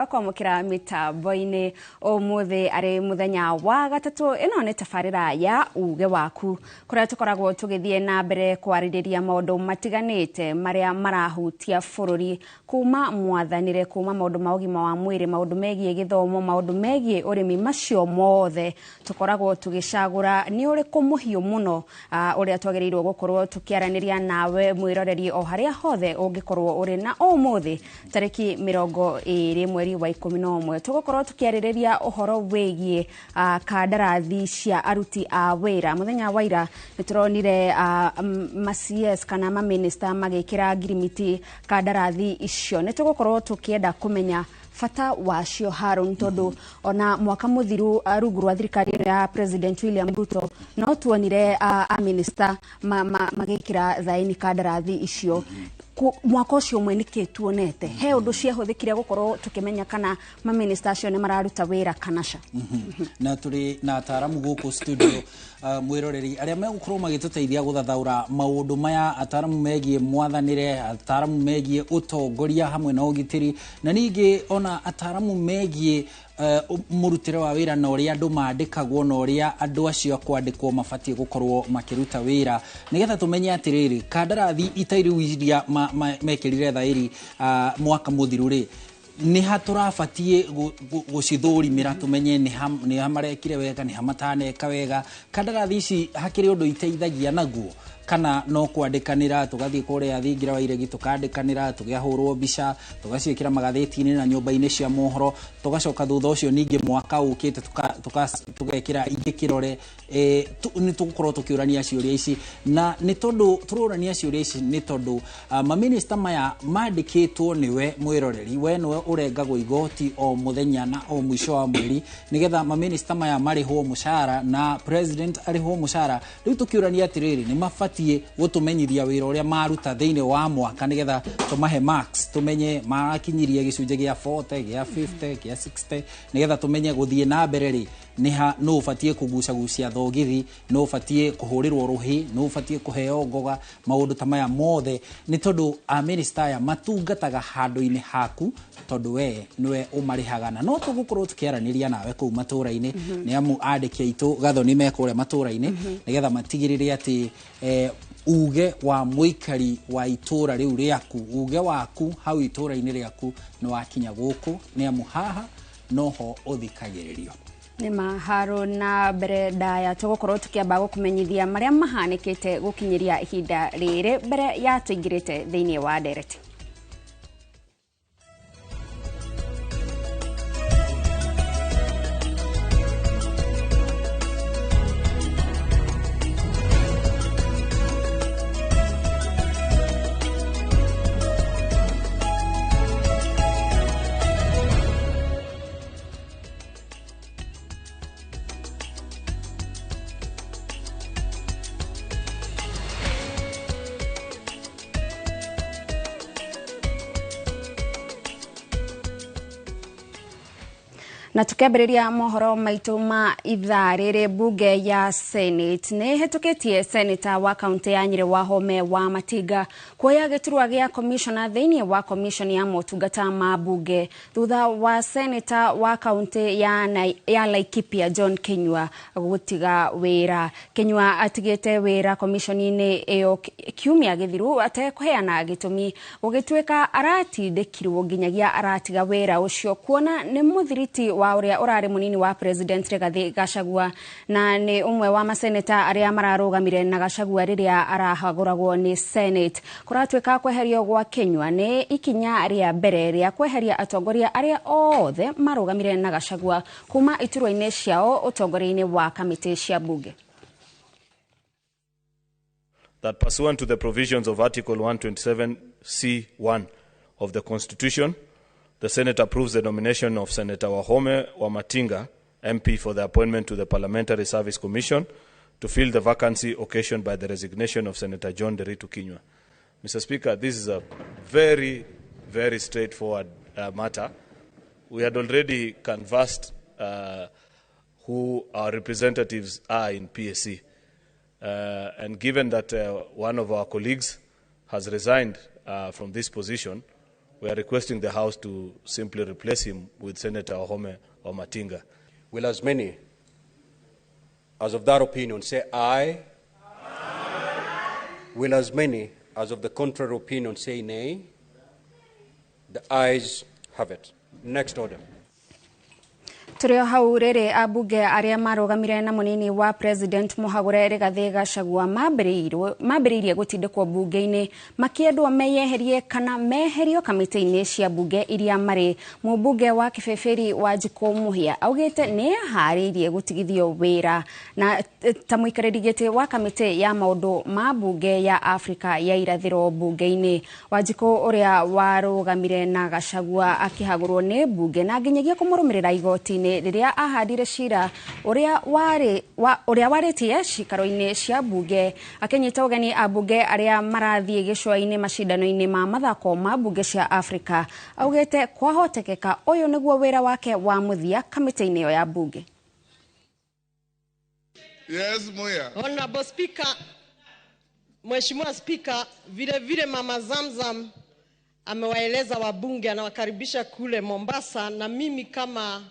Kwamũkĩra mĩtambo-inĩ ũmũthĩ arĩ mũthenya wa gatatũ. Ĩno nĩ tabarĩra ya Uge Waku, kũrĩa tũkoragwo tũgĩthiĩ na mbere kwarĩrĩria maũndũ matiganĩte marĩa marahutia bũrũri, kuma mwathanĩre, kuma maũndũ ma ũgima wa mwĩrĩ, maũndũ megiĩ gĩthomo, maũndũ megiĩ ũrĩmi. Macio mothe tũkoragwo tũgĩcagũra nĩ ũrĩkũ mũhiũ mũno ũrĩa twagĩrĩirwo gũkorwo tũkĩaranĩria nawe mwĩroreri o harĩa hothe ũngĩkorwo ũrĩ. Na ũmũthĩ tarĩki 20 mweri wa 11 tũgũkorwo tũkĩarĩrĩria ũhoro wĩgiĩ kandarathi cia aruti a wĩra. Mũthenya wa ira nĩ tũronire ma CS kana maminista magĩkĩra ngirimiti kandarathi icio. Nĩ tũgũkorwo tũkĩenda kũmenya bata wacio, Haron, tondũ ona mwaka mũthiru rungu rwa thirikari ĩno ya President William Ruto no tuonire a magĩkĩra thaĩni kandarathi icio. Mwaka ũcio ũmwe nĩkĩ tuonete he ũndũ ciahũthĩkire gũkorwo tũkĩmenya kana maminista acio nĩ mararuta wĩra kana ca? Na tũrĩ na ataramu gũkũ studio, mwĩroreri, arĩa megũkorwo magĩtũteithia gũthathaũra maũndũ maya, ataramu megiĩ mwathanĩre, ataramu megiĩ ũtongoria hamwe na ũgitĩri, na ningĩ ona ataramu megiĩ mũrutĩre wa wĩra na ũrĩa andũ mandĩkagwo na ũrĩa andũ acio a kwandĩkwo mabatiĩ gũkorwo makĩruta wĩra, nĩgetha tũmenye atĩrĩrĩ, kandarathi itai rĩu iria mekĩrire thaĩri mwaka mũthiru rĩ, nĩ ha tũrabatiĩ gũcithũrimĩra tũmenye nĩ ha marekire wega, nĩ ha mataneka wega. Kandarathi ici hakĩrĩ ũndũ iteithagia naguo, kana no kwandĩkanĩra tũgathiĩ kũrĩa thingira wa iregi, tũkandĩkanĩra, tũgĩahũrwo mbica, tũgaciĩkĩra magathĩti-inĩ na nyũmba-inĩ cia mohoro, tũgacoka thutha ũcio ningĩ mwaka ũkĩte tũgekĩra ingĩ kĩrore? Nĩ tũgũkorwo tũkĩũrania ciũria ici, na nĩ tondũ tũrorania ciũria ici nĩ tondũ maminista maya mandĩkĩtwo nĩwe mwĩroreri, we nĩwe ũrengagwo igoti o mũthenya na o mũico wa mweri nĩgetha maminista maya marĩhwo mũcara na president arĩhwo mũcara. Rĩu tũkĩũrania atĩrĩrĩ, nĩ mabatiĩ gũtũmenyithia wĩra ũrĩa maruta thĩinĩ wa mwaka nĩgetha tũmahe marks, tũmenye marakinyirie gĩcunjĩ gĩa 40, gĩa 50, gĩa 60, nĩgetha tũmenye gũthiĩ na mbere rĩ, nĩ ha nũ ũbatiĩ kũgucagucia thogithi, nũ ũbatiĩ kũhũrĩrwo rũhĩ, nũ ũbatiĩ kũheo ngoga. Maũndũ ta maya mothe nĩ tondũ amĩnĩsta aya matungataga handũ-inĩ haku, tondũ we nĩwe ũmarĩhaga. Na no tũgũkorwo tũkĩaranĩria nawe kũu matũra-inĩ, nĩ amu andĩki aitũ gathoni me kũrĩa matũra-inĩ nĩgetha matigĩrĩre atĩ uge wa mũikari wa itũra rĩu rĩaku, uge waku hau itũra-inĩ rĩaku nĩ wakinya gũkũ, nĩ amu haha noho ũthikagĩrĩrio. Nĩ maharo na mbere ndaya tũgũkorwo tũkĩamba gũkũmenyithia marĩa mahanĩkĩte gũkinyĩria ihinda rĩrĩ mbere ya tũingĩrĩte thĩinĩ wa ndereti. Na tukiambĩrĩria mohoro maitũ ma ithaa rĩrĩ, mbunge ya Senate nĩ ĩhĩtũkĩtie seneta wa kaunti ya Nyĩrĩ Wahome wa Matinga kuoya gĩturwa gĩa commissioner thĩinĩ wa commission ya motungata ma mbunge, thutha wa seneta wa kaunti ya Laikipia John Kinyua gũtiga wĩra. Kinyua atigĩte wĩra commission-inĩ ĩyo kiumia gĩthiru atekũheana gĩtũmi, gũgĩtuĩka aratindĩkirwo nginyagia aratiga wĩra ũcio, kuona nĩ mũthiriti wa ũrĩa ũrarĩ mũnini wa president Rigathi Gachagua, na nĩ ũmwe wa maseneta arĩa mararũgamire na Gachagua rĩrĩa arahagũragwo nĩ Senate. Kũratuĩka kweherio gwa Kinyua nĩ ikinya rĩa mbere rĩa kweheria atongoria arĩa othe marũgamire na Gachagua kuma iturwa-inĩ ciao ũtongoria-inĩ wa kamĩtĩ cia bunge. That pursuant to the provisions of Article 127C1 of the Constitution, the Senate approves the nomination of Senator Wahome Wamatinga, MP, for the appointment to the Parliamentary Service Commission to fill the vacancy occasioned by the resignation of Senator John Nderitu Kinyua. Mr. Speaker, this is a very, very straightforward matter. We had already canvassed who our representatives are in PSC. And given that one of our colleagues has resigned from this position, We are requesting the House to simply replace him with Senator Wahome Wamatinga. Will as many as of that opinion say aye? Aye. Will as many as of the contrary opinion say nay? The ayes have it. Next order. Tũrĩ o hau rĩrĩ, ambunge arĩa marũgamire na mũnini wa president mũhagũre Rigathĩ Gachagua mambĩrĩirie gũtindĩkwo mbunge-inĩ makĩendwo meyeherie kana meherio kamĩtĩ-inĩ cia mbunge iria marĩ. Mũmbunge wa Kĩbĩbĩri Wanjikũ Mũhia augĩte nĩ eharĩirie gũtigithio wĩra na ta mũikarĩri gĩtĩ wa kamĩtĩ ya maũndũ ma mbunge ya Afrika ya irathĩro mbunge-inĩ. Wanjikũ ũrĩa warũgamire na Gachagua akĩhagũrwo nĩ mbunge na nginyagia kũmũrũmĩrĩra igoti-inĩ rĩrĩa ahandire cira ũrĩa warĩtie cikaro-inĩ cia mbunge, akĩnyita ũgeni ambunge arĩa marathiĩ gĩcũa-inĩ macindano-inĩ ma mathako ma mbunge cia Afrika. Augĩte kwahotekeka ũyũ nĩguo wĩra wake wa mũthia kamĩtĩ-inĩ ĩyo ya mbunge. Yes, Muya. Honorable Speaker, Mheshimiwa Speaker, vile vile Mama Zamzam amewaeleza wabunge, anawakaribisha kule Mombasa, na mimi kama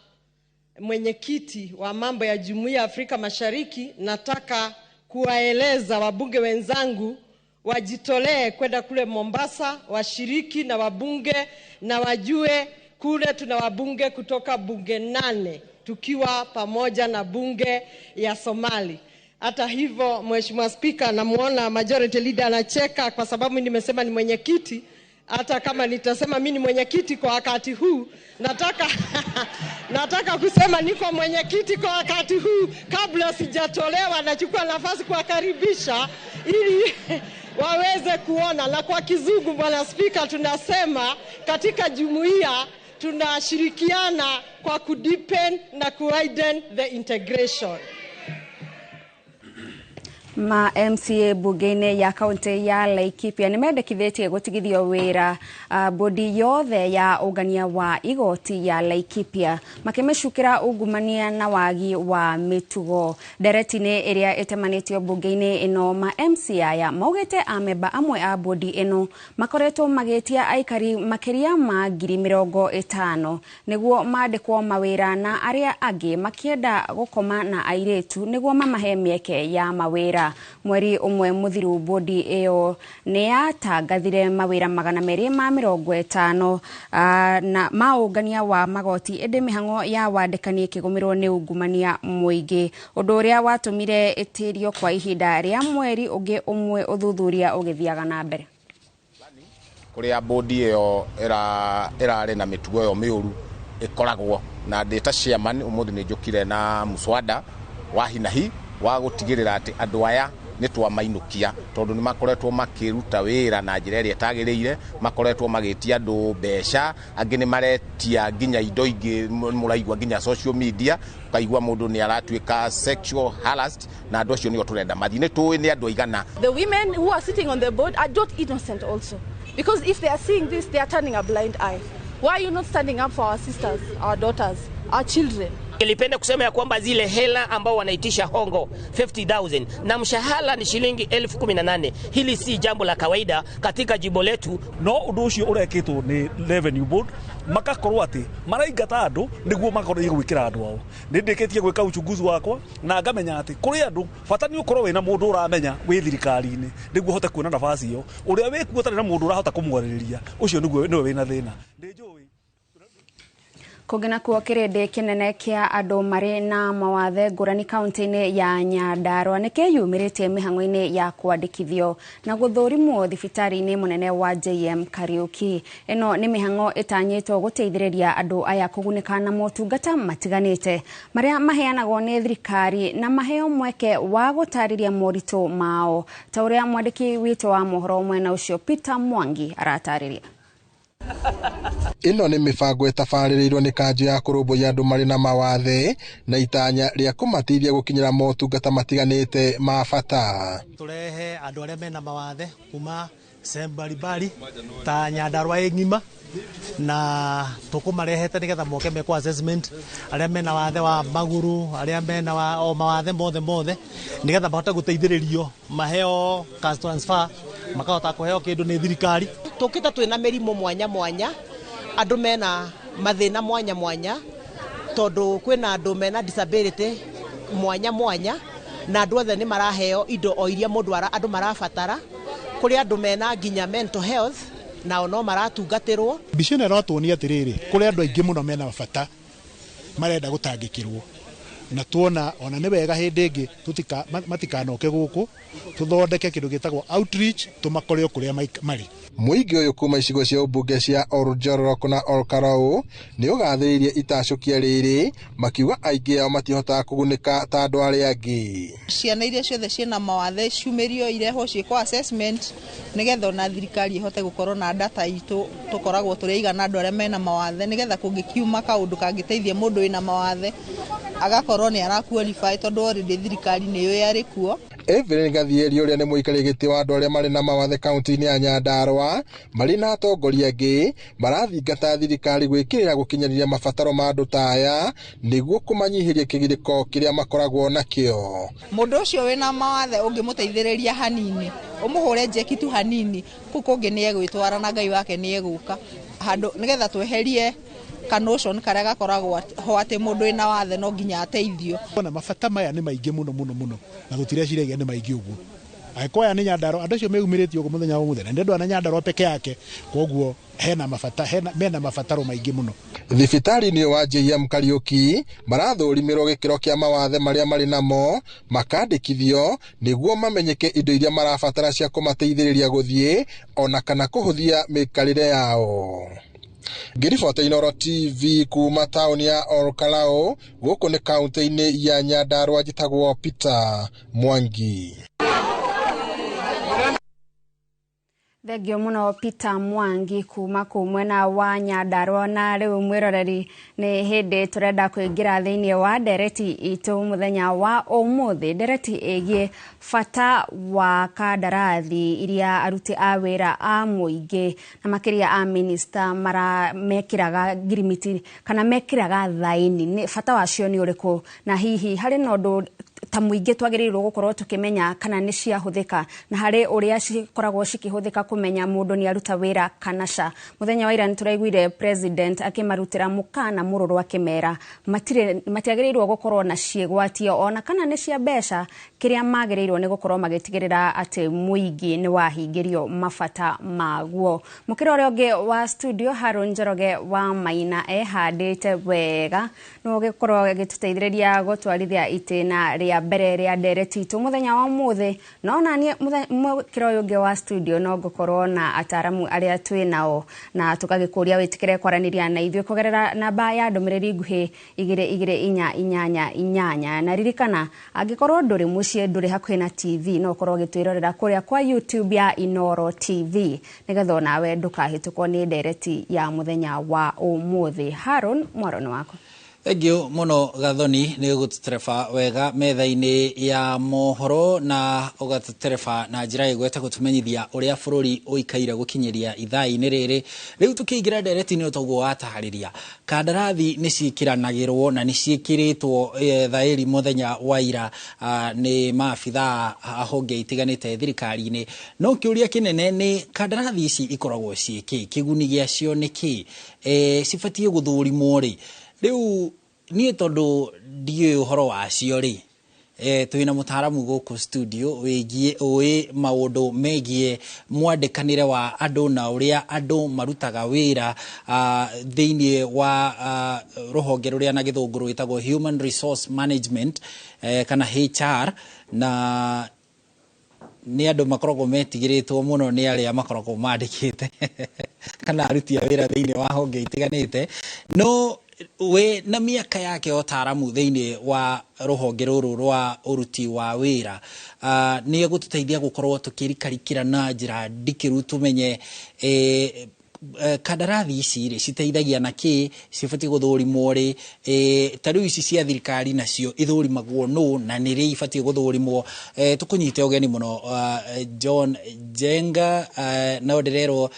mwenyekiti wa mambo ya Jumuiya ya Afrika Mashariki nataka kuwaeleza wabunge wenzangu wajitolee kwenda kule Mombasa, washiriki na wabunge na wajue kule tuna wabunge kutoka bunge 8 tukiwa pamoja na bunge ya Somali. Hata hivyo, Mheshimiwa Spika, namuona majority leader anacheka kwa sababu nimesema ni mwenyekiti. Hata kama nitasema mimi ni mwenyekiti kwa wakati huu, nataka kusema niko mwenyekiti kwa wakati huu kabla sijatolewa. Nachukua nafasi kuwakaribisha ili waweze kuona. Na kwa kizungu, Bwana Spika, tunasema katika jumuiya tunashirikiana kwa kudeepen na kuwiden the integration. Ma MCA bunge-inĩ ya kaunti ya Laikipia nĩmendekithĩtie gũtigithio wĩra bodi yothe ya ũngania wa igoti ya Laikipia, makĩmĩcukĩra ungumania na wagi wa mĩtugo. Ndereti-inĩ ĩrĩa ĩtemanĩtio bunge-inĩ ĩno, ma MCA aya maugĩte amemba amwe a bodi ĩno makoretwo magĩtia aikari makĩria ma 50,000 nĩguo mandĩkwo mawĩra, na arĩa angĩ makĩenda gũkoma na airĩtu nĩguo mamahe mĩeke ya mawĩra. Mweri ũmwe mũthiru bodi ĩyo nĩ yatangathire mawĩra 250 na ma ũngania wa magoti, ĩndĩ mĩhang'o ya wandĩkani ĩkĩgũmĩrwo nĩ ungumania mũingĩ, ũndũ ũrĩa watũmire ĩtĩrio kwa ihinda rĩa mweri ũngĩ ũmwe ũthuthuria ũgĩthiaga na mbere. Kũrĩa bodi ĩyo ĩrarĩ na mĩtugo ĩyo mĩũru ĩkoragwo na ndĩ ta chairman ũmũthĩ nĩ njũkire na muswada wa hinahi wa gũtigĩrĩra atĩ andũ aya nĩ twamainũkia, tondũ nĩ makoretwo makĩruta wĩra na njĩra ĩrĩa ĩtagĩrĩire, makoretwo magĩtia andũ mbeca, angĩ nĩ maretia nginya indo ingĩ mũraigua nginya social media, ũkaigua mũndũ nĩ aratuĩka sexual harassed, na andũ acio nĩo tũrenda mathiĩ. Nĩ tũĩ nĩ andũ aigana. The women who are sitting on the board are not innocent also, because if they are seeing this, they are turning a blind eye. Why are you not standing up for our sisters, our daughters, our children? Nilipenda kusema ya kwamba zile hela ambao wanaitisha hongo 50,000 na mshahara ni shilingi 18,000. Hili si jambo la kawaida katika jimbo letu. No undu ucio urekitwo ni Revenue Board makakorwo ati maraingata andu niguo makorwo gwikira andu ao. Ni ndikitie gwika uchunguzi wakwa na ngamenya ati kuri andu bata ni ukorwo wina mundu uramenya wi thirikari-ini niguo hote kuona nafasi iyo. Uria wikuo tari na mundu urahota kumwaririria ucio niguo niwe wina thina. Kũngĩ nakuo, kĩrĩndĩ kĩnene kĩa andũ marĩ na mawathe ngũrani kaunti-inĩ ya Nyandarua nĩ kĩyumĩrĩtie mĩhang'o-inĩ ya kwandĩkithio na gũthũrimwo thibitarĩ-inĩ mũnene wa JM Kariuki. Ĩno nĩ mĩhang'o ĩtanyĩtwo gũteithĩrĩria andũ aya kũgunĩka na motungata matiganĩte marĩa maheanagwo nĩ thirikari na maheo mweke wa gũtarĩria moritũ mao, ta ũrĩa mwandĩki witũ wa mohoro mwena ũcio Peter Mwangi aratarĩria. Ĩno nĩ mĩbango ĩtabarĩrĩirwo nĩ kanjũ ya kũrũmbũiya andũ marĩ na mawathe na itanya rĩa kũmateithia gũkinyĩra motungata matiganĩte ma bata. Tũrehe andũ arĩa mena mawathe kuma sehemu mbalimbali ta Nyandarua ĩ ng'ima, na tũkũmarehete nĩgetha moke mekwo assessment, arĩa mena wathe wa magũrũ, arĩa mena o mawathe mothe mothe, nĩgetha mahote gũteithĩrĩrio maheo cash transfer Makahota kũheo kĩndũ nĩ thirikari. Tũkĩte twĩna mĩrimũ mwanya mwanya, andũ mena mathĩna mwanya mwanya, tondũ kwĩna andũ mena disability mwanya mwanya, na andũ othe nĩ maraheo indo o iria mũndũ andũ marabatara. Kũrĩ andũ mena nginya mental health, nao no maratungatĩrwo. Mbica ĩno ĩratuonia atĩrĩrĩ, kũrĩ andũ aingĩ mũno mena bata marenda gũtangĩkĩrwo, na tuona ona nĩ wega hĩndĩ ĩngĩ matikanoke gũkũ, tũthondeke kĩndũ gĩtagwo outreach, tũmakore o kũrĩa marĩ. Mũingĩ ũyũ kuma icigo cia ũmbunge cia Oljororok na Olkalou nĩ ũgathĩrĩirie itacũkia rĩrĩ, makiuga aingĩ ao matihotaga kũgunĩka ta andũ arĩa angĩ. Ciana iria ciothe ciĩna mawathe ciumĩrio irehwo ciĩkwo assessment, nĩgetha ona thirikari ĩhote gũkorwo na data itũ tũkoragwo tũrĩ aigana andũ arĩa mena mawathe, nĩgetha kũngĩkiuma kaũndũ kangĩteithia mũndũ wĩna mawathe agakorwo nĩ ara qualify, tondũ already thirikari nĩ yũĩ arĩ kuo. Evelyn Gathieri ũrĩa nĩ mũikarĩri gĩtĩ wa andũ arĩa marĩ na mawathe kaunti-inĩ ya Nyandarua marĩ na atongoria angĩ marathingata thirikari gwĩkĩrĩra gũkinyanĩria mabataro ma andũ ta aya nĩguo kũmanyihĩria kĩgirĩko kĩrĩa makoragwo nakĩo. Mũndũ ũcio wĩna mawathe ũngĩmũteithĩrĩria hanini, ũmũhũre njeki tu hanini, kũu kũngĩ nĩ egwĩtwara na Ngai wake nĩ egũka handũ, nĩgetha tweherie kanotion karĩa gakoragwo ho atĩ mũndũ wĩna wathe no nginya ateithio. Ona mabata maya nĩ maingĩ mũno mũno mũno, na tũtireciragia nĩ maingĩ ũguo. Angĩkorwo aya nĩ Nyandarua, andũ acio meyumĩrĩtie ũguo mũthenya wa ũmũthĩ, na nĩ andũ a Nyandarua peke yake, koguo hena mabata, hena, mena mabataro maingĩ mũno. Thibitarĩ-inĩ wa JM Kariuki marathũrimirwo gĩkĩro kĩa mawathe marĩa marĩ namo, makandĩkithio nĩguo mamenyeke indo iria marabatara cia kũmateithĩrĩria gũthiĩ ona kana kũhũthia mĩikarĩre yao. Ngĩribota Inooro TV kuma taũni ya Olkalou, gũkũ nĩ kaunti-inĩ ya Nyandarua, njĩtagwo Peter Mwangi. Thengio mũno Peter Mwangi kuma kũu mwena wa Nyandarua. Na rĩu mwĩroreri, nĩ hĩndĩ tũrenda kũingĩra thĩinĩ wa ndereti itũ mũthenya wa ũmũthĩ, ndereti ĩgiĩ bata wa kandarathi iria aruti a wĩra a mũingĩ na makĩria a minista mara mekĩraga ngirimiti kana mekĩraga thaĩni. Nĩ bata wacio nĩ ũrĩkũ, na hihi harĩ na ũndũ ta mũingĩ twagĩrĩirwo gũkorwo tũkĩmenya kana nĩ ciahũthĩka, na harĩ ũrĩa cikoragwo cikĩhũthĩka kũmenya mũndũ nĩ aruta wĩra kana ca. Mũthenya wa ira nĩ tũraiguire president akĩmarutĩra mũkana mũrũrũ akĩmera matiagĩrĩirwo gũkorwo na ciĩgwatio ona kana nĩ cia mbeca, kĩrĩa magĩrĩirwo nĩ gũkorwo magĩtigĩrĩra atĩ mũingĩ nĩ wahingĩrio mabata maguo. Mũkĩra ũrĩa ũngĩ wa studio, Harun Njoroge wa Maina, ehandĩte wega no gĩkorwo gĩtũteithĩrĩria gũtwarithia itĩna rĩa mbere rĩa ndereti itũ mũthenya wa ũmũthĩ. No naniĩ mũkĩra ũyũ ũngĩ wa studio no ngũkorwo na ataramu arĩa twĩ nao, na tũgagĩkũria wĩtĩkĩre kwaranĩria na ithuĩ kũgerera namba ya ndũmĩrĩri nguhĩ 22488. Na ririkana, angĩkorwo ndũrĩ mũciĩ, ndũrĩ hakuhĩ na TV, no ũkorwo ũgĩtwĩrorera kũrĩa kwa YouTube ya Inooro TV, nĩgetha onawe ndũkahĩtũkwo nĩ ndereti ya mũthenya wa ũmũthĩ. Haron, mwaro nĩ waku. Thengiũ mũno Gathoni nĩ gũtũtereba wega metha-inĩ ya mohoro, na ũgatũtereba na njĩra ĩgwete gũtũmenyithia ũrĩa bũrũri ũikaire gũkinyĩria ithaa-inĩ rĩrĩ. Rĩu tũkĩingĩra ndereti-inĩ toguo wataharĩria, kandarathi nĩ ciĩkĩranagĩrwo na nĩ ciĩkĩrĩtwo thaĩri mũthenya wa ira nĩ maabithaa a honge itiganĩte thirikari-inĩ. No kĩũria kĩnene nĩ kandarathi ici ikoragwo ciĩ kĩ, kĩguni gĩacio nĩ kĩ, cibatiĩ gũthũrimwo rĩ? Rĩu niĩ tondũ ndiũĩ ũhoro wacio rĩ, twĩna mũtaaramu gũkũ studio wĩgiĩ ũĩ maũndũ megiĩ mwandĩkanĩre wa andũ na ũrĩa andũ marutaga wĩra thĩinĩ wa rũhonge rũrĩa na gĩthũngũ rwĩtagwo Human Resource Management, kana HR, na nĩ andũ makoragwo metigĩrĩtwo mũno nĩ arĩa makoragwo mandĩkĩte kana aruti a wĩra thĩinĩ wa honge itiganĩte. No we na mĩaka yake ya ũtaaramu thĩinĩ wa rũhonge rũrũ rwa ũruti wa wĩra, nĩ egũtũteithia gũkorwo tũkĩrikarikĩra na njĩra ndikĩru tũmenye Kandarathi ici rĩ citeithagia na kĩ, cibatiĩ gũthũrimwo rĩ? Ta rĩu ici cia thirikari nacio ithũrimagwo nũ na nĩ rĩ ibatiĩ gũthũrimwo? Tũkũnyite ũgeni mũno, John Njenga. No ndĩrerwo,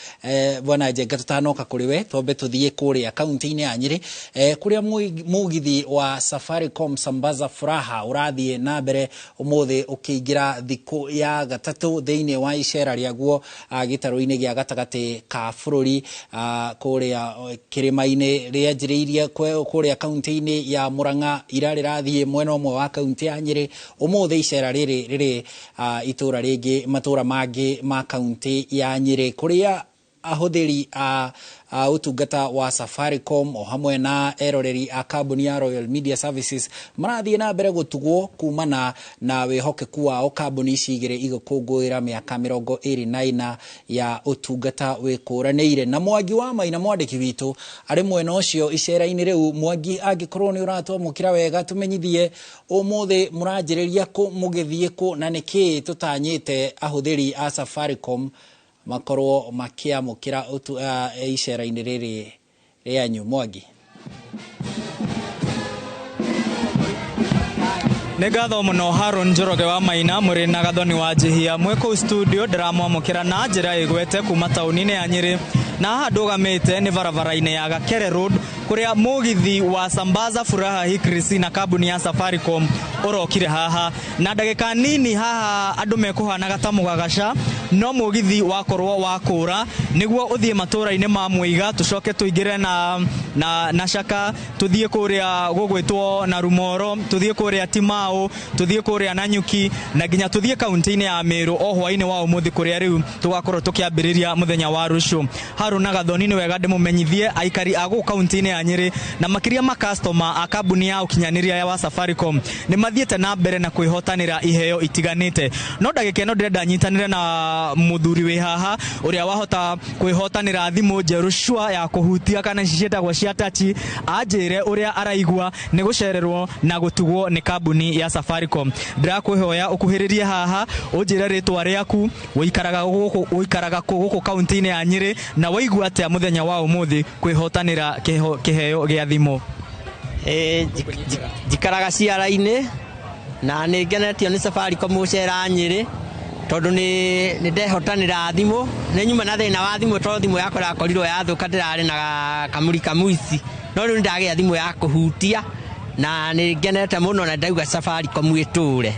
bwana Njenga, tũtanoka kũrĩ we, twambe tũthiĩ kũrĩa kaunti-inĩ ya Nyĩrĩ, kũrĩa mũgithi wa Safaricom Sambaza Furaha ũrathiĩ na mbere ũmũthĩ ũkĩingĩra thikũ ya gatatũ thĩinĩ wa icera rĩaguo gĩtarũ-inĩ gĩa gatagatĩ ka bũrũri, kũrĩa kĩrĩma-inĩ. Rĩanjĩrĩirie kũrĩa kaunti-inĩ ya Murang'a, ira rĩrathiĩ mwena ũmwe wa kaunti ya Nyĩrĩ. Ũmũthĩ icera rĩrĩ rĩrĩ itũra rĩngĩ, matũra mangĩ ma kaunti ya Nyĩrĩ, kũrĩa ahũthĩri a ũtungata wa Safaricom o hamwe na eroreri a kambuni ya Royal Media Services marathiĩ na mbere gũtugwo kumana na wĩhokeku wao, kambuni ici igĩrĩ igĩkũngũĩra mĩaka 24 ya ũtungata wĩkũranĩire. Na Mwangi wa Maina, mwandĩki witũ, arĩ mwena ũcio icera-inĩ rĩu. Mwangi, angĩkorwo nĩ ũratwamũkĩra wega, tũmenyithie ũmũthĩ mũranjĩrĩria kũ, mũgĩthiĩ kũ, na nĩkĩĩ tũtanyĩte ahũthĩri a Safaricom makorwo makĩamũkĩra icera-inĩ rĩrĩ rĩanyu, Mwangi. Nĩ ngatho mũno, Haron Njoroge wa Maina mũrĩ na Gathoni wa Njihia mwĩ kũu studio. Ndĩramwamũkĩra na njĩra ĩgwete kuma taũni-inĩ ya Nyĩrĩ, na haha ndũgamĩte nĩ barabara-inĩ ya Gakere Road, kũrĩa mũgithi wa Sambaza Furaha Hii na kambuni ya Safaricom ũrokire haha na ndagĩka nini. Haha andũ mekũhanaga ta mũgagaca, no mũgithi wakorwo wa kũra nĩguo ũthiĩ matũra-inĩ ma Mũiga, tũcoke tũingĩre na Caka, tũthiĩ kũrĩa gũgwĩtwo na Rumoro, tũthiĩ kũrĩa Timau, tũthiĩ kũrĩa Nanyuki, na nginya tũthiĩ kaunti-inĩ ya Meru o hwaĩ-inĩ wa ũmũthĩ, kũrĩa rĩu tũgakorwo tũkĩambĩrĩria mũthenya wa rũciũ. Haruna Gathoni, nĩ wega ndĩmũmenyithie aikari a gũkũ kaunti-inĩ ya Nyĩrĩ na makĩria makastoma a kambuni ya ũkinyanĩria ya wa Safaricom nĩ mathiĩte na mbere na kwĩhotanĩra iheo itiganĩte. No ndagĩka ĩno ndĩrenda nyitanĩre na mũthuri wĩ haha ũrĩa wahota kwĩhotanĩra thimũ njerũ cua ya kũhutia, kana ici ciĩtagwo cia touch, anjĩre ũrĩa araigua nĩ gũcererwo na gũtugwo nĩ kambuni ya Safaricom. Ndĩrakwĩhoya ũkuhĩrĩrie haha, ũnjĩre rĩtwa rĩaku, ũikaraga kũ gũkũ kaunti-inĩ ya Nyĩrĩ, na waigua atĩa mũthenya wa ũmũthĩ kwĩhotanĩra kĩheo gĩa thimũ? Njikaraga ciara-inĩ na nĩ ngenetio nĩ Safaricom gũcera Nyĩrĩ, tondũ nĩ ndehotanĩra thimũ. Nĩ nyuma na thĩna wa thimũ, tondũ thimũ yakwa ĩrakorirwo yathũka, ndĩrarĩ na kamũri kamuici, no rĩu nĩ ndagĩa thimũ ya kũhutia na nĩ ngenete mũno, na ndauga Safaricom ĩtũre.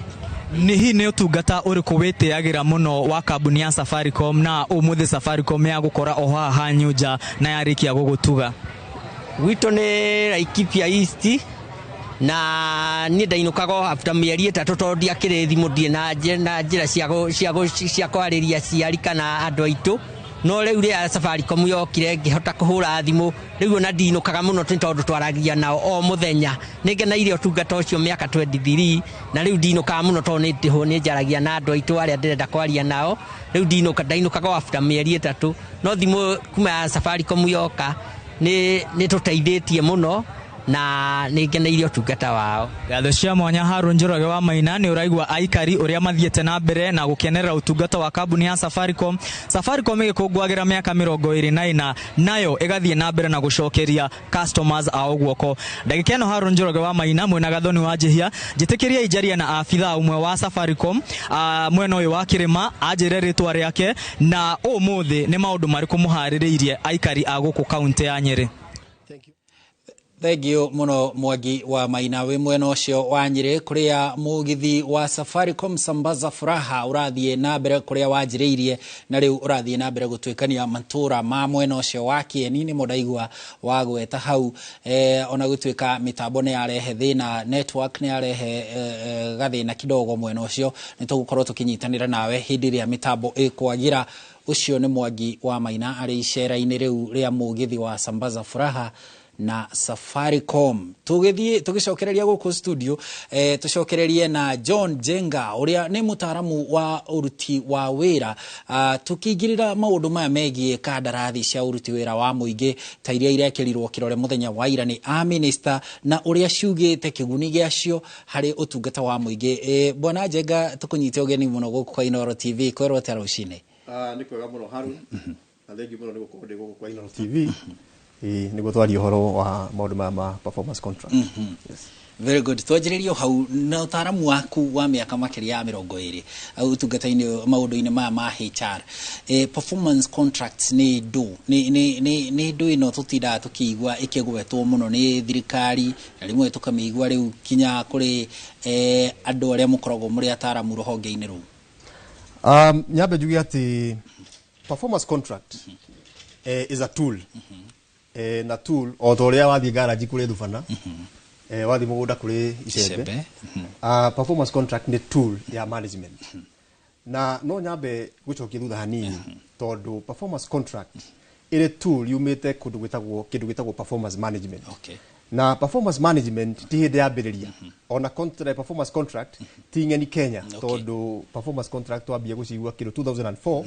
Nĩ hihi nĩ ũtungata ũrĩkũ wĩtĩagĩra mũno wa kambuni ya Safaricom, na ũmũthĩ Safaricom ya gũkora o haha hanyu nja na yarĩkia gũgũtuga? Gwitũ nĩ Laikipia East, na niĩ ndainũkaga o after mĩeri 3, tondũ ndiakĩrĩ thimũ, ndirĩ na njĩra cia kwarĩria aciari kana andũ aitũ. No rĩu rĩrĩa Safaricom yokire, ngĩhota kũhũra thimũ, rĩu ona ndinũkaga mũno, nĩ tondũ twaragia nao o mũthenya. Nĩ ngeneire ũtungata ũcio mĩaka 23, na rĩu ndinũkaga mũno, tondũ nĩ njaragia na andũ aitũ arĩa ndĩrenda kwaria nao. Rĩu ndinũka, ndainũkaga o after mĩeri 3. No thimũ kuma ya Safaricom yoka nĩ tũteithĩtie mũno na nĩ ngeneire ũtungata wao. Ngatho cia mwanya, Harun Njoroge wa Maina. Nĩ ũraigua aikari ũrĩa mathiĩte na mbere na gũkenerera ũtungata wa kambuni ya Safaricom. Safaricom ĩgĩkũngũagĩra mĩaka 24, nayo ĩgathiĩ na mbere na gũcokeria customers ao guoko. Ndagĩka ĩno, Harun Njoroge wa Maina mwĩna Gathoni wa Njihia, njĩtĩkĩria injaria na abithaa ũmwe wa Safaricom mwena ũyũ wa kĩrĩma, anjĩre rĩtwa rĩake na ũmũthĩ nĩ maũndũ marĩkũ mũharĩrĩirie aikari a gũkũ kaunti ya Nyĩrĩ. Thengiũ mũno, Mwangi wa Maina, wĩ mwena ũcio wa Nyĩrĩ, kũrĩa mũgithi wa Safaricom Sambaza Furaha ũrathiĩ na mbere kũrĩa wanjĩrĩirie, na rĩu ũrathiĩ na mbere gũtuĩkania matũra ma mwena ũcio wa Kĩeni. Nĩmo ndaigua wagweta hau. Ona gũtuĩka mĩtambo nĩ yarehe thĩna, network nĩ yarehe gathĩna kidogo mwena ũcio, nĩ tũgũkorwo tũkĩnyitanĩra nawe hĩndĩ ĩrĩa mĩtambo ĩkwagĩra. Ũcio nĩ Mwangi wa Maina arĩ icera-inĩ rĩu rĩa mũgithi wa Sambaza Furaha na Safaricom. Tũgĩthiĩ tũgĩcokereria gũkũ studio, tũcokererie na John Jenga ũrĩa nĩ mũtaaramu wa ũruti wa wĩra, tũkĩingĩrĩra maũndũ maya megiĩ kandarathi cia ũruti wĩra wa mũingĩ ta iria irekĩrirwo kĩrore mũthenya wa ira nĩ a minister, na ũrĩa ciugĩte kĩguni gĩacio harĩ ũtungata wa mũingĩ. Bwana Jenga, tũkũnyite ũgeni mũno gũkũ kwa Inooro TV. Kwerwo atĩa rũcinĩ? Nĩ kwega mũno, Harun. Na thengiũ mũno nĩ gũkorwo ndĩ gũkũ kwa Inooro TV, ĩĩ, nĩguo twarie ũhoro wa maũndũ maya ma performance contract. Yes. Very good. Twanjĩrĩrie hau na ũtaaramu waku wa mĩaka makĩria ya 20 ũtungata-inĩ maũndũ-inĩ maya ma HR. Performance contracts nĩ ndũ nĩ ndũ ĩno tũtindaga tũkĩigua ĩkĩgwetwo mũno nĩ thirikari, na rĩmwe tũkamĩigua rĩu kinya kũrĩ andũ arĩa mũkoragwo mũrĩ ataaramu rũhonge-inĩ rũu. Nyambe njuge atĩ performance contract is a tool. Na tool o ta ũrĩa wathiĩ garage kũrĩ thubana, wathiĩ mũgũnda kũrĩ icembe. Icembe. Performance contract nĩ tool ya management, na no nyambe gũcokia thutha hanini, tondũ performance contract ĩrĩ tool yumĩte kũndũ gwĩtagwo kĩndũ gĩtagwo performance management. Na performance management ti hĩndĩ yambĩrĩria, ona performance contract ti ng'eni Kenya, tondũ performance contract twambia gũcigua kĩndũ 2004,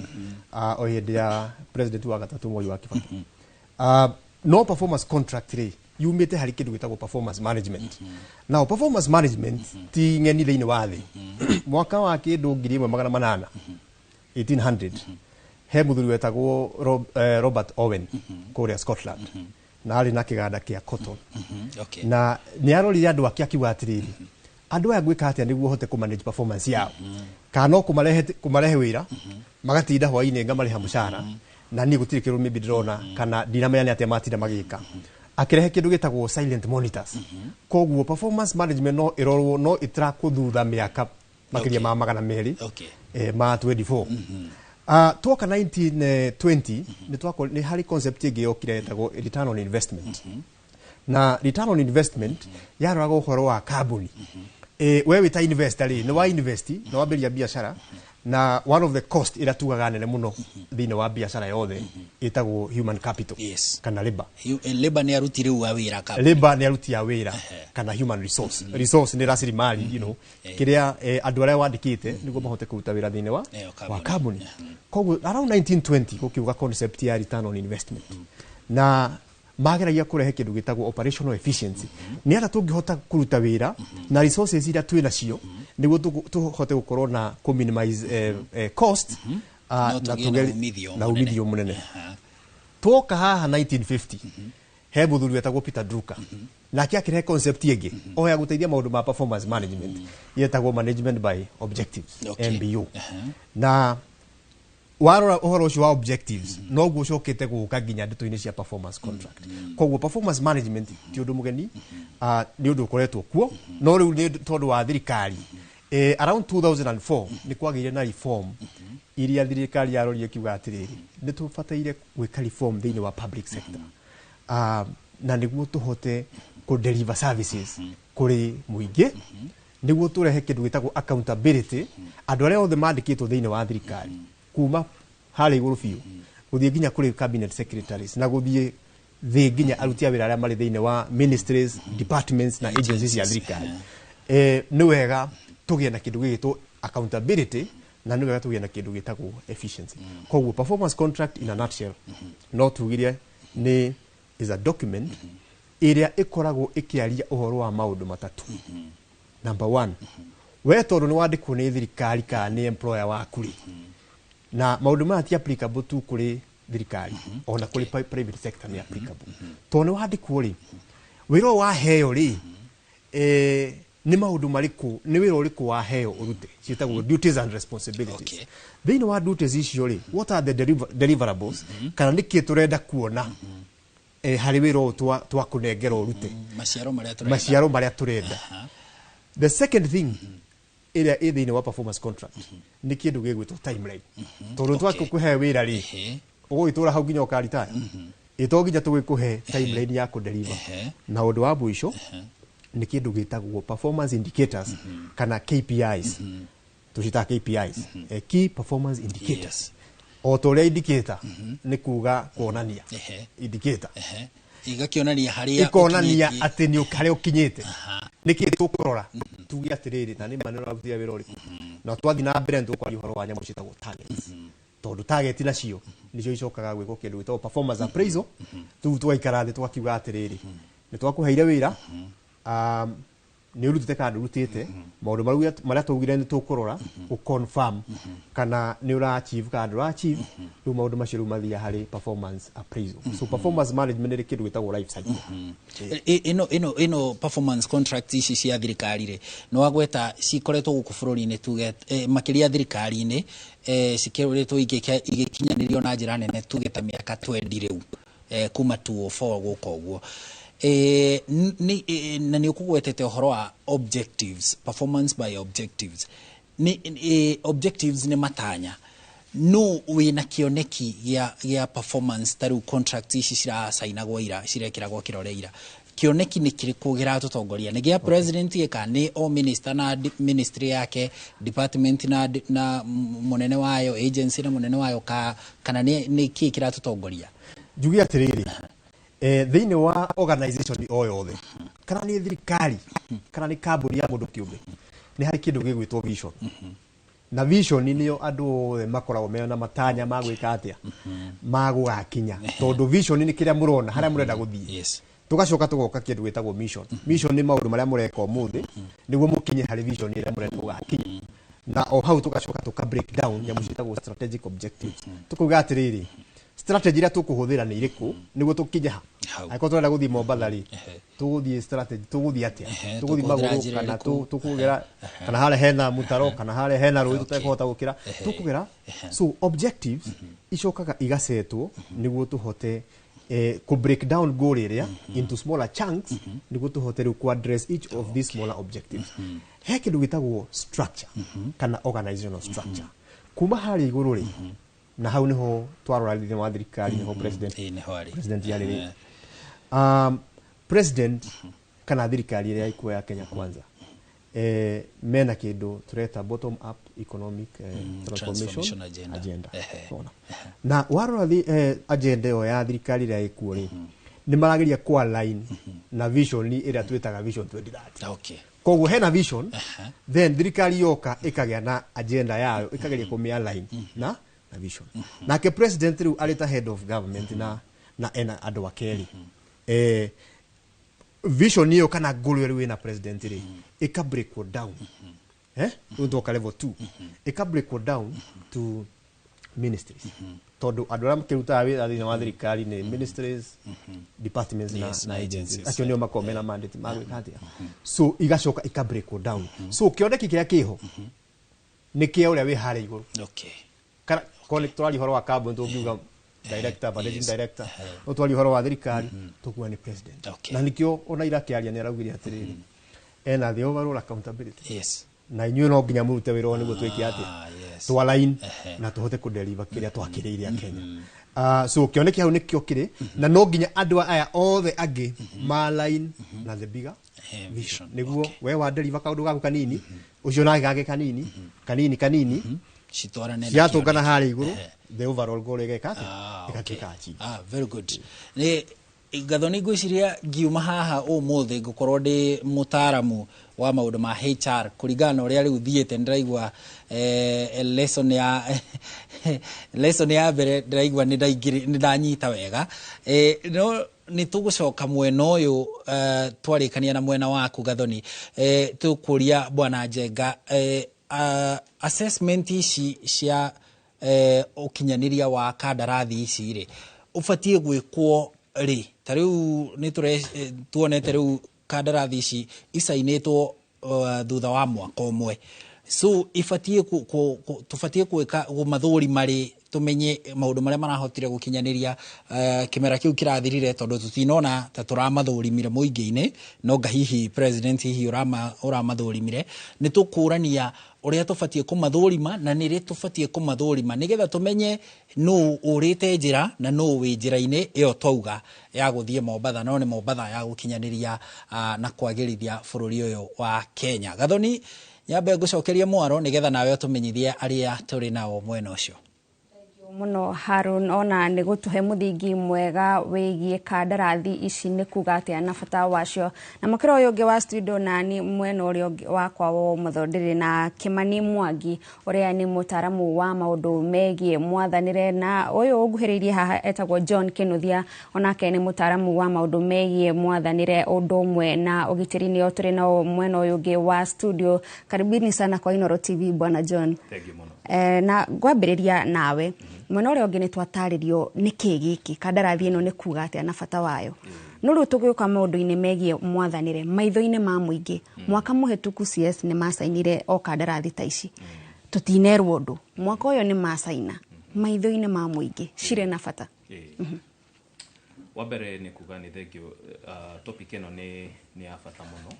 o hĩndĩ ya president wa gatatũ, Mwai wa Kibaki. No performance contract rĩ, yumĩte harĩ kĩndũ gĩtagwo performance management. Now, performance management ti ng'eni thĩinĩ wa thĩ. Mwaka wa kĩndũ 1800, 1800, he mũthuri wetagwo Robert Owen kũrĩa Scotland, na arĩ na kĩganda kĩa cotton. Na nĩ arorire andũ ake, akiuga atĩrĩrĩ, andũ aya ngwĩka atĩa nĩguo hote kũ manage performance yao? Kana no kũmarehe wĩra magatinda hwainĩ, ngamarĩha mũcara, na niĩ gũtirĩ kĩndũ maybe ndĩrona kana ndinamenya nĩ atĩa matinda magĩka. Akĩrehe kĩndũ gĩtagwo silent monitors. Koguo performance management no ĩrorwo, no ĩtrakwo thutha mĩaka makĩria ma 200 ma 24. Twoka 1920, nĩ harĩ concept ĩngĩ yokire yetagwo return on investment. Na return on investment yaroraga ũhoro wa kambuni. We wĩ ta investor rĩ, nĩ wa invest na wambĩrĩria biacara, na one of the cost ĩrĩa tugaga nene mũno thĩinĩ wa biacara yothe ĩtagwo human capital kana labor. Labor nĩ aruti rĩu a wĩra kambuni. Labor nĩ aruti a wĩra kana human resource. Resource nĩ rasilimali, kĩrĩa andũ arĩa wandĩkĩte nĩguo mahote kũruta wĩra thĩinĩ wa Ĩyo wa kambuni. Koguo around 1920 gũkiuga concept ya return on investment, na mageragia kũrehe kĩndũ gĩtagwo operational efficiency, nĩ atĩa tũngĩhota kũruta wĩra na resources iria twĩ nacio nĩguo tũhote gũkorwo na kũ minimize cost, No tũgĩe na umithio na mũnene. Umithio mũnene. Twoka haha 1950, he mũthuri wetagwo Peter Drucker, nake akĩrehe concept ĩngĩ o ya gũteithia maũndũ ma performance management, yetagwo management by objectives, MBO. Na warora ũhoro ũcio wa objectives, noguo ũcokete gũka nginya ndeto-inĩ cia performance contract. Koguo performance management ti ũndũ mũgeni, nĩ ũndũ ũkoretwo kuo, no rĩu nĩ tondũ wa thirikari, around 2004 nĩ kwagĩire na reform iria thirikari yarorire ĩkiuga atĩrĩrĩ, nĩ tũbataire gwĩka reform thĩinĩ wa public sector, na nĩguo tũhote kũ deliver services kũrĩ mũingĩ, nĩguo tũrehe kĩndũ gĩtagwo accountability, andũ arĩa othe mandĩkĩtwo thĩinĩ wa thirikari kuma harĩa igũrũ biũ gũthiĩ nginya kũrĩ cabinet secretaries na gũthiĩ thĩ nginya aruti a wĩra arĩa marĩ thĩinĩ wa ministries, departments na agencies cia thirikari. Nĩ wega tũgĩe na kĩndũ gĩgĩtwo accountability, na nĩ wega tũgĩe na kĩndũ gĩtagwo efficiency. Koguo performance contract in a nutshell, no tugire nĩ is a document ĩrĩa ĩkoragwo ĩkĩaria ũhoro wa maũndũ matatũ. Number one, we tondũ nĩ wandĩkwo nĩ thirikari kana nĩ employer waku rĩ, na maũndũ maya ti applicable tu kũrĩ thirikari, ona kũrĩ private sector nĩ applicable. Tondũ nĩ wandĩkwo rĩ, wĩra ũyũ waheo rĩ, nĩ maũndũ marĩkũ, nĩ wĩra ũrĩkũ waheo ũrute, ciĩtagwo duties and responsibilities. Thĩinĩ wa duties icio rĩ, what are the deliverables, kana nĩkĩ tũrenda kuona harĩ wĩra ũyũ twakũnengera ũrute? Maciaro marĩa tũrenda. Maciaro marĩa tũrenda. The second thing ĩrĩa ĩ thĩinĩ wa performance contract nĩ kĩndũ gĩgwĩtwo timeline, tondũ twakũhe wĩra rĩ, ũgũgĩtũra hau nginya ũkaritaya? Ĩ to nginya tũgĩkũhe timeline ya kũdeliver. Na ũndũ wa mũico nĩ kĩndũ gĩtagwo performance indicators kana KPIs. Tũcitaga KPIs, key performance indicators. O ta ũrĩa indicator nĩ kuga kuonania, indicator Igakĩonania harĩa ĩkonania ũkinyĩtie. Atĩ nĩ harĩa ũkinyĩte, nĩkĩ tũkũrora tuge atĩrĩrĩ, na nĩ ma nĩ ũrarutire wĩra ũrĩkũ. Na twathiĩ na mbere nĩ tũkwaria ũhoro wa nyamũ ciĩtagwo targets, tondũ target nacio nĩcio icokaga gwĩkwo kĩndũ gĩtagwo performance appraisal. Rĩu tũgaikara thĩ tũgakiuga atĩrĩrĩ, nĩ twakũheire wĩra, Nĩ ũrutĩte kana ndũrutĩte maũndũ marĩa twaugire nĩ tũkũrora gũ confirm kana nĩ ũra achieve kana ndũra achieve. Rĩu maũndũ macio rĩu mathiaga harĩ performance appraisal. So performance management nĩ kĩndũ gĩtagwo life cycle. Ĩno performance contract ici cia thirikari rĩ, nĩ wagweta cikoretwo gũkũ bũrũri-inĩ, tuge makĩria thirikari-inĩ, cikoretwo igĩkinyanĩrio na njĩra nene, tuge ta mĩaka 20 rĩu, kuma 2004 gũka ũguo. Na nĩ ũkũgwetete ũhoro wa objectives, performance by objectives. Nĩ objectives nĩ matanya no wĩna kĩoneki gĩa performance. Ta rĩu contract ici ciracainagwo ira, cirekĩragwo kĩrore ira, kĩoneki nĩ kĩrĩkũ kĩratũtongoria? Nĩ gĩa president gĩka nĩ o minister na ministry yake, department na mũnene wayo, agency na mũnene wayo, kana nĩ kĩĩ kĩratũtongoria? Njuge atĩrĩrĩ, thĩinĩ wa organization o yothe, kana nĩ thirikari kana nĩ kambuni ya mũndũ kĩũmbe, nĩ harĩ kĩndũ gĩgwĩtwo vision. Na vision nĩyo andũ othe makoragwo mena matanya ma gwĩka atĩa, ma gũgakinya, tondũ vision nĩ kĩrĩa mũrona harĩa mũrenda gũthiĩ. Tugacoka tugoka kĩndũ gĩtagwo mission. Mission nĩ maũndũ marĩa mũreka ũmũthĩ nĩguo mũkinye harĩ vision ĩrĩa mũrenda gũgakinya. Na o hau tugacoka tuka break down nyamũ ciĩtagwo strategic objectives, tukauga atĩrĩrĩ, strategy iria tũkũhũthĩra nĩ irĩkũ nĩguo tũkinye ha. Angĩkorwo tũrenda gũthiĩ Mombatha rĩ, tũgũthiĩ strategy, tũgũthiĩ atĩa? Tũgũthiĩ Tũkũhũthĩra magũrũ njĩra kana ĩrĩkũ? Tũkũgera kana harĩa hena mũtaro kana harĩa hena rũĩ tũtekũhota gũkĩra tũkũgera. So objectives icokaga igacetwo nĩguo tũhote ku break down goal ĩrĩa into smaller chunks, nĩguo tũhote rĩu ku address each of these smaller objectives. He kĩndũ gĩtagwo structure kana organizational structure kuma harĩa igũrũ rĩ, na hau niho twarora thĩinĩ wa thirikari niho president Ĩĩ, nĩho arĩ. President yarĩ rĩ, president kana thirikari ĩrĩa ikuo ya Kenya Kwanza, mena kĩndũ tũreta bottom up economic transformation transformation agenda. Agenda. Ona. Na warora agenda ĩyo ya thirikari ĩrĩa ĩkuo rĩ, nĩ marageria ku align na vision ĩrĩa twĩtaga Vision 2030. Koguo hena vision, then thirikari yoka ĩkagĩa na agenda yayo, ĩkageria kũmĩ align na vision. Nake president rĩu arĩ ta head of government na ena andũ ake rĩ, vision ĩyo kana goal ĩyo rĩu ĩna president rĩ, ĩka break down, rĩu twoka level 2, ĩka break down to ministries, tondũ andũ arĩa makĩrutaga wĩra thĩinĩ wa thirikari nĩ ministries, departments na, Yes, na na agencies. agencies. Acio nĩo makoragwo mena mandate ma gwĩka atĩa. So igacoka ika break down. So kĩoneki kĩrĩa kĩho nĩ kĩa ũrĩa wĩ harĩa igũrũ. Kana korwo nĩ tũraria ũhoro wa kambuni, tũngiuga director, managing director. No twaria ũhoro wa thirikari, tũkuga nĩ president. Na nĩkĩo ona ira akĩaria nĩ araugire atĩrĩrĩ, ena the overall accountability na inyuĩ no nginya mũrute wĩra ũyũ nĩguo twĩke atĩa, twalign na tũhote kũdeliver kĩrĩa twakĩrĩire a Kenya. So kĩoneki hau nĩkĩo kĩrĩ, na no nginya andũ aya othe angĩ ma align na the bigger vision, nĩguo we wa deliver kaũndũ gaku kanini, ũcio nake gake kanini kanini kanini, citwarane na ciatũngana kĩoneki. Harĩa igũrũ, the overall goal ĩgeka atĩa? Ĩgatuĩka achieved. Ah, very good. Nĩ Gathoni, ngwĩciria ngiuma haha ũmũthĩ ngũkorwo ndĩ mũtaaramu wa maũndũ ma HR kũringana na ũrĩa rĩu thiĩte. Ndĩraigua lesson ya mbere ndĩraigua nĩ ndanyita wega. No nĩ tũgũcoka mwena ũyũ, twarĩkania na mwena waku Gathoni, tũkũria Bwana Njenga, assessment ici cia ũkinyanĩria wa kandarathi ici rĩ, ũbatiĩ gwĩkwo rĩ? Ta rĩu nĩ tuonete rĩu kandarathi ici icainĩtwo thutha wa mwaka ũmwe, so ibatiĩ tũbatiĩ gwĩka kũmathũrima rĩ, tũmenye maũndũ marĩa marahotire gũkinyanĩria kĩmera kĩu kĩrathirire, tondũ tũtinona ta tũramathũrimire mũingĩ-inĩ, no nga hihi president hihi ũramathũrimire. Nĩ tũkũrania ũrĩa tũbatiĩ kũmathũrima na nĩ rĩ tũbatiĩ kũmathũrima, nĩgetha tũmenye nũ ũrĩte njĩra na nũ wĩ njĩra-inĩ ĩyo twauga ya gũthiĩ Mombatha, no nĩ Mombatha ya gũkinyanĩria na kwagĩrithia bũrũri ũyũ wa Kenya. Gathoni, nyambe ngũcokerie mwaro nĩgetha nawe ũtũmenyithie arĩa tũrĩ nao mwena ũcio. Muno Harun, ona nĩ gũtũhe mũthingi mwega wĩgiĩ kandarathi ici nĩ kuga atĩa na bata wacio. Na mũkĩra ũyũ ũngĩ wa studio, nani mwena ũrĩa ũngĩ wakwa wa ũmotho ndĩrĩ na Kimani Mwangi, ũrĩa nĩ mũtaaramu wa maũndũ megiĩ mwathanĩre, na ũyũ ũnguhĩrĩirie haha etagwo John Kinuthia, onake nĩ mũtaaramu wa maũndũ megiĩ mwathanĩre ũndũ ũmwe na ũgitĩri. Nĩo tũrĩ nao mwena ũyũ ũngĩ wa studio. Karibuni sana kwa Inooro TV, bwana John. Thank you mũno. Na ngwambĩrĩria nawe, mwena ũrĩa ũngĩ nĩ twatarĩrio nĩ kĩ gĩkĩ kandarathi ĩno nĩ kuga atĩa na bata wayo, no rĩu tũgĩũka maũndũ-inĩ megiĩ mwathanĩre maitho-inĩ ma mũingĩ, mwaka mũhĩtũku CS nĩ macainire o kandarathi ta ici, tũtinerwo ũndũ. Mwaka ũyũ nĩ macaina, maitho-inĩ ma mũingĩ cirĩ na bata? Wa mbere nĩ kuga nĩ thank you. Topic ĩno nĩ ya bata mũno.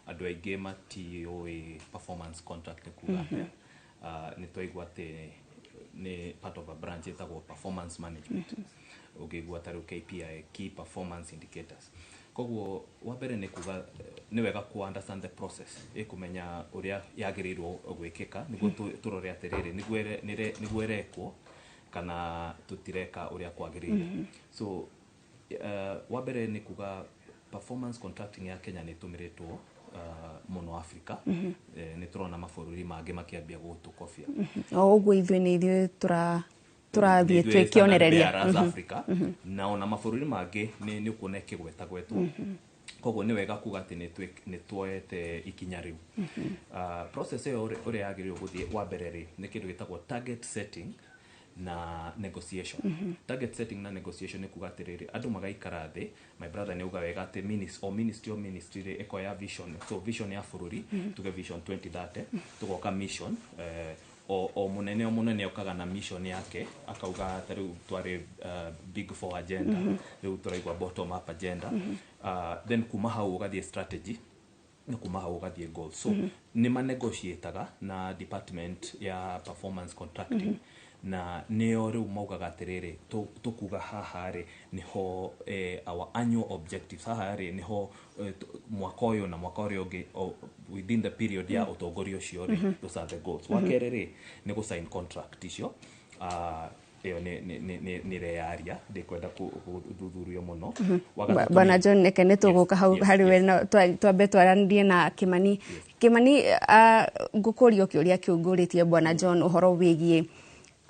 Andũ aingĩ matiũĩ performance contract nĩ kuga atĩa. Nĩ twaigua atĩ nĩ part of a branch ĩtagwo performance management, ũngĩigua ta rĩu KPI, key performance indicators. Koguo wa mbere nĩ kuga nĩ wega ku understand the process, ĩkũmenya ũrĩa yagĩrĩirwo gwĩkĩka nĩguo tũrore atĩrĩrĩ, nĩguo ĩrekwo kana tũtireka ũrĩa kwagĩrĩire. So wa mbere nĩ kuga performance contracting ya Kenya nĩ ĩtũmĩrĩtwo mũno Africa. Nĩ tũrona mabũrũri mangĩ makĩambia gũtũkobia. O ũguo ithuĩ nĩ ithuĩ tũrathiĩ Nĩ ithuĩ twĩ kĩonereria. standard bearers Africa, na ona mabũrũri mangĩ nĩ ũkuona ĩkĩgwetagwetwo. Koguo nĩ wega kuga atĩ nĩ tuoete ikinya rĩu. Process ĩyo ũrĩa yagĩrĩirwo gũthiĩ, wa mbere rĩ, nĩ kĩndũ gĩtagwo target setting na negotiation. Target setting na negotiation nĩ kuga atĩrĩrĩ, andũ magaikara thĩ. My brother nĩ auga wega atĩ o ministry rĩ, ĩkoya vision, so vision ya bũrũri, tuge Vision 2030, tũgoka mission, o mũnene okaga na mission yake, akauga ta rĩu twarĩ Big Four agenda, rĩu tũraigua bottom up agenda. Then kuma hau ũgathiĩ strategy, na kuma hau ũgathiĩ goals. So nĩ manegotiataga na department ya performance contracting, na nĩo rĩu maugaga atĩrĩrĩ, tũkuga haha rĩ nĩho our annual objectives, haha rĩ nĩho mwaka ũyũ na mwaka ũrĩa ũngĩ, within the period ya ũtongoria ũcio rĩ, those are the goals. Wa kerĩ rĩ, nĩ gũ sign contract icio. Ĩyo nĩ ĩreyaria, ndĩkwenda gũthuthurio mũno. Wa gatatũ Bwana John, reke nĩ tũgũka hau harĩ we, no twambe twaranĩrie na Kimani. Kimani, ngũkũria kĩũria kĩu ngũrĩtie bwana John, ũhoro wĩgiĩ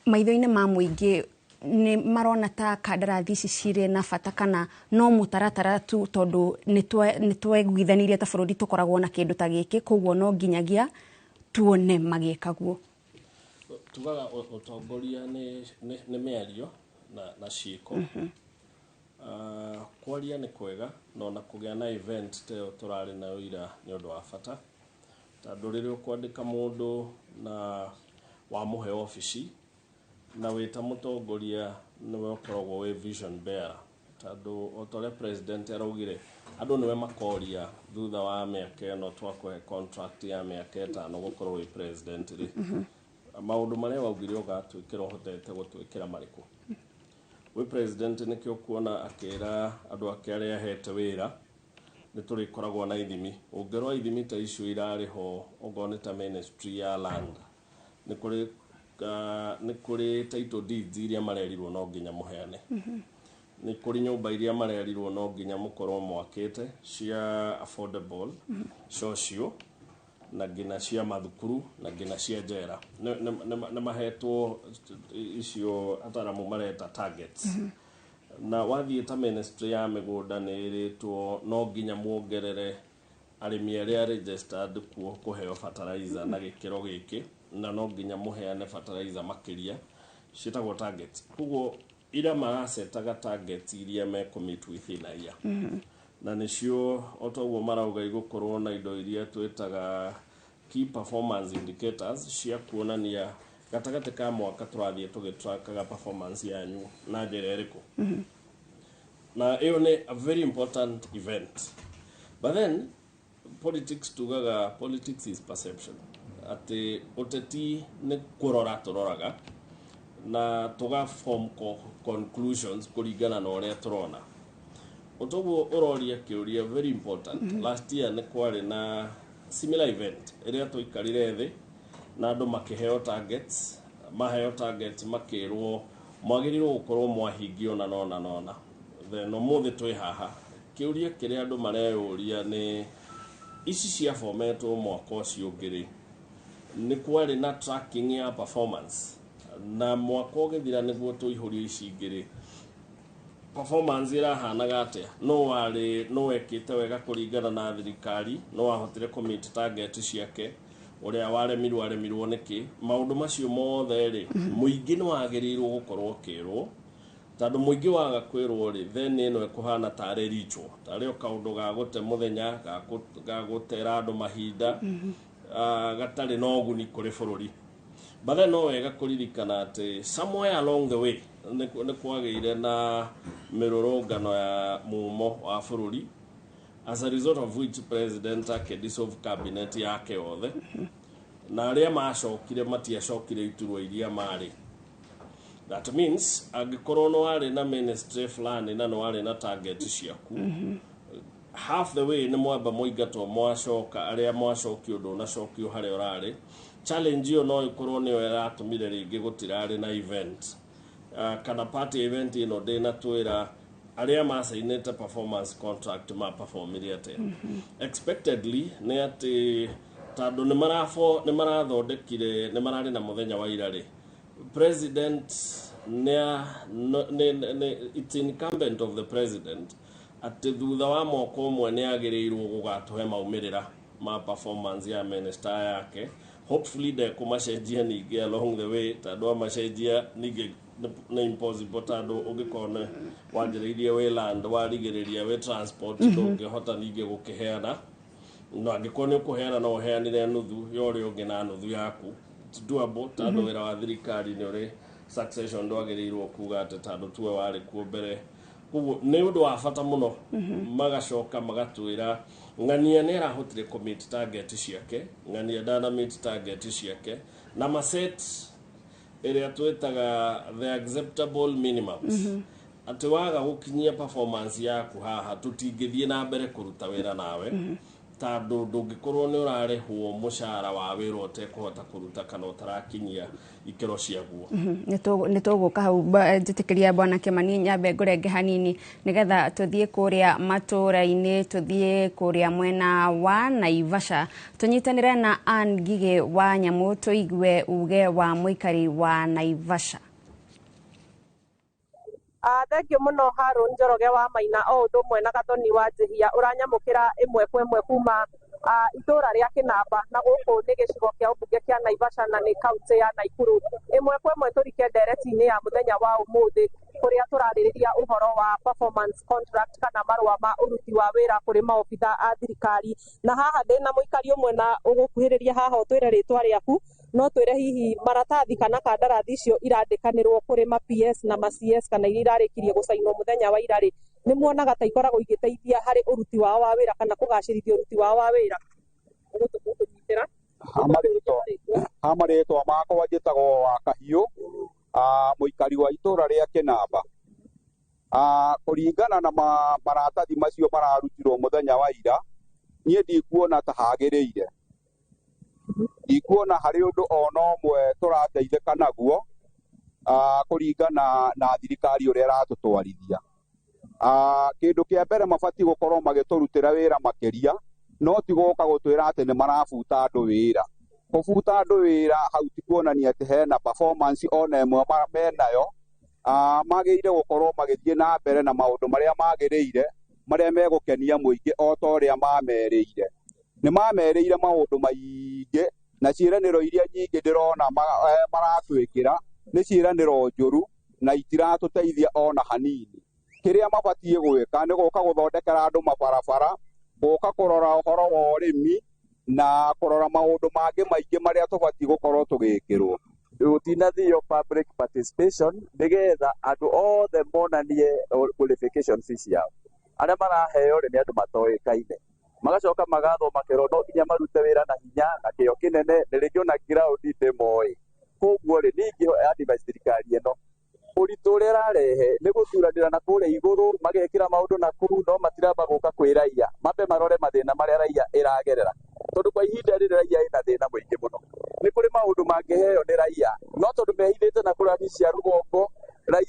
maitho-inĩ ma mũingĩ, nĩ marona ta kandarathi ici cirĩ na bata kana no mũtaratara tu, tondũ nĩ tweguithanirie ta bũrũri tũkoragwo na kĩndũ ta gĩkĩ, koguo no nginyagia tuone magĩkagwo? Tugaga ũtongoria nĩ mĩario na ciĩko. Kwaria nĩ kwega, no ona kũgĩa na event ta ĩyo tũrarĩ nayo ira nĩ ũndũ wa bata, tondũ rĩrĩa ũkwandĩka mũndũ na wamũhe obici na wĩ ta mũtongoria, nĩwe ũkoragwo wĩ vision bearer, tondũ o ta ũrĩa president araugire, andũ nĩwe makoria thutha wa mĩaka ĩno twakũhe contract ya mĩaka 5 gũkorwo wĩ president rĩ, maũndũ marĩa waugire ũgatwĩkĩra ũhotete gũtwĩkĩra marĩkũ wĩ president? Nĩkĩo kuona akĩra andũ ake arĩa ahete wĩra nĩ tũrĩkoragwo na ithimi. Ũngĩrora ithimi ta icio irarĩ ho, okorwo nĩ ta ministry ya land, nĩ kũrĩ title deeds iria marerirwo no nginya mũheane, nĩ kũrĩ nyũmba iria marerirwo no nginya mũkorwo mwakĩte cia affordable, social, na nginya cia mathukuru, na nginya cia njera. Nĩ mahetwo icio ataramu mareta targets. Na wathiĩ ta ministry ya mĩgũnda, nĩ ĩrĩtwo no nginya muongerere arĩmi arĩa registered kuo kũheo fertilizer na gĩkĩro gĩkĩ, na no nginya mũheane fertilizer makĩria, ciĩtagwo targets. Koguo ira maracetaga targets iria mecommit within a year, na nĩcio o toguo marauga igũkorwo na indo iria twĩtaga key performance indicators, cia kuonania gatagatĩ ka mwaka tũrathiĩ tũgĩtrakaga performance yanyu na njĩra ĩrĩkũ. Na ĩyo nĩ a very important event. But then politics, tugaga politics is perception, atĩ ũteti nĩ kũrora tũroraga na tũga form conclusions kũringana na ũrĩa tũrona. Ũtoguo ũroria kĩũria very important. Last year nĩ kwarĩ na similar event ĩrĩa twaikarire thĩ na andũ makĩheo targets, maheo targets makĩrwo Mwagĩrĩirwo gũkorwo mwahingia ona nona nona. Then ũmũthĩ twĩ haha, kĩũria kĩrĩa andũ mareyũria nĩ ici ciabometwo mwaka ũcio ũngĩ rĩ, nĩ kwarĩ na tracking ya performance, na mwaka ũgĩthira nĩguo tũihũrie ici ingĩ rĩ, performance ĩrahanaga atĩa? No warĩ no wekĩte wega kũringana na thirikari, no wahotire kũ meet target ciake, ũrĩa waremirwo aremirwo nĩkĩ? Maũndũ macio mothe rĩ, mũingĩ nĩ wagĩrĩirwo gũkorwo ũkĩrwo, tondũ mũingĩ waga kwĩrwo rĩ, then ĩno ĩkũhana tarĩ ritual, tarĩ o kaũndũ ga gũte mũthenya, ga gũtera andũ mahinda, gatarĩ na ũguni kũrĩ bũrũri. But then no wega kũririkana atĩ somewhere along the way nĩ kwagĩire na mĩrũrũngano ya mumo wa bũrũri, as a result of which president akĩdissolve cabinet yake yothe, na arĩa macokire matiacokire iturwa iria marĩ. That means angĩkorwo nĩ warĩ na ministry fulani na nĩ warĩ na target ciaku, half the way nĩ mwamba mũingatwo, mwacoka arĩa mwacokio ndũnacokio harĩa ũrarĩ. Challenge ĩyo no ĩkorwo nĩyo ĩratũmire rĩngĩ gũtirarĩ na event, kana party event ĩno ndĩnatwĩra arĩa macainĩte performance contract ma performire atĩa. Expectedly nĩ atĩ tondũ nĩ marathondekire, nĩ mararĩ na mũthenya wa ira rĩ, president nĩ it's incumbent of the president atĩ thutha wa mwaka ũmwe nĩ agĩrĩirwo gũgatũhe maumĩrĩra ma performance ya minister yake. Hopefully ndekũmacenjia ningĩ along the way, tondũ amacenjia ningĩ nĩ impossible, tondũ ũngĩkorwo nĩ wanjĩrĩirie wĩ land, warigĩrĩria wĩ transport, ndũngĩhota ningĩ gũkĩheana. No angĩkorwo nĩ ũkũheana, no ũheanire nuthu ya ũrĩa ũngĩ na nuthu yaku. It's doable, tondũ wĩra wa thirikari nĩ ũrĩ succession, ndwagĩrĩirwo kuga atĩ tondũ tuwe warĩ kuo mbere. Koguo nĩ ũndũ wa bata mũno magacoka magatwĩra ng'ania nĩ arahotire kũ meet target ciake, ng'ania ndana meet target ciake, na maset ĩrĩa twĩtaga the acceptable minimums, atĩ waga gũkinyia performance yaku haha, tũtingĩthiĩ na mbere kũruta wĩra nawe, tondũ ndũngĩkorwo nĩ ũrarĩhwo mũcara wa wĩra ũtekũhota kũruta kana ũtarakinyia ikĩro ciaguo. Nĩ tũgũka hau. Njĩtĩkĩria bwana Kĩmani nyambe ngũrenge hanini nĩgetha tũthiĩ kũrĩa matũra-inĩ, tũthiĩ kũrĩa mwena wa Naivasha, tũnyitanĩre na Ann Ngigĩ wa Nyamũ, tũigue uge wa mũikari wa Naivasha. Thengiũ mũno Harũn Njoroge wa Maina o ũndũ ũmwe na Gathoni wa Njĩhia. Ũranyamũkĩra ĩmwe kwa ĩmwe kuma itũra rĩa Kĩnamba, na gũkũ nĩ gĩcigo kĩa ũmbunge kĩa Naivasha na nĩ kaunti ya Naikuru. Ĩmwe kwa ĩmwe tũrike ndereti-inĩ ya mũthenya wa ũmũthĩ, kũrĩa tũrarĩrĩria ũhoro wa performance contract kana marũa ma ũruti wa wĩra kũrĩ maobitha a thirikari. Na haha ndĩna mũikari ũmwe na ũgũkuhĩrĩria haha ũtwĩre rĩtwa rĩaku, no twĩre hihi maratathi kana kandarathi icio irandĩkanĩrwo kũrĩ ma PS na ma CS kana iria irarĩkirie gũcainwo mũthenya wa ira rĩ, nĩ muonaga ta ikoragwo igĩteithia harĩ ũruti wao wa wĩra kana kũgacĩrithia ũruti wao wa wĩra? Ũgũtũnyitĩra. Ha marĩtwa makwa njĩtagwo wa Kahiũ, mũikari wa itũra rĩa Kĩnamba. Kũringana na maratathi macio mararutirwo mũthenya wa ira, niĩ ndikuona ta hagĩrĩire, ndikuona harĩ ũndũ ona ũmwe tũrateithĩka naguo, kũringana na thirikari ũrĩa ĩratũtwarithia. Kĩndũ kĩa mbere mabatiĩ gũkorwo magĩtũrutĩra wĩra makĩria, no ti gũka gũtwĩra atĩ nĩ marabuta andũ wĩra. Kũbuta andũ wĩra hau ti kuonania atĩ hena performance ona ĩmwe menayo. Magĩrĩire gũkorwo magĩthiĩ na mbere na maũndũ marĩa magĩrĩire, marĩa megũkenia mũingĩ o ta ũrĩa mamerĩire. Nĩ mamerĩire maũndũ maingĩ, na ciĩranĩro iria nyingĩ ndĩrona maratwĩkĩra nĩ ciĩranĩro njũru na itiratũteithia ona hanini. Kĩrĩa mabatiĩ gwĩka nĩ gũka gũthondekera andũ mabarabara, gũka kũrora ũhoro wa ũrĩmi na kũrora maũndũ mangĩ maingĩ marĩa tũbatiĩ gũkorwo tũgĩkĩrwo. Gũtinathio public participation nĩgetha andũ othe monanie qualifications ciao. Arĩa maraheo rĩ, nĩ andũ matoĩkaine, magacoka magathwo makerwo no nginya marute wĩra na hinya na kĩo kĩnene, na rĩngĩ ona ground ndĩmoĩ. Koguo rĩ, niĩ ingĩ advise thirikari ĩno, ũritũ ũrĩa ĩrarehe nĩ gũthuranĩra na kũrĩa igũrũ, magekĩra maũndũ na kũu, no matiramba gũka kwĩ raia mambe marore mathĩna marĩa raia ĩragerera, tondũ kwa ihinda rĩrĩ raia ĩna thĩna mũingĩ mũno. Nĩ kũrĩ maũndũ mangĩheo nĩ raia, no tondũ mehithĩte na kũrĩa cia rũgongo raia.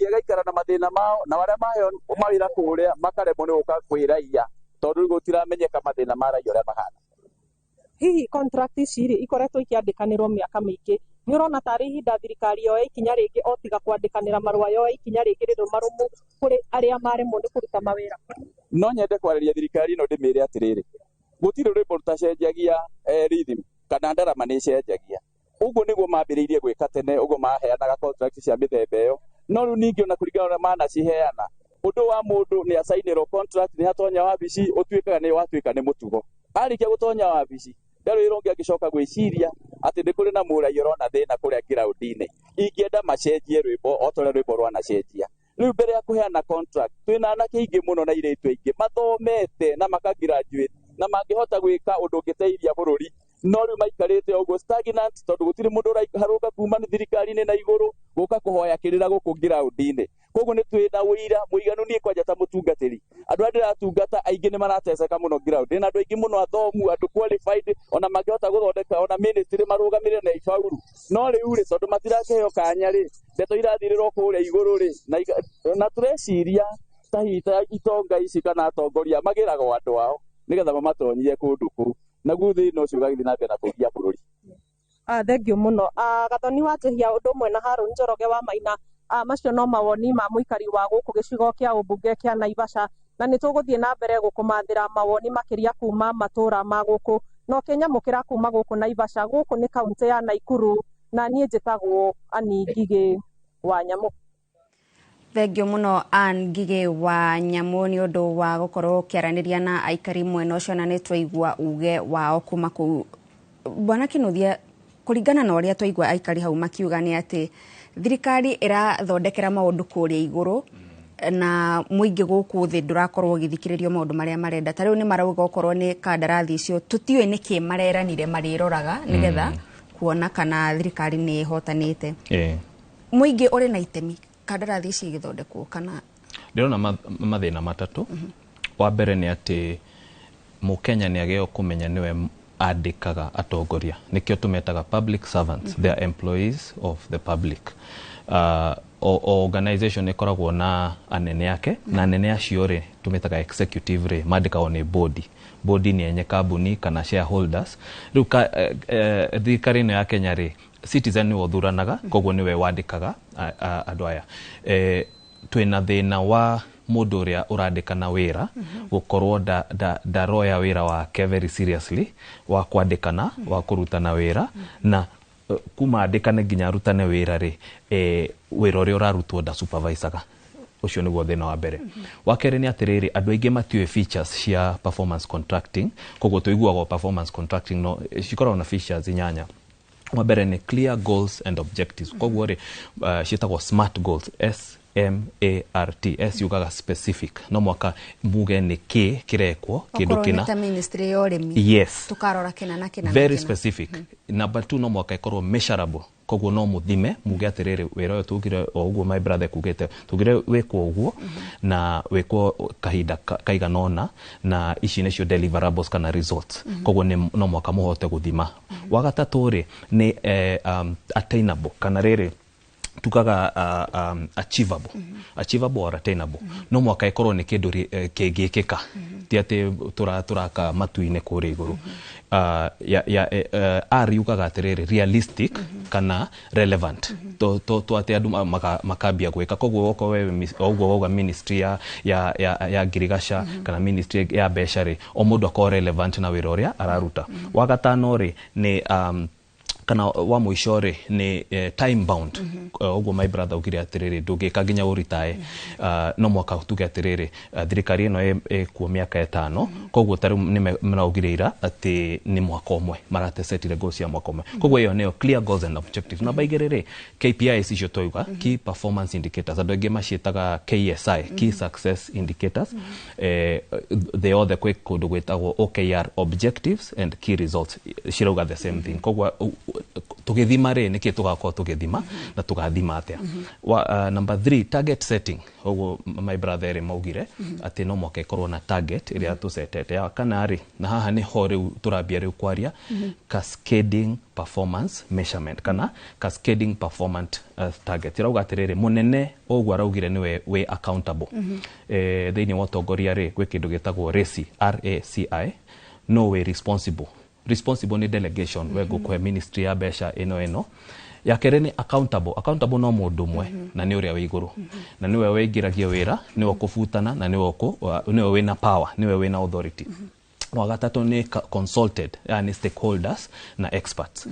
mao, na arĩa maheo mawĩra kũrĩa makaremwo nĩ gũka kwĩ raia tondũ rĩu gũtiramenyeka mathĩna ma raia ũrĩa mahana. Hihi contract ici rĩ ikoretwo ikĩandĩkanĩrwo mĩaka mĩingĩ, nĩ ũrona tarĩ ihinda thirikari yoe ikinya rĩngĩ o tiga kwandĩkanĩra marũa, yoe ikinya rĩngĩ rĩrũ marũmu kũrĩ arĩa maremwo nĩ kũruta mawĩra? No nyende kwarĩria thirikari ĩno ndĩmĩre atĩrĩrĩ, gũtirĩ rwĩmbo rũtacenjagia rhythm kana ndarama nĩ ĩcenjagia. Ũguo nĩguo mambĩrĩirie gwĩka tene, ũguo maheanaga contract cia mĩthemba ĩyo, no rĩu ningĩ ona kũringana na ũrĩa manaciheana, ũndũ wa mũndũ nĩ acainĩrwo contract, nĩ atonya wabici, ũtuĩkaga nĩ watuĩka nĩ mũtugo. Arĩkia gũtonya wabici ndarĩ wĩra ũngĩ angĩcoka gwĩciria atĩ nĩ kũrĩ na mũraia ũrona thĩna kũrĩa ground-inĩ. Ingĩenda macenjie rwĩmbo o ta ũrĩa rwĩmbo rwanacenjia. Rĩu mbere ya kũheana contract, twĩna anake aingĩ mũno na airĩtu aingĩ mathomete na makagraduate na mangĩhota gwĩka ũndũ ũngĩteithia bũrũri, no rĩu maikarĩte ũguo stagnant tondũ gũtirĩ mũndũ ũraharũka kuma thirikari-inĩ na igũrũ gũka kũhoya kĩrĩra gũkũ ground-inĩ. Koguo nĩ twĩna ũira mũiganu. Niĩ kwanja ta mũtungatĩri, andũ arĩa ndĩratungata aingĩ nĩ marateceka mũno ground, na andũ aingĩ mũno athomu, andũ qualified, ona mangĩhota gũthondeka ona ministry marũgamĩrĩre na ibauru, no rĩu rĩ tondũ matirakĩheo kanya rĩ, ndeto irathirĩrwo kũrĩa igũrũ rĩ, na tũreciria ta hihi ta itonga ici kana atongoria magĩragwo andũ ao nĩgetha mamatonyie kũndũ kũu, naguo thĩna ũcio ũgagĩthiĩ na mbere na kũgia bũrũri. Thengiũ mũno, Gathoni wa Njihia ũndũ ũmwe na Harũni Njoroge wa Maina. Macio no mawoni ma mũikari wa gũkũ gĩcigo kĩa ũmbunge kĩa Naivasha, na nĩ tũgũthiĩ na mbere gũkũmathĩra mawoni makĩria kuma matũra ma gũkũ, na ũkĩnyamũkĩra kuma gũkũ Naivasha. Gũkũ nĩ kaũntĩ ya Naikuru, na niĩ njĩtagwo Ani Ngigĩ wa Nyamũ. Thengio mũno, Ann Ngigĩ wa Nyamũ, nĩ ũndũ wa gũkorwo ũkĩaranĩria na aikari mwena ũcio, na nĩ twaigua uge wao kuma kũu. Bwana Kinuthia, kũringana na ũrĩa twaigua aikari hau makiuga nĩ atĩ thirikari ĩrathondekera maũndũ kũrĩa igũrũ na mũingĩ gũkũ thĩ ndũrakorwo ũgĩthikĩrĩrio maũndũ marĩa marenda. Ta rĩu nĩ marauga okorwo nĩ kandarathi icio, tũtiũĩ nĩkĩ mareranire marĩroraga nĩgetha kuona kana thirikari nĩ ĩhotanĩte. Mũingĩ ũrĩ na itemi kandarathi ici igĩthondekwo kana? Ndĩrona mathĩna matatũ. Wa mbere nĩ atĩ mũkenya nĩ agĩrĩirwo kũmenya nĩwe andĩkaga atongoria, nĩkĩo tũmetaga public servants. They are employees of the public. O organization ĩkoragwo na anene ake, na anene acio rĩ tũmetaga executive rĩ, mandĩkagwo nĩ bodi. Bodi nĩ enye kambuni kana shareholders. Rĩu thirikari ĩno ya Kenya rĩ, citizen nĩwe ũthuranaga, koguo nĩwe wandĩkaga andũ aya. Twĩna thĩna wa mũndũ ũrĩa ũrandĩkana wĩra gũkorwo ndaroya wĩra wake very seriously, wa kwandĩkana, wa kũrutana wĩra, na kuma andĩkane nginya arutane wĩra rĩ, wĩra ũrĩa ũrarutwo nda supervisaga. Ũcio nĩguo thĩna wa mbere. Wa kerĩ nĩ atĩrĩrĩ, andũ aingĩ matiũĩ features cia performance contracting, koguo tũiguaga performance contracting, no cikoragwo na features inyanya. Wa mbere nĩ clear goals and objectives. Koguo rĩ, ciĩtagwo SMART goals, SMART. S yugaga specific, no mwaka muge nĩ kĩ kĩrekwo kĩndũ okorwo nĩ kĩna ta ministry ya ũrĩmi, tũkarora kĩna na kĩna na very kĩna. Specific. Number two, no mwaka ĩkorwo measurable, koguo no mũthime muge atĩrĩrĩ, wĩra ũyũ tugire o ũguo my brother kugĩte, tugire wĩkwo ũguo na wĩkwo kahinda kaigana ũna, na ici nĩcio deliverables kana results. Koguo no mwaka mũhote gũthima. Wa gatatũ rĩ nĩ attainable, kana rĩrĩ tugaga achievable, achievable or attainable. No mwaka ĩkorwo nĩ kĩndũ kĩngĩkĩka, ti atĩ tũraka matu-inĩ kũrĩa igũrũ. Ya R yugaga atĩrĩrĩ, realistic kana relevant, to atĩ andũ makambia gwĩka. Koguo okorwo we o ũguo wauga ministry ya ngirigaca kana ministry ya mbeca rĩ, o mũndũ akorwo relevant na wĩra ũrĩa araruta. Wa gatano rĩ nĩ kana wa mũico rĩ nĩ time bound. Ũguo my brother augire atĩrĩrĩ, ndũngĩka nginya ũritae. No mwaka tuge atĩrĩrĩ, thirikari ĩno ĩkuo mĩaka 5, koguo ta rĩu nĩ maraugire ira atĩ nĩ mwaka ũmwe maratecetire goals cia mwaka ũmwe. Koguo ĩyo nĩyo clear goals and objectives. Namba igĩrĩ rĩ, KPIs icio twauga, key performance indicators, andũ aingĩ maciĩtaga KSI, key success indicators. Thĩ yothe kwĩ kũndũ gwĩtagwo OKR, objectives and key results, cirauga the same thing. Koguo Tũgĩthima rĩ, nĩkĩ tũgakorwo tũgĩthima na tũgathima atĩa? Number 3, target setting. Ũguo my brother erĩ maugire atĩ no mũhaka ĩkorwo na target ĩrĩa tũcetete. Ya kana rĩ, na haha nĩho rĩu tũrambia rĩu kwaria cascading performance measurement kana cascading performance target. Ĩrauga atĩrĩrĩ, mũnene ũguo araugire nĩwe wĩ accountable. Thĩinĩ wa ũtongoria rĩ, gwĩ kĩndũ gĩtagwo RACI, RACI, no wĩ responsible. Responsible nĩ delegation, we ngũkũhe ministry ya mbeca ĩno ĩno. Ya kerĩ nĩ accountable. Accountable no mũndũ ũmwe, na nĩ ũrĩa wĩ igũrũ, na nĩwe wĩingĩragia wĩra, nĩwe ũkũbutana, na nĩwe nĩwe wĩna power, nĩwe wĩna authority. Wa gatatũ nĩ consulted, yani stakeholders na experts,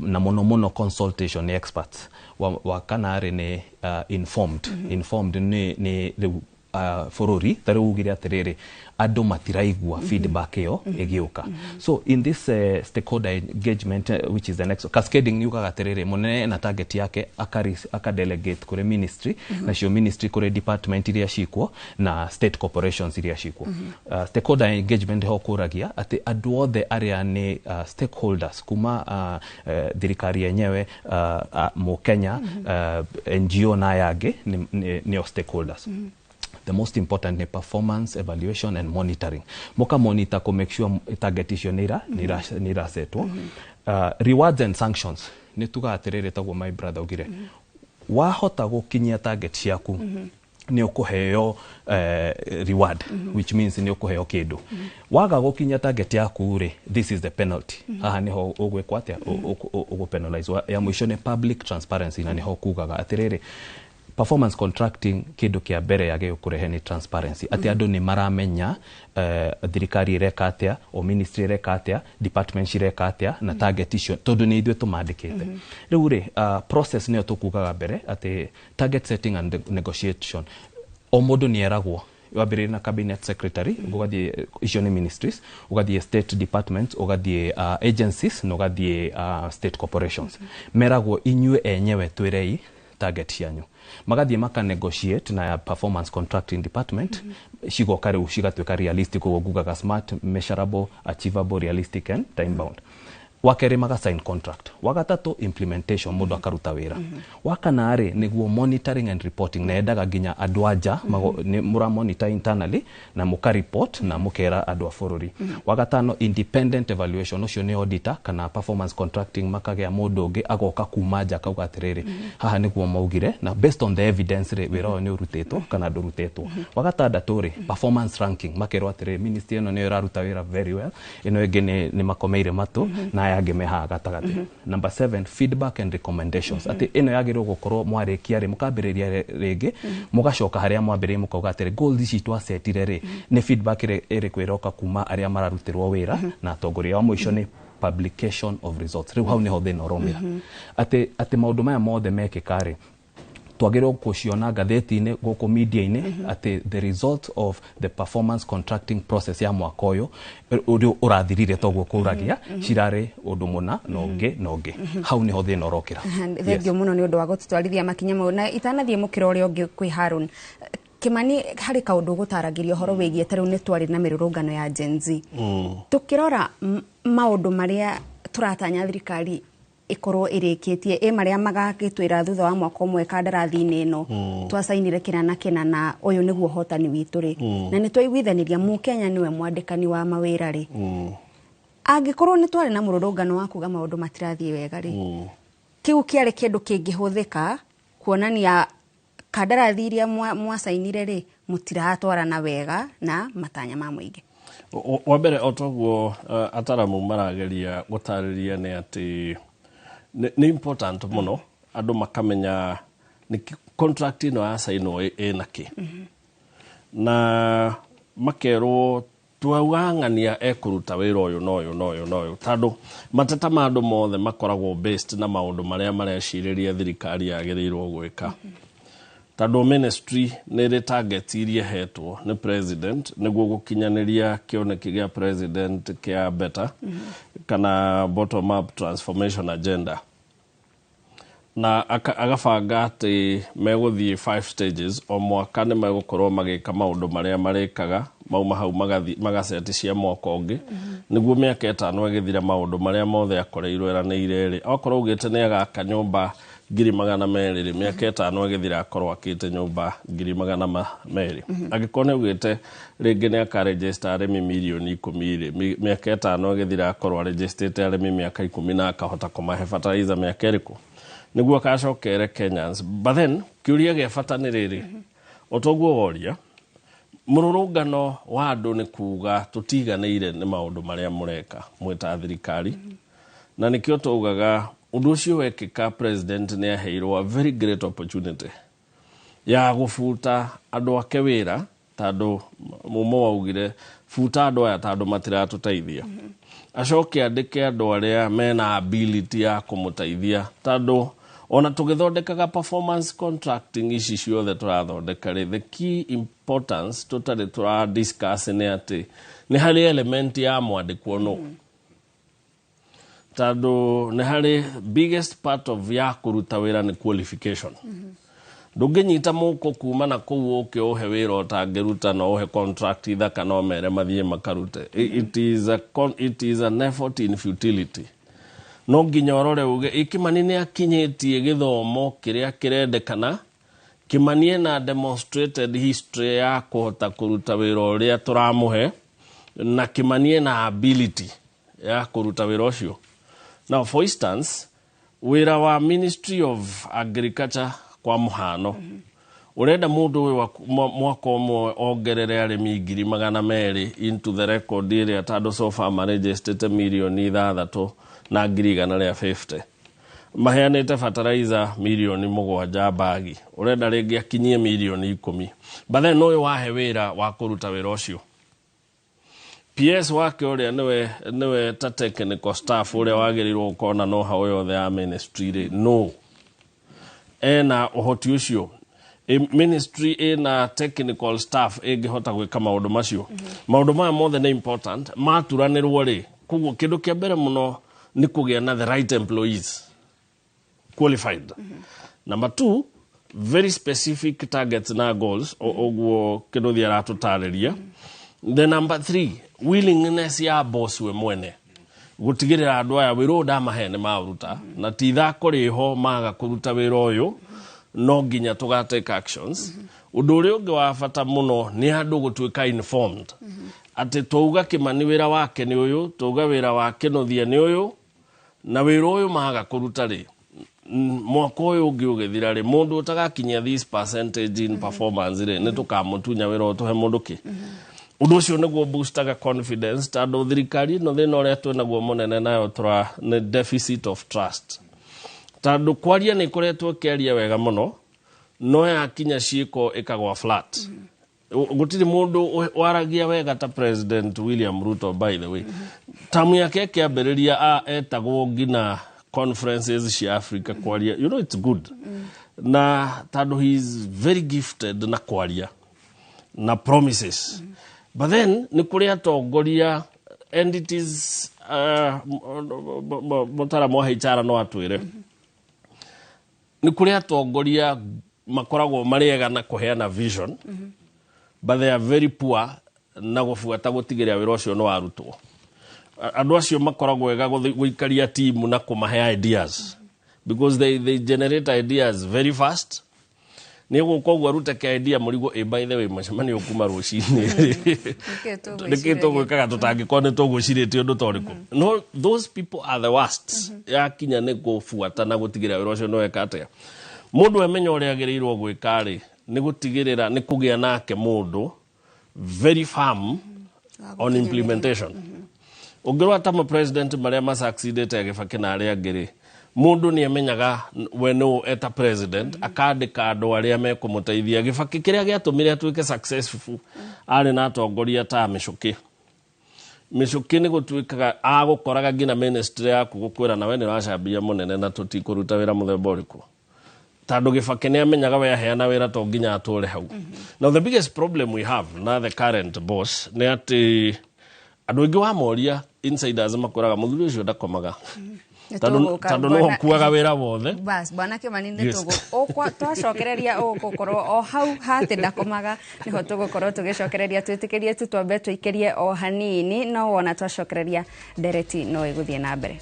na mũno mũno consultation nĩ experts. Wa kana rĩ nĩ informed. Informed nĩ rĩu bũrũri ta rĩu ugire atĩrĩrĩ, andũ matiraigua feedback ĩyo ĩgĩũka. So in this stakeholder engagement, which is the next cascading, nĩ ugaga atĩrĩrĩ, mũnene na target yake aka delegate kũrĩ ministry, nacio ministry kũrĩ department iria cikuo na state corporations iria cikuo. Stakeholder engagement ho kũragia atĩ andũ othe arĩa nĩ stakeholders kuma thirikari yenyewe, mũkenya, NGO na aya angĩ nĩo stakeholders. The most important ni performance evaluation and monitoring. Muka monitor ku make sure target icio nĩ irasetwo. Rewards and sanctions nĩ tuga atĩrĩrĩ, taguo my brother augire, wahota gũkinyia target ciaku, nĩ ũkũheo reward, which means nĩ ũkũheo kĩndũ. Waga gũkinyia target yaku rĩ, this is the penalty. Haha nĩho ũgwĩkwo atĩa, ũgũpenalize. Ya mũico nĩ public transparency, na nĩho kugaga atĩrĩrĩ, performance contracting kĩndũ kĩa mbere yagĩrĩirwo kũrehe nĩ transparency, atĩ andũ nĩ maramenya thirikari ĩreka atĩa, o ministry ĩreka atĩa, department cireka atĩa na target icio, tondũ nĩ ithuĩ tũmandĩkĩte. Rĩu rĩ, process nĩyo tũkugaga mbere atĩ target setting and negotiation, o mũndũ nĩ eragwo, wambĩrĩrie na cabinet secretary, ũgathiĩ icio nĩ ministries, ũgathiĩ state departments, ũgathiĩ agencies na ũgathiĩ state corporations. Meragwo, inyuĩ enyewe twĩrei target cianyu. Magathiĩ maka negotiate na performance contracting department, cigoka rĩu cigatuĩka realistic. Ũguo ngugaga smart, measurable, achievable, realistic and time bound. Wa kerĩ, maga sign contract. Wa gatatũ, implementation, mũndũ akaruta wĩra. Wa kana rĩ, nĩguo monitoring and reporting, na yendaga nginya andũ anja nĩ mũra monitor internally na mũka report na mũkera andũ a bũrũri. Wa gatano, independent evaluation, ũcio nĩ auditor kana performance contracting makagĩa mũndũ ũngĩ agoka kuma nja akauga atĩrĩrĩ, haha nĩguo maugire, na based on the evidence rĩ, wĩra ũyũ nĩ ũrutĩtwo kana ndũrutĩtwo. Wa gatandatũ rĩ, performance ranking, makerwo atĩrĩrĩ, ministry ĩno nĩyo ĩraruta wĩra very well, ĩno ĩngĩ nĩ makomeire matũ, na aya angĩ me haha gatagatĩ. Number 7, feedback and recommendations, atĩ ĩno yagĩrĩirwo gũkorwo mwarĩkia rĩ, mũkambĩrĩria rĩngĩ, mũgacoka harĩa mwambĩrĩirie, mũkauga atĩrĩ, goals ici twacetire rĩ, nĩ feedback ĩrĩkũ ĩroka kuma arĩa mararutĩrwo wĩra na atongoria. Wa mũico nĩ publication of results. Rĩu hau nĩho thĩna ũraumĩra, atĩ maũndũ maya mothe mekĩka rĩ, twagĩrĩirwo gũciona ngathĩti-inĩ gũkũ media-inĩ, atĩ the result of the performance contracting process ya mwaka ũyũ ũrĩa ũrathirire, toguo kũragia, cirarĩ ũndũ mũna na ũngĩ na ũngĩ. Hau nĩho thĩna ũrokĩra. Thengio mũno nĩ ũndũ wa gũtũtwarithia makinya mau, na itanathiĩ mũkĩra ũrĩa ũngĩ kwĩ Harun Kimani, harĩ kaũndũ ũgũtaragĩria ũhoro wĩgiĩ ta rĩu nĩ twarĩ na mĩrũrũngano ya Gen Z. Tũkĩrora maũndũ marĩa tũratanya thirikari ĩkorwo ĩrĩkĩtie, ĩ marĩa magagĩtwĩra thutha wa mwaka ũmwe kandarathi-inĩ ĩno twacainire kĩna na kĩna na ũyũ nĩguo ũhotani witũ rĩ, na nĩ twaiguithanĩria mũkenya nĩwe mwandĩkani wa mawĩra rĩ, angĩkorwo nĩ twarĩ na mũrũrũngano wa kuga maũndũ matirathiĩ wega rĩ, kĩu kĩarĩ kĩndũ kĩngĩhũthĩka kuonania kandarathi iria mwacainire rĩ, mũtiratwarana wega na matanya ma mũingĩ? Wa mbere, o toguo ataramu marageria gũtarĩria, nĩ atĩ nĩ important mũno andũ makamenya nĩ contract ĩno yacainwo ĩna kĩ, na makerwo twauga ng'ania ekũruta wĩra ũyũ na ũyũ na ũyũ na ũyũ, tondũ mateta ma andũ mothe makoragwo based na maũndũ marĩa marecirĩria thirikari yagĩrĩirwo gwĩka, tondũ ministry nĩ ĩrĩ targets iria ĩhetwo nĩ president nĩguo gũkinyanĩria kĩoneki gĩa president kĩa better kana bottom up transformation agenda. Na agabanga atĩ megũthiĩ five stages. O mwaka nĩ megũkorwo magĩka maũndũ marĩa marĩkaga, mauma hau magaceti cia mwaka ũngĩ, nĩguo mĩaka 5 ĩgĩthira, maũndũ marĩa mothe akoreirwo eranĩire rĩ, okorwo augĩte nĩ agaka nyũmba 200,000 rĩ, mĩaka 5 ĩgĩthira akorwo akĩte nyũmba 200,000. Angĩkorwo nĩ augĩte rĩngĩ nĩ akarejesta arĩmi mirioni 10 rĩ, mĩaka 5 ĩgĩthira akorwo arejestĩte arĩmi mĩaka 10 na akahota kũmahe fertilizer mĩaka ĩrĩkũ nĩguo akacokere Kenyans. But then kĩũria gĩa bata nĩ rĩrĩ, o toguo woria, mũrũrũngano wa andũ nĩ kuga tũtiganĩire nĩ maũndũ marĩa mũreka mwĩ ta thirikari, na nĩkĩo taugaga ũndũ ũcio wekĩka, president nĩ aheirwo a very great opportunity ya gũbuta andũ ake wĩra, tondũ mumo waugire buta andũ aya tondũ matiratũteithia, acoke andĩke andũ arĩa mena ability ya kũmũteithia, tondũ ona tũgĩthondekaga performance contracting ici ciothe tũrathondeka rĩ, the key importance tũtarĩ tũra discuss nĩ atĩ nĩ harĩ element ya mwandĩkwo no, tondũ nĩ harĩ biggest part of ya kũruta wĩra nĩ qualification. Ndũngĩnyita mũko kuma na kũu ũke ũhe wĩra ũtangĩruta na ũhe contract ithaka no mere mathiĩ makarute. It is an effort in futility. No nginya ũrore uge ĩ Kĩmani nĩ akinyĩtie gĩthomo kĩrĩa kĩrendekana, Kĩmani ena demonstrated history ya kũhota kũruta wĩra ũrĩa tũramũhe, na Kĩmani ena ability ya kũruta wĩra ũcio. Now, for instance, wĩra wa Ministry of Agriculture kwa mũhano, ũrenda mũndũ ũyũ mwaka ũmwe ongerere arĩmi 200,000 into the record ĩrĩa, tondũ so far marejestete 6,150,000, maheanĩte fertilizer 7 mirioni bagi, ũrenda rĩngĩ akinyie 10 mirioni. But then ũyũ wahe wĩra wa kũruta wĩra ũcio, PS wake ũrĩa nĩwe ta technical staff ũrĩa wagĩrĩirwo gũkorwo na know-how yothe ya ministry rĩ, no ena ũhoti ũcio? Ministry ĩna technical staff ĩngĩhota gwĩka maũndũ macio? Maũndũ maya mothe nĩ important maturanĩrwo rĩ. Koguo kĩndũ kĩa mbere mũno nĩ kũgĩa na the right employees, qualified. Number two, very specific targets na goals, ũguo kĩndũ aratũtarĩria. Then number three, willingness ya boss we mwene gũtigĩrĩra andũ aya wĩra ũyũ ndamahe nĩ maũruta, na ti ithako rĩho maga kũruta wĩra ũyũ no nginya tũga take actions. Ũndũ ũrĩa ũngĩ wa bata mũno nĩ andũ gũtuĩka informed atĩ twauga Kĩmani wĩra wake nĩ ũyũ, twauga wĩra wa Kĩnuthia nĩ ũyũ, na wĩra ũyũ maga kũruta rĩ, mwaka ũyũ ũngĩ ũgĩthira rĩ, mũndũ ũtagakinyia this percentage in performance rĩ, nĩ tũkamũtunya wĩra ũyũ tũhe mũndũ kĩ. Ũndũ ũcio nĩguo boostaga confidence, tondũ thirikari ĩno thĩna ũrĩa twĩnaguo mũnene nayo tũra nĩ deficit of trust, tondũ kwaria nĩ ĩkoretwo ĩkĩaria wega mũno, no yakinya ciĩko ĩkagwa flat. Gũtirĩ mũndũ waragia wega ta President William Ruto. By the way, tamu yake ĩkĩambĩrĩria etagwo nginya conferences cia Africa kwaria. You know it's good na tondũ he is very gifted na kwaria na promises. But then nĩ kũrĩ atongoria, and it is mũtaramu wa HR no atwĩre, nĩ kũrĩ atongoria makoragwo marĩ ega na kũheana vision, but they are very poor na gũbuata gũtigĩrĩra wĩra ũcio nĩ warutwo. Andũ acio makoragwo ega gũikaria timu na kũmahe ideas, because they generate ideas very fast. Nĩ gũka ũguo arute ka idea mũrigo ĩ, by the way, mũcemanio kuma rũcinĩ nĩkĩ tũgwĩkaga tũtangĩkorwo nĩ tũgwĩcirĩtie ũndũ ta ũrĩkũ. No those people are the worst yakinya nĩ kũbuata na gũtigĩrĩra wĩra ũcio nĩ weka atĩa. Mũndũ emenya ũrĩa agĩrĩirwo gwĩka rĩ, nĩ gũtigĩrĩra nĩ kũgĩa nake mũndũ very firm on implementation. Ũngĩrora ta president marĩa masucceedete Gĩbakĩ na arĩa angĩ rĩ, mũndũ nĩ amenyaga we nũ eta president, akandĩka andũ arĩa mekũmũteithia. Gĩbakĩ kĩrĩa gĩatũmire atuĩke successful, arĩ na atongoria ta Mĩcũkĩ. Mĩcũkĩ nĩ gũtuĩkaga agũkoraga nginya ministry yaku gũkwĩra nawe nĩ ũracambia mũnene na tũtikũruta wĩra mũthemba ũrĩkũ, tondũ Gĩbakĩ nĩ amenyaga we aheana wĩra to nginya atũre hau. Now the biggest problem we have na the current boss nĩ atĩ andũ aingĩ wamoria, insiders makwĩraga mũthuri ũcio ndakomaga. Tondũ nĩwe ũkuaga wĩra wothe. Bas bwana Kimani, nĩ tũgũ twacokereria ũgũkorwo o hau hatĩ ndakomaga, nĩho tũgũkorwo tũgĩcokereria. Twĩtĩkĩrie tu twambe tũikĩrie o hanini, no wona twacokereria ndereti no ĩgũthiĩ na mbere.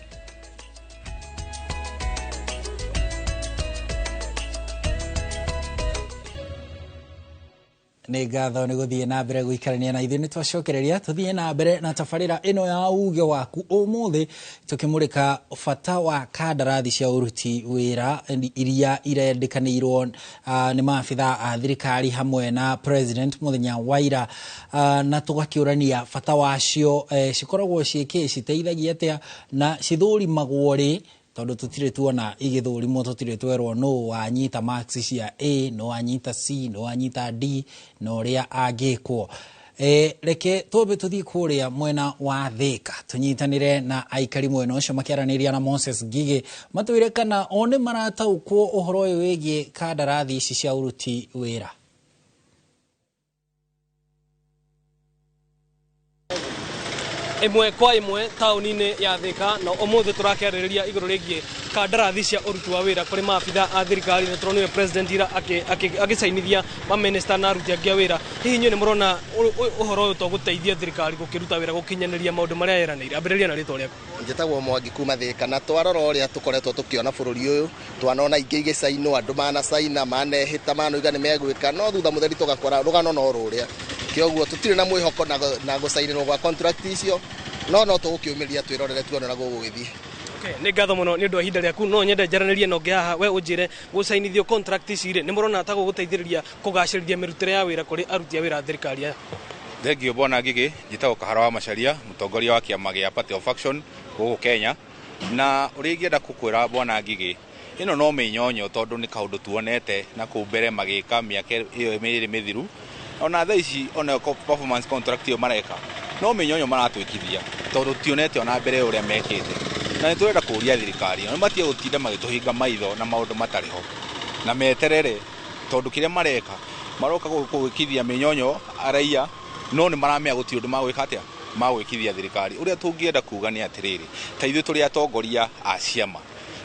Nĩ ngatho nĩ gũthiĩ na mbere gũikarania na ithuĩ. Nĩ twacokereria tũthiĩ na mbere na tabarĩra ĩno ya Uge Waku, ũmũthĩ tũkĩmũrĩka bata wa kandarathi cia ũruti wĩra iria irendĩkanĩirwo nĩ maabitha a thirikari hamwe na president mũthenya wa ira, na tũgakĩũrania bata wacio, cikoragwo ciĩkĩ, citeithagia atĩa na cithũrimagwo rĩ, tondũ tũtirĩ tuona igĩthũrimwo, tũtirĩ twerwo nũ wanyita marks cia A, nũ wanyita C, nũ wanyita D na ũrĩa angĩkwo. Reke twambe tũthiĩ kũrĩa mwena wa Thĩka tũnyitanĩre na aikari mwena ũcio makĩaranĩria na Moses Ngigĩ, matwĩre kana o nĩ marataũkwo ũhoro ũyũ wĩgiĩ kandarathi ici cia ũruti wĩra. Ĩmwe kwa ĩmwe taũni-inĩ ya Thĩka, na ũmũthĩ tũrakĩarĩrĩria igũrũ rĩgiĩ kandarathi cia ũruti wa wĩra kũrĩ maabitha a thirikari, na tũronire president ira agĩcainithia mamĩnĩsta na aruti angĩ a wĩra. Hihi inyuĩ nĩ mũrona ũhoro ũyũ to gũteithia thirikari gũkĩruta wĩra gũkinyanĩria maũndũ marĩa yeranĩire? Ambĩrĩria na rĩtwa rĩaku. Njĩtagwo Mwangi kuma Thĩka, na twarora ũrĩa tũkoretwo tũkĩona bũrũri ũyũ, twanona ingĩ igĩcainwo, andũ manacaina, manehĩta, manoiga nĩ megwĩka, no thutha mũtheri tũgakora rũgano no rũrĩa. Kĩoguo tũtirĩ na mwĩhoko na gũcainĩrwo gwa contract icio, no tũgũkĩũmĩria twĩrorere tuone ũrĩa gũgũgĩthiĩ. Nĩ ngatho mũno nĩ ũndũ wa ihinda rĩaku. No nyende njaranĩrie na ũngĩ haha, we ũnjĩre gũcainithio contract ici rĩ, nĩ mũrona ta gũgũteithĩrĩria kũgacĩrithia mĩrutĩre ya wĩra kũrĩ aruti a wĩra a thirikari aya? Thengio bwana Ngigĩ, njĩtagwo Kahara wa Macharia, mũtongoria wa kĩama gĩa Party of Action gũkũ Kenya. Na ũrĩa ingĩenda gũkwĩra bwana Ngigĩ, ĩno no mĩnyonyo, tondũ nĩ kaũndũ tuonete na kũu mbere magĩka mĩaka ĩyo mĩĩrĩ mĩthiru, ona thaa ici ona performance contract ĩyo mareka no mĩnyonyo maratwĩkithia, tondũ tionete ona mbere ũrĩa mekĩte. Na nĩ tũrenda kũũria thirikari nĩ matige gũtinda magĩtũhinga maitho na maũndũ matarĩ ho, na meterere, tondũ kĩrĩa mareka maroka gwĩkithia mĩnyonyo araia, no nĩ maramenya gũtirĩ ũndũ magwĩka atĩa magwĩkithia thirikari. Ũrĩa tũngĩenda kuga nĩ atĩrĩrĩ, ta ithuĩ tũrĩ atongoria a ciama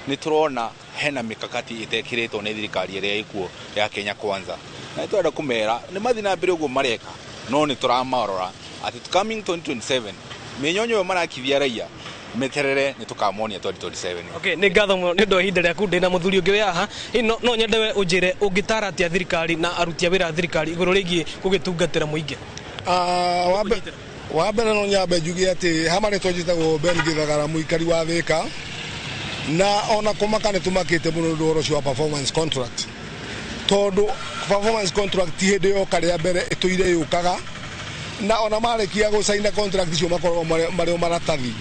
nĩ tũrona hena mikakati ĩtekĩrĩtwo nĩ thirikari ĩrĩa ĩkuo ya Kenya Kwanza, na nĩ tũrenda kũmera nĩ mathiĩ na mbere ũguo mareka, no nĩ tũramarora atĩ coming 2027 mĩnyonyo ĩyo marakithia raia meterere nĩ tũkamonia 2027. Okay, nĩ ngatho mũno nĩ ũndũ wa ihinda rĩaku. Ndĩ na mũthuri ũngĩ wĩ haha. Hihi no nyende we ũnjĩre ũngĩtara atĩa thirikari na aruti a wĩra a thirikari igũrũ rĩgiĩ gũgĩtungatĩra mũingĩ? Wa mbere no nyambe njuge atĩ ha marĩtwa njĩtagwo Ben Gĩthagara, mũikari wa Thĩka, na ona kũmaka nĩ tũmakĩte mũno nĩ ũndũ ũhoro ũcio wa performance contract, tondũ performance contract ti hĩndĩ yoka rĩa mbere, ĩtũire yũkaga, na ona marĩkia gũcaina contract icio makoragwo marĩ o maratathi.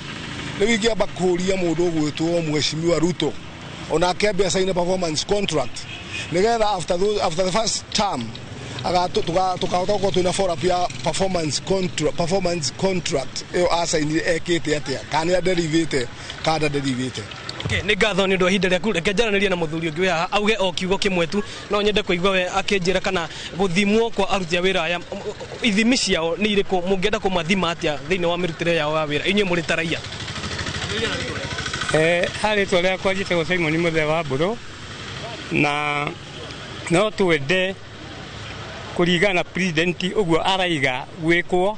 Rĩu ingĩamba kũria mũndũ ũgwĩtwo Mheshimiwa Ruto onake ambe acaine performance contract, nĩgetha after the first term tukahota gũkorwo twĩna follow up ya performance contract ĩyo acainire, ekĩte atĩa, kana nĩ aderivĩte kana ndaderivĩte. Okay, nĩ ngatho nĩ ũndũ wa ihinda rĩaku. Reke njaranĩrie na mũthuri ũngĩ wĩ haha auge o kiugo kĩmwe tu. No nyende kũigua we akĩnjĩra kana gũthimwo kwa aruti a wĩra aya, ithimi ciao nĩ irĩkũ, mũngĩenda kũmathima atĩa thĩinĩ wa mĩrutĩre yao ya wĩra inyuĩ mũrĩ ta raia? Harĩ rĩtwa rĩakwa njĩtagwo Simon Mũthee wa Mbũrũ, na no twende kũringana na president ũguo araiga gwĩkwo,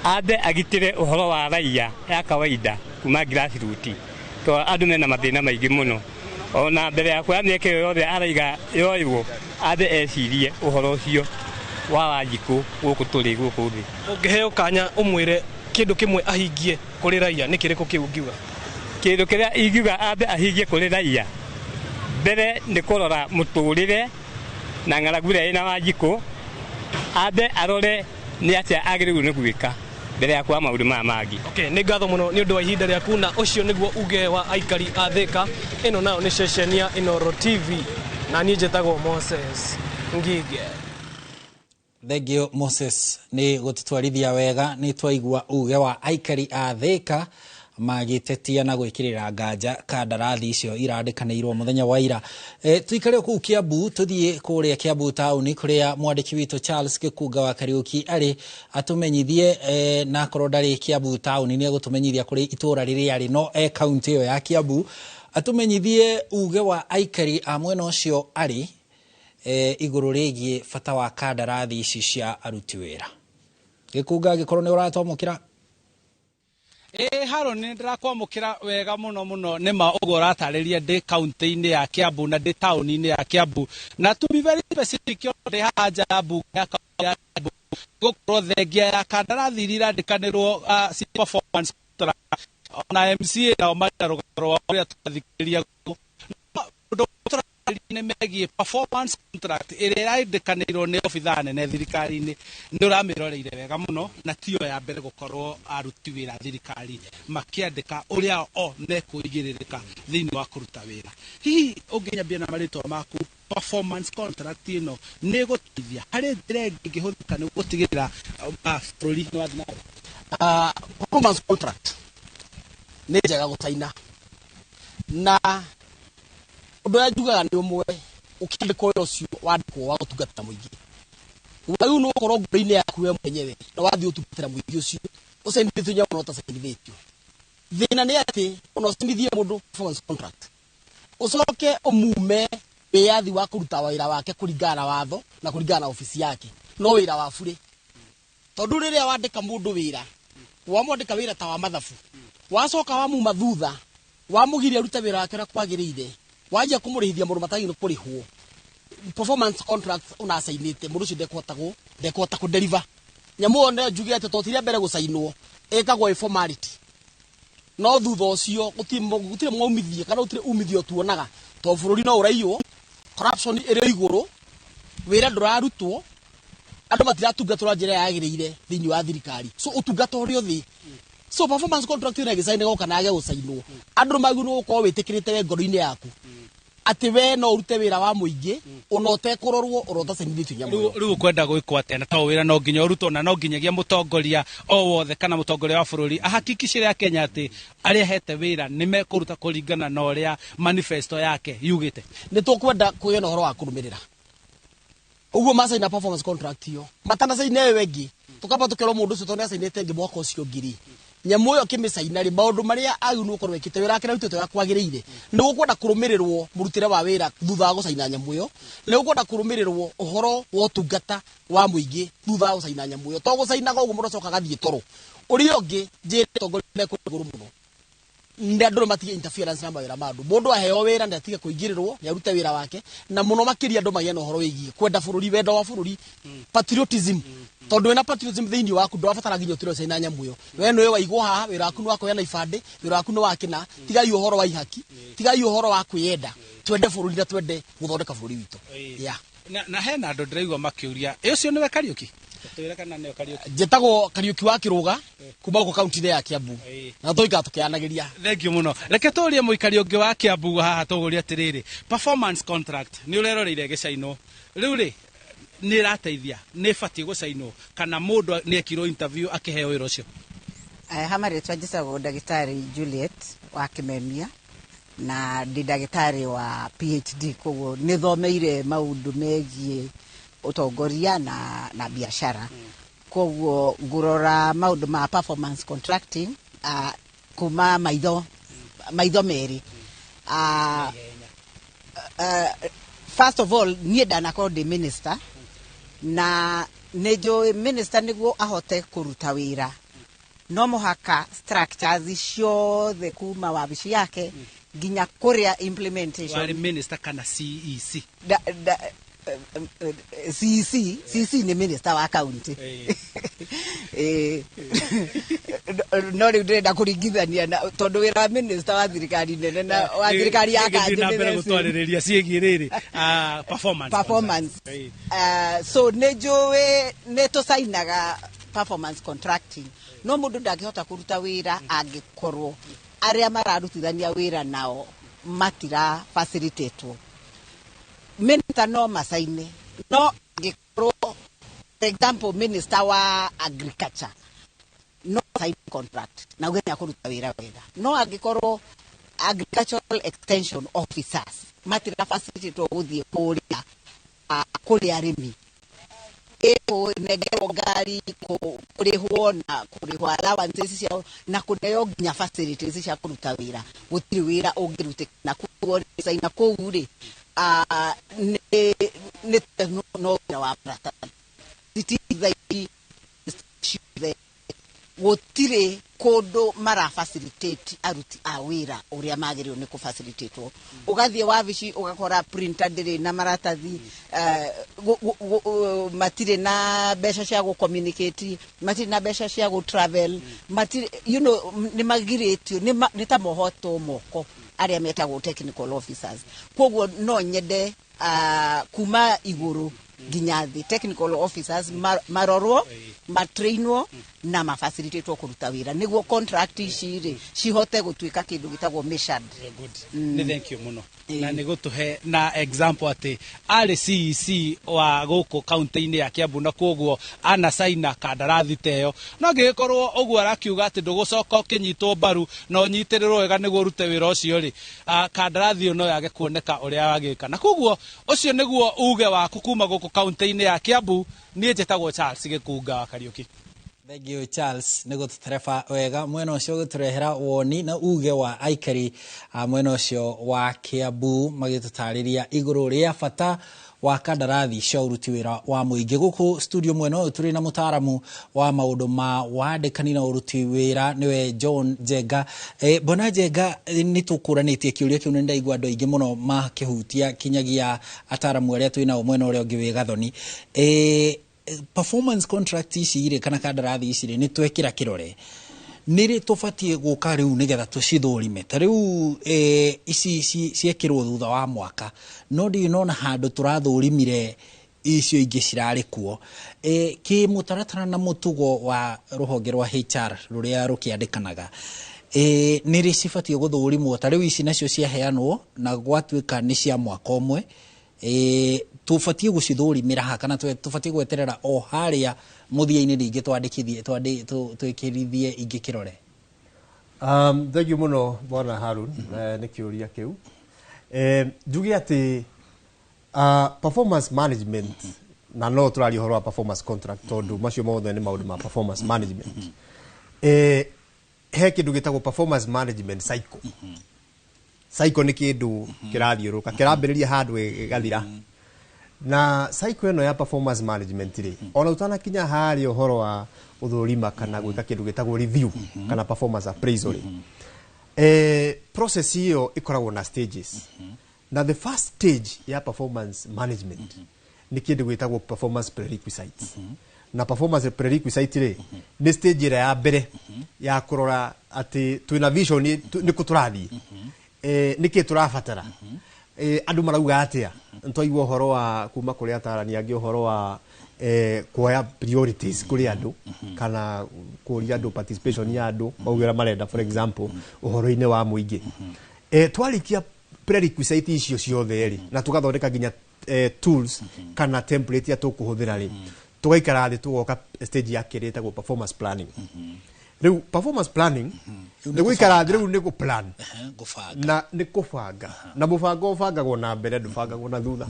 ambe agitĩre ũhoro wa raia ya kawaida kuma grassroots, to andũ mena mathĩna maingĩ mũno. Ona mbere ya kuoya mĩeke ĩyo yothe araiga yoywo, ambe ecirie ũhoro ũcio wa Wanjikũ gũkũ tũrĩ gũkũ thĩ. Ũngĩheo kanya ũmwĩre kĩndũ kĩmwe ahingie kũrĩ raia, nĩ kĩrĩkũ kĩu ũngiuga? Kĩndũ kĩrĩa ingiuga ambe ahingie kũrĩ raia mbere nĩ kũrora mũtũrĩre na ng'aragu ĩrĩa ĩna Wanjikũ, ambe arore nĩ atĩa agĩrĩirwo nĩ gwĩka mbere ya kuoya maũndũ maya mangĩ. Okay, nĩ ngatho mũno nĩ ũndũ wa ihinda rĩaku, na ũcio nĩguo uge wa aikari a Thĩka. Ĩno nayo nĩ ceceni ya Inooro TV, na niĩ njĩtagwo Moses Ngige. Thengio Moses nĩ gũtũtwarithia wega. Nĩ twaigua uge wa aikari a Thĩka Magĩtetia na gwĩkĩrĩra nganja kandarathi icio irandĩkanĩirwo mũthenya wa ira. Tuikare kũu Kiambu, tũthiĩ kũrĩa Kiambu taũni kũrĩa mwandĩki witũ Charles Gĩkunga wa Kariũki arĩ atũmenyithie, na akorwo ndarĩ Kiambu taũni nĩ egũtũmenyithia kũrĩ itũũra rĩrĩa arĩ, no e kaunti ĩyo ya Kiambu, atũmenyithie uge wa aikari a mwena ũcio arĩ igũrũ rĩgiĩ bata wa kandarathi ici cia aruti wĩra. Gĩkunga, angĩkorwo nĩ ũratwamũkĩra. Ĩ Haron, nĩ ndĩrakwamũkĩra wega mũno mũno. Nĩ ma ũguo ũratarĩria, ndĩ kaunti-inĩ ya Kiambu na ndĩ taũni-inĩ ya Kiambu, na to be very specific, ndĩ haha nja ya mbunge ya kaunti ya Kiambu, gũkorwo thengia ya kandarathi iria irandĩkanĩrwo cia performance contract, ona MCA nao marĩ na rũgano rwao rũrĩa tũrathikĩrĩria gũkũ. No ũndũ tũrarĩrĩria nĩ megiĩ performance contract ĩrĩa ĩrandĩkanĩirwo nĩ obithaa nene thirikari-inĩ. Nĩ ũramĩroreire wega mũno, na tiyo ya mbere gũkorwo aruti wĩra thirikari makĩandĩka ũrĩa o mekũigĩrĩrĩka thĩinĩ wa kũruta wĩra. Hihi ũngĩnyambia na marĩtwa maku, performance contract ĩno nĩ ĩgũteithia harĩ njĩra ĩngĩ ĩngĩhũthĩka nĩ gũtigĩrĩra bũrũri nĩ wathiĩ na mbere? Performance contract nĩ njega gũcaina, na ũndũ ũrĩa njugaga nĩ ũmwe, ũkĩandĩkwo wĩra ũcio wandĩkwo wa gũtungatĩra mũingĩ, wagĩrĩirwo nĩ gũkorwo ngoro-inĩ yaku we mwenyewe na wathiĩ ũtungatĩra mũingĩ ũcio ũcainithĩtio nyamũ no ũtacainithĩtio. Thĩna nĩ atĩ ona ũcainithie mũndũ performance contract, ũcoke ũmume wĩyathi wa kũruta wĩra wake kũringana na watho na kũringana na obici yake, no wĩra wa burĩ, tondũ rĩrĩa wandĩka mũndũ wĩra, wamwandĩka wĩra ta wa mathabu, wacoka wamuma thutha, wamũgiria arute wĩra wake ũrĩa kwagĩrĩire, wanjia kũmũrĩhithia mũndũ matagĩrĩirwo kũrĩhwo, performance contract ũnacainĩte, mũndũ ũcio ndekũhota kũdeliver nyamũ ĩyo. No njuge atĩ to ti rĩa mbere gũcainwo, ĩkagwo ĩ formality, no thutha ũcio gũtirĩ mwaumithie kana gũtirĩ umithio tuonaga, tondũ bũrũri no ũraiywo, corruption ĩrĩ o igũrũ, wĩra ndũrarutwo, andũ matiratungatwo na njĩra yagĩrĩire thĩinĩ wa thirikari, so ũtungata ũrĩ o thĩ. So performance contract ĩno ĩgĩcainĩrwo kana yage gũcainwo, andũ nĩ magĩrĩirwo gũkorwo wĩtĩkĩrĩte we ngoro-inĩ yaku atĩ we no ũrute wĩra wa mũingĩ ona ũtekũrorwo, ona ũtacainithĩtio nyamũ ĩyo. Rĩu ũkwenda gwĩkwo atĩa? Na to wĩra no nginya ũrutwo, na no nginyagia mũtongoria o wothe kana mũtongoria wa bũrũri ahakikicire Akenya atĩ arĩa ahete wĩra nĩ mekũruta kũringana na ũrĩa manifesto yake yugĩte. Nĩ tũkwenda kũgĩa na ũhoro wa kũrũmĩrĩra ũguo macaina performance contract ĩyo, matanacaina ĩyo ĩngĩ, tũkamba tũkerwo mũndũ ũcio tondũ nĩacainĩte ĩngĩ mwaka ũcio ũngĩ rĩ, nyamũ ĩyo akĩmĩcaina rĩ, maũndũ marĩa agĩrĩirwo gũkorwo ekĩte, wĩra wake arutĩte ũrĩa kwagĩrĩire. Nĩ gũkwenda kũrũmĩrĩrwo mũrutĩre wa wĩra thutha wa gũcaina nyamũ ĩyo, nĩ gũkwenda kũrũmĩrĩrwo ũhoro wa ũtungata wa mũingĩ thutha wa gũcaina nyamũ ĩyo, to gũcainaga ũguo mũndũ acoka agathiĩ toro. Ũrĩa ũngĩ njĩre atongoria mekũrĩ igũrũ mũno nĩ andũ matige interference na mawĩra ma andũ. Mũndũ aheo wĩra nĩ atige kũingĩrĩrwo, nĩ arute wĩra wake, na mũno makĩria andũ magĩe na ũhoro wĩgiĩ kwenda bũrũri, wendo wa bũrũri, patriotism, tondũ wĩna patriotism thĩinĩ waku ndũrabatara nginya ũtire ũcaina nyamũ ĩyo. We nĩwe waigwo haha, wĩra waku nĩ wa kũheana ibandĩ, wĩra waku nĩ wa kĩna. Tigai ũhoro wa ihaki, tigai ũhoro wa kwĩyenda, twende bũrũri na twende gũthondeka bũrũri witũ. Yeah. Na hena andũ ndĩraigua makĩũria, ĩ ũcio nĩwe Kariũki? Twĩre kana nĩwe Kariũki. Njĩtagwo Kariũki wa Kĩrũga kuma gũkũ kaunti-inĩ ya Kiambu, na tũikara tũkĩaranagĩria. Thank you mũno. Reke tũrie mũikari ũngĩ wa Kiambu haha, tũgũrie atĩrĩrĩ, performance contract nĩ ũreroreire ĩgĩcainwo rĩu rĩ, nĩ ĩrateithia, nĩ ĩbatiĩ gũcainwo, kana mũndũ nĩ ekirwo interview akĩheo wĩra ũcio? Ha marĩtwa njĩtagwo ndagĩtarĩ Juliet wa Kĩmemia, na ndĩ ndagĩtarĩ wa PhD, koguo nĩ thomeire maũndũ megiĩ ũtongoria na biacara, koguo ngũrora maũndũ ma performance contracting kuma maitho merĩ. First of all, niĩ ndanakorwo ndĩ minister, na nĩ njũĩ minister nĩguo ahote kũruta wĩra no mũhaka structures ciothe kuma wabici yake nginya kũrĩa implementation. Warĩ minister kana CEC? CEC. CEC nĩ minister wa county. No rĩu ndĩrenda kũringithania na tondũ wĩra wa minister wa thirikari nene na wa thirikari ya Gĩthiĩ na kanjũ mbere nĩ the same. Gũtwarĩrĩria ciĩgiĩ rĩrĩ performance performance contract. So nĩ njũĩ nĩ tũcainaga performance contracting, no mũndũ ndangĩhota kũruta wĩra angĩkorwo arĩa mararutithania wĩra nao matira facilitatwo. Minister no macaine, no angĩkorwo, for example, minister wa agriculture No sign contract na uge nĩ akũruta wĩra wega, no angĩkorwo agricultural extension officers matira facilitatwo gũthiĩ kũrĩa kũrĩ arĩmi, kũnengerwo ngari, kũrĩhwo na kũrĩhwo allowances ciao na kũneo nginya facilities cia kũruta wĩra, gũtirĩ wĩra ũngĩrutĩka. Na koguo caina kũu rĩ, nĩ no wĩra wa maratathi. Thaa ici ciothe gũtirĩ kũndũ mara facilitate aruti a wĩra ũrĩa magĩrĩirwo nĩ kũ-facilitatwo. Ũgathiĩ wabici ũgakora printer ndĩrĩ na maratathi, matirĩ na mbeca cia gũ-communicate, matirĩ na mbeca cia gũ-travel, matirĩ, nĩ magirĩtio, nĩ ta mohotwo moko arĩa metagwo technical officers. Koguo no nyende kuma igũrũ nginya thĩ technical officers marorwo, matrainwo na mafacilitatwo kũruta wĩra nĩguo contract ici rĩ cihote gũtuĩka kĩndũ gĩtagwo measured. Nĩ thank you mũno na nĩ gũtũhe na example atĩ arĩ CEC wa gũkũ kaunti-inĩ ya Kiambu, na koguo anacaina kandarathi ta ĩyo, no ngĩgĩkorwo ũguo arakiuga atĩ ndũgũcoka ũkĩnyitwo mbaru na ũnyitĩrĩrwo wega nĩguo ũrute wĩra ũcio rĩ, kandarathi ĩyo no yage kuoneka ũrĩa wagĩka. Na koguo ũcio nĩguo uge waku kuma gũkũ kaunti-inĩ ya Kiambu. Niĩ njĩtagwo Charles Gĩkunga wa Kariũki. Thank you, Charles, nĩ gũtũtereba wega mwena ũcio, gũtũrehera woni na uge wa aikari a mwena ũcio wa Kiambu, magĩtũtarĩria igũrũ rĩa bata wa kandarathi cia ũruti wĩra wa mũingĩ. Gũkũ studio mwena ũyũ tũrĩ na mũtaaramu wa maũndũ ma wandĩkani na ũruti wĩra, nĩwe John Njenga. Bwana Njenga, nĩ tũkũranĩtie kĩũria kĩu, nĩ ndaigua andũ aingĩ mũno makĩhutia kinyagia ataaramu arĩa twĩ nao mwena ũrĩa ũngĩ wĩ Gathoni. Performance contract ici rĩ, kana kandarathi ici rĩ, nĩ twekĩra kĩrore, nĩ rĩ tũbatiĩ gũka rĩu nĩgetha tũcithũrime? Ta rĩu ici ciekĩrwo thutha wa mwaka, no ndirĩ nona handũ tũrathũrimire icio ingĩ cirarĩ kuo. Kĩ mũtaratara na mũtugo wa rũhonge rwa HR rũrĩa rũkĩandĩkanaga, nĩ rĩ cibatiĩ gũthũrimwo? Ta rĩu ici nacio ciaheanwo na gwatuĩka nĩ cia mwaka ũmwe, tũbatiĩ gũcithũrimĩra ha, kana tũbatiĩ gweterera o harĩa mũthia-inĩ rĩngĩ twandĩkithie, twĩkĩrithie ingĩ kĩrore? Thank you mũno, bwana Harun, nĩ kĩũria kĩu. Njuge atĩ performance management, na no tũraria ũhoro wa performance contract tondũ macio mothe nĩ maũndũ ma performance management. He kĩndũ gĩtagwo performance management cycle. Cycle nĩ kĩndũ kĩrathiũrũrũka, kĩrambĩrĩria handũ gĩgathira. Na cycle ĩno ya performance management rĩ, ona ũtanakinya harĩa ũhoro wa gũthũrima kana gwĩka kĩndũ gĩtagwo review kana performance appraisal rĩ, process ĩyo ĩkoragwo na stages. Na the first stage ya performance management nĩ kĩndũ gĩtagwo performance prerequisites. Na performance prerequisite rĩ, nĩ stage ĩrĩa ya mbere ya kũrora atĩ twĩna vision, nĩ kũ tũrathiĩ, nĩkĩ tũrabatara, andũ marauga atĩa. Nĩtwaigua ũhoro wa kuma kũrĩ atarani angĩ ũhoro wa kuoya priorities kũrĩ andũ kana kũria andũ participation ya andũ mauge ũrĩa marenda, for example ũhoro-inĩ wa mũingĩ. Twarĩkia prerequisite icio ciothe rĩ, na tũgathondeka nginya tools kana template ya tũkũhũthĩra rĩ, tũgaikara thĩ, tũgoka stage ya kerĩ ĩtagwo performance planning. Rĩu performance planning nĩ gũikara thĩ, rĩu nĩ gũ plan gũbanga. Na nĩ kũbanga, na mũbango ũbangagwo na mbere, ndũbangagwo na thutha.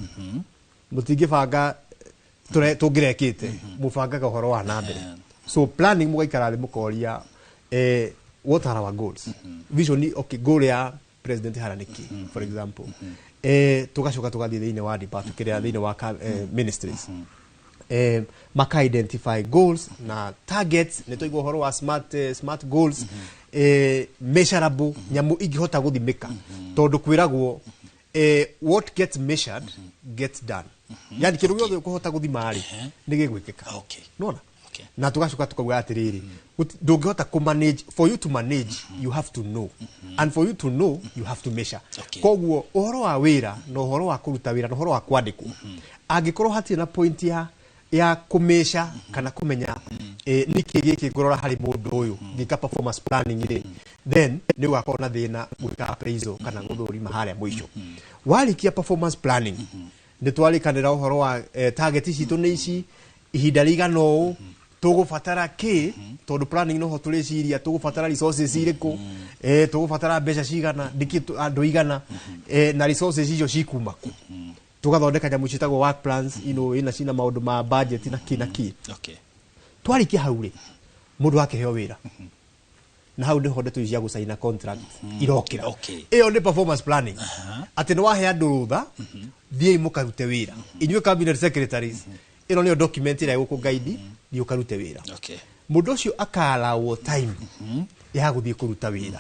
Mũtingĩbanga tũngĩrekĩte, mũbangaga ũhoro wa na mbere. So planning, mũgaikara thĩ mũkoria, what are our goals, vision? Okay, goal ya president hara nĩkĩ, for example? Tũgacoka tũgathiĩ thĩinĩ wa department kĩrĩa thĩinĩ wa ministries, maka identify goals na targets. Nĩ twaigua ũhoro wa smart goals, measurable, nyamũ ingĩhota gũthimĩka, tondũ kwĩragwo what gets measured gets done. Yani kĩndũ gĩothe ũkũhota gũthima rĩ, nĩ gĩgwĩkĩka. Nona na tugacoka tukauga atĩrĩrĩ, ndũngĩhota kũ manage. For you to manage, you have to know, and for you to know, you have to measure. Koguo ũhoro wa wĩra na ũhoro wa kũruta wĩra na ũhoro wa kwandĩkwo, angĩkorwo hatirĩ na point ya kũmeasure kana kũmenya nĩkĩ gĩkĩ ngũrora harĩ mũndũ ũyũ ngĩka performance planning rĩ, then nĩ ũgakorwo na thĩna gwĩka appraisal kana gũthũrima harĩa mũico. Warĩkia performance planning, nĩ twarĩkanĩra ũhoro wa target citũ nĩ ici, ihinda rĩigana ũũ. Tũgũbatara kĩ? Tondũ planning noho tũrĩciria tũgũbatara resources irĩkũ, tũgũbatara mbeca cigana, ndĩkĩ andũ igana, na resources icio cikuma kũ. Tũgathondeka nyamũ ciĩtagwo work plans, ina cina maũndũ ma budget na kĩ na kĩ. Twarĩkia hau rĩ, mũndũ akĩheo wĩra, na hau nĩho ndeto ici cia gũcaina contract irokĩra. Ĩyo nĩ performance planning, atĩ nĩ wahe andũ rũtha, thiĩi mũkarute wĩra, inyuĩ cabinet secretaries, ĩno nĩyo document ĩrĩa ĩgũkũ guide, thiĩ ũkarute wĩra. Mũndũ ũcio akaallow time ya gũthiĩ kũruta wĩra.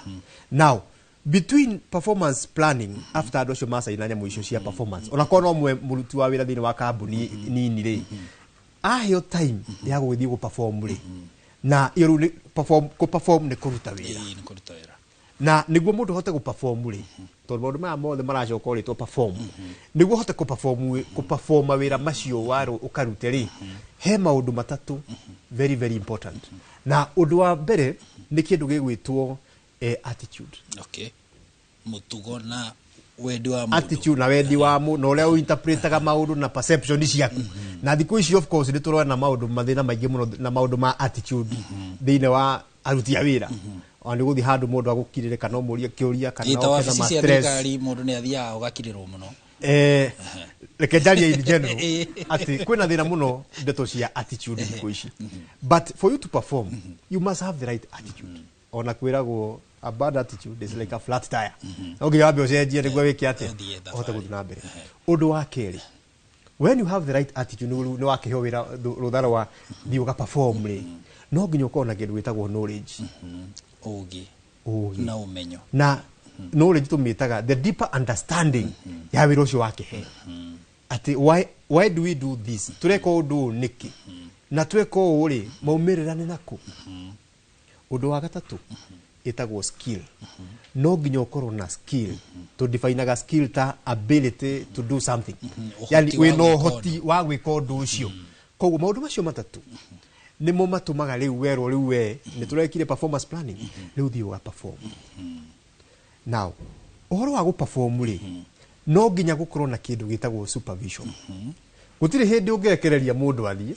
Now, between performance planning, after andũ acio macaina nyamũ icio cia performance, onakorwo no mwe mũruti wa wĩra thĩinĩ wa kambuni nini rĩ, aheo time ya gũgĩthiĩ gũ-perform rĩ, na iyo rĩu nĩ perform, kũ-perform nĩ kũruta wĩra. Ĩĩ, nĩ kũruta wĩra. Na nĩguo mũndũ ahote gũ-perform rĩ, tondũ maũndũ maya mothe maracoka ũrĩtwo perform, nĩguo ũhote kũ-perform, kũ-performa wĩra macio warũ ũkarute rĩ, he maũndũ matatũ very very important. Na ũndũ wa mbere nĩ kĩndũ gĩgwĩtwo attitude. Okay, mũtugo na wendi wa mũndũ. Attitude na wendi wa mũndũ na ũrĩa ũinterpretaga maũndũ na perception ciaku. Na thikũ ici, of course, nĩ tũrona maũndũ mathĩna maingĩ mũno na maũndũ ma attitude thĩinĩ wa aruti a wĩra. Ona nĩ gũthiĩ handũ mũndũ agũkirĩre kana ũmũrie kĩũria kana Ĩ, ta oke na wabici ma cia stress. thirikari mũndũ nĩ athiaga ũgakirĩrwo mũno. Reke njarie in general atĩ kwĩna thĩna mũno ndeto cia attitude thikũ ici. But for you to perform, you must have the right attitude. Ona kwĩragwo a bad attitude is like a flat tire, no nginya wambe ũcenjie nĩguo wĩke atĩa, ũhote gũthiĩ na mbere. Ũndũ wa kerĩ, when you have the right attitude, nĩ wakĩheo wĩra, rũtha rwa thiĩ ũga perform rĩ, no nginya ũkorwo na kĩndũ gĩtagwo knowledge. Ũgĩ. Ũgĩ. Na ũmenyo. Na knowledge tũmĩtaga the deeper understanding ya wĩra ũcio wakĩheo, atĩ why do we do this, tũreka ũndũ ũyũ nĩkĩ, na tweka ũũ rĩ, maumĩrĩra nĩ nakũ. Ũndũ wa gatatũ ĩtagwo skill. No nginya ũkorwo na skill. Tũdefinaga skill ta ability to do something, yani Ũhoti wa wĩna gwĩka. Ũhoti wa gwĩka ũndũ ũcio. Koguo maũndũ macio matatũ nĩmo matũmaga rĩu werwo, rĩu we nĩ tũrekire performance planning, rĩu thiĩ ũga perform. Now, ũhoro wa gũ-perform rĩ, no nginya gũkorwo na kĩndũ gĩtagwo supervision. Gũtirĩ hĩndĩ ũngĩrekereria mũndũ athiĩ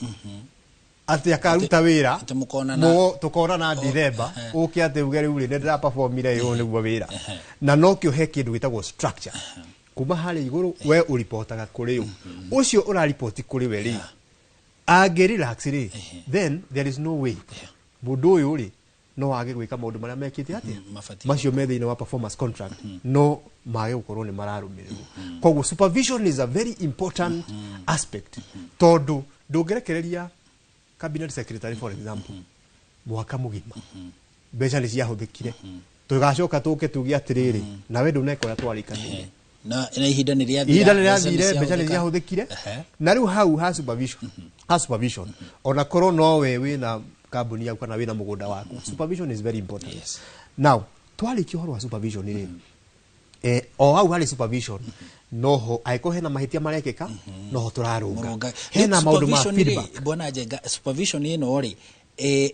atĩ akaruta wĩra. Atĩ mũkonana. Tũkonana Dithemba ũke atĩ uge rĩu rĩ, nĩ ndĩraperformire, ũyũ nĩguo wĩra. Na nokĩo he kĩndũ gĩtagwo structure kuma harĩa igũrũ, we ũripotaga kũrĩ ũ, ũcio ũraripoti kũrĩ we rĩ, angĩ relax rĩ, then there is no way mũndũ ũyũ rĩ no age gwĩka maũndũ marĩa mekĩte atĩa. Mabatiĩ. Macio me thĩinĩ wa performance contract no mage gũkorwo nĩ mararũmĩrĩrwo. Koguo supervision is a very important aspect, tondũ ndũngĩrekereria cabinet secretary, for example, mwaka mũgima mbeca nĩ ciahũthĩkire, tũgacoka tũke tuge atĩrĩrĩ, nawe ndũneka ũrĩa twarĩkanĩire. Na ihinda nĩ rĩathira. Ihinda nĩ mbeca rĩathire, mbeca nĩ ciahũthĩka. Ciahũthĩkire. Na rĩu hau ha supervision, ona korwo nowe wĩna kambuni yaku kana wĩna mũgũnda waku, supervision is very important. Now, twarĩkia ũhoro wa supervision rĩ, o hau harĩ supervision noho angĩkorwo hena mahĩtia marekĩka, noho tũrarũnga. Mũrũnga. Hena maũndũ ma Supervision rĩ, feedback. Bwana Njenga, supervision ĩno rĩ,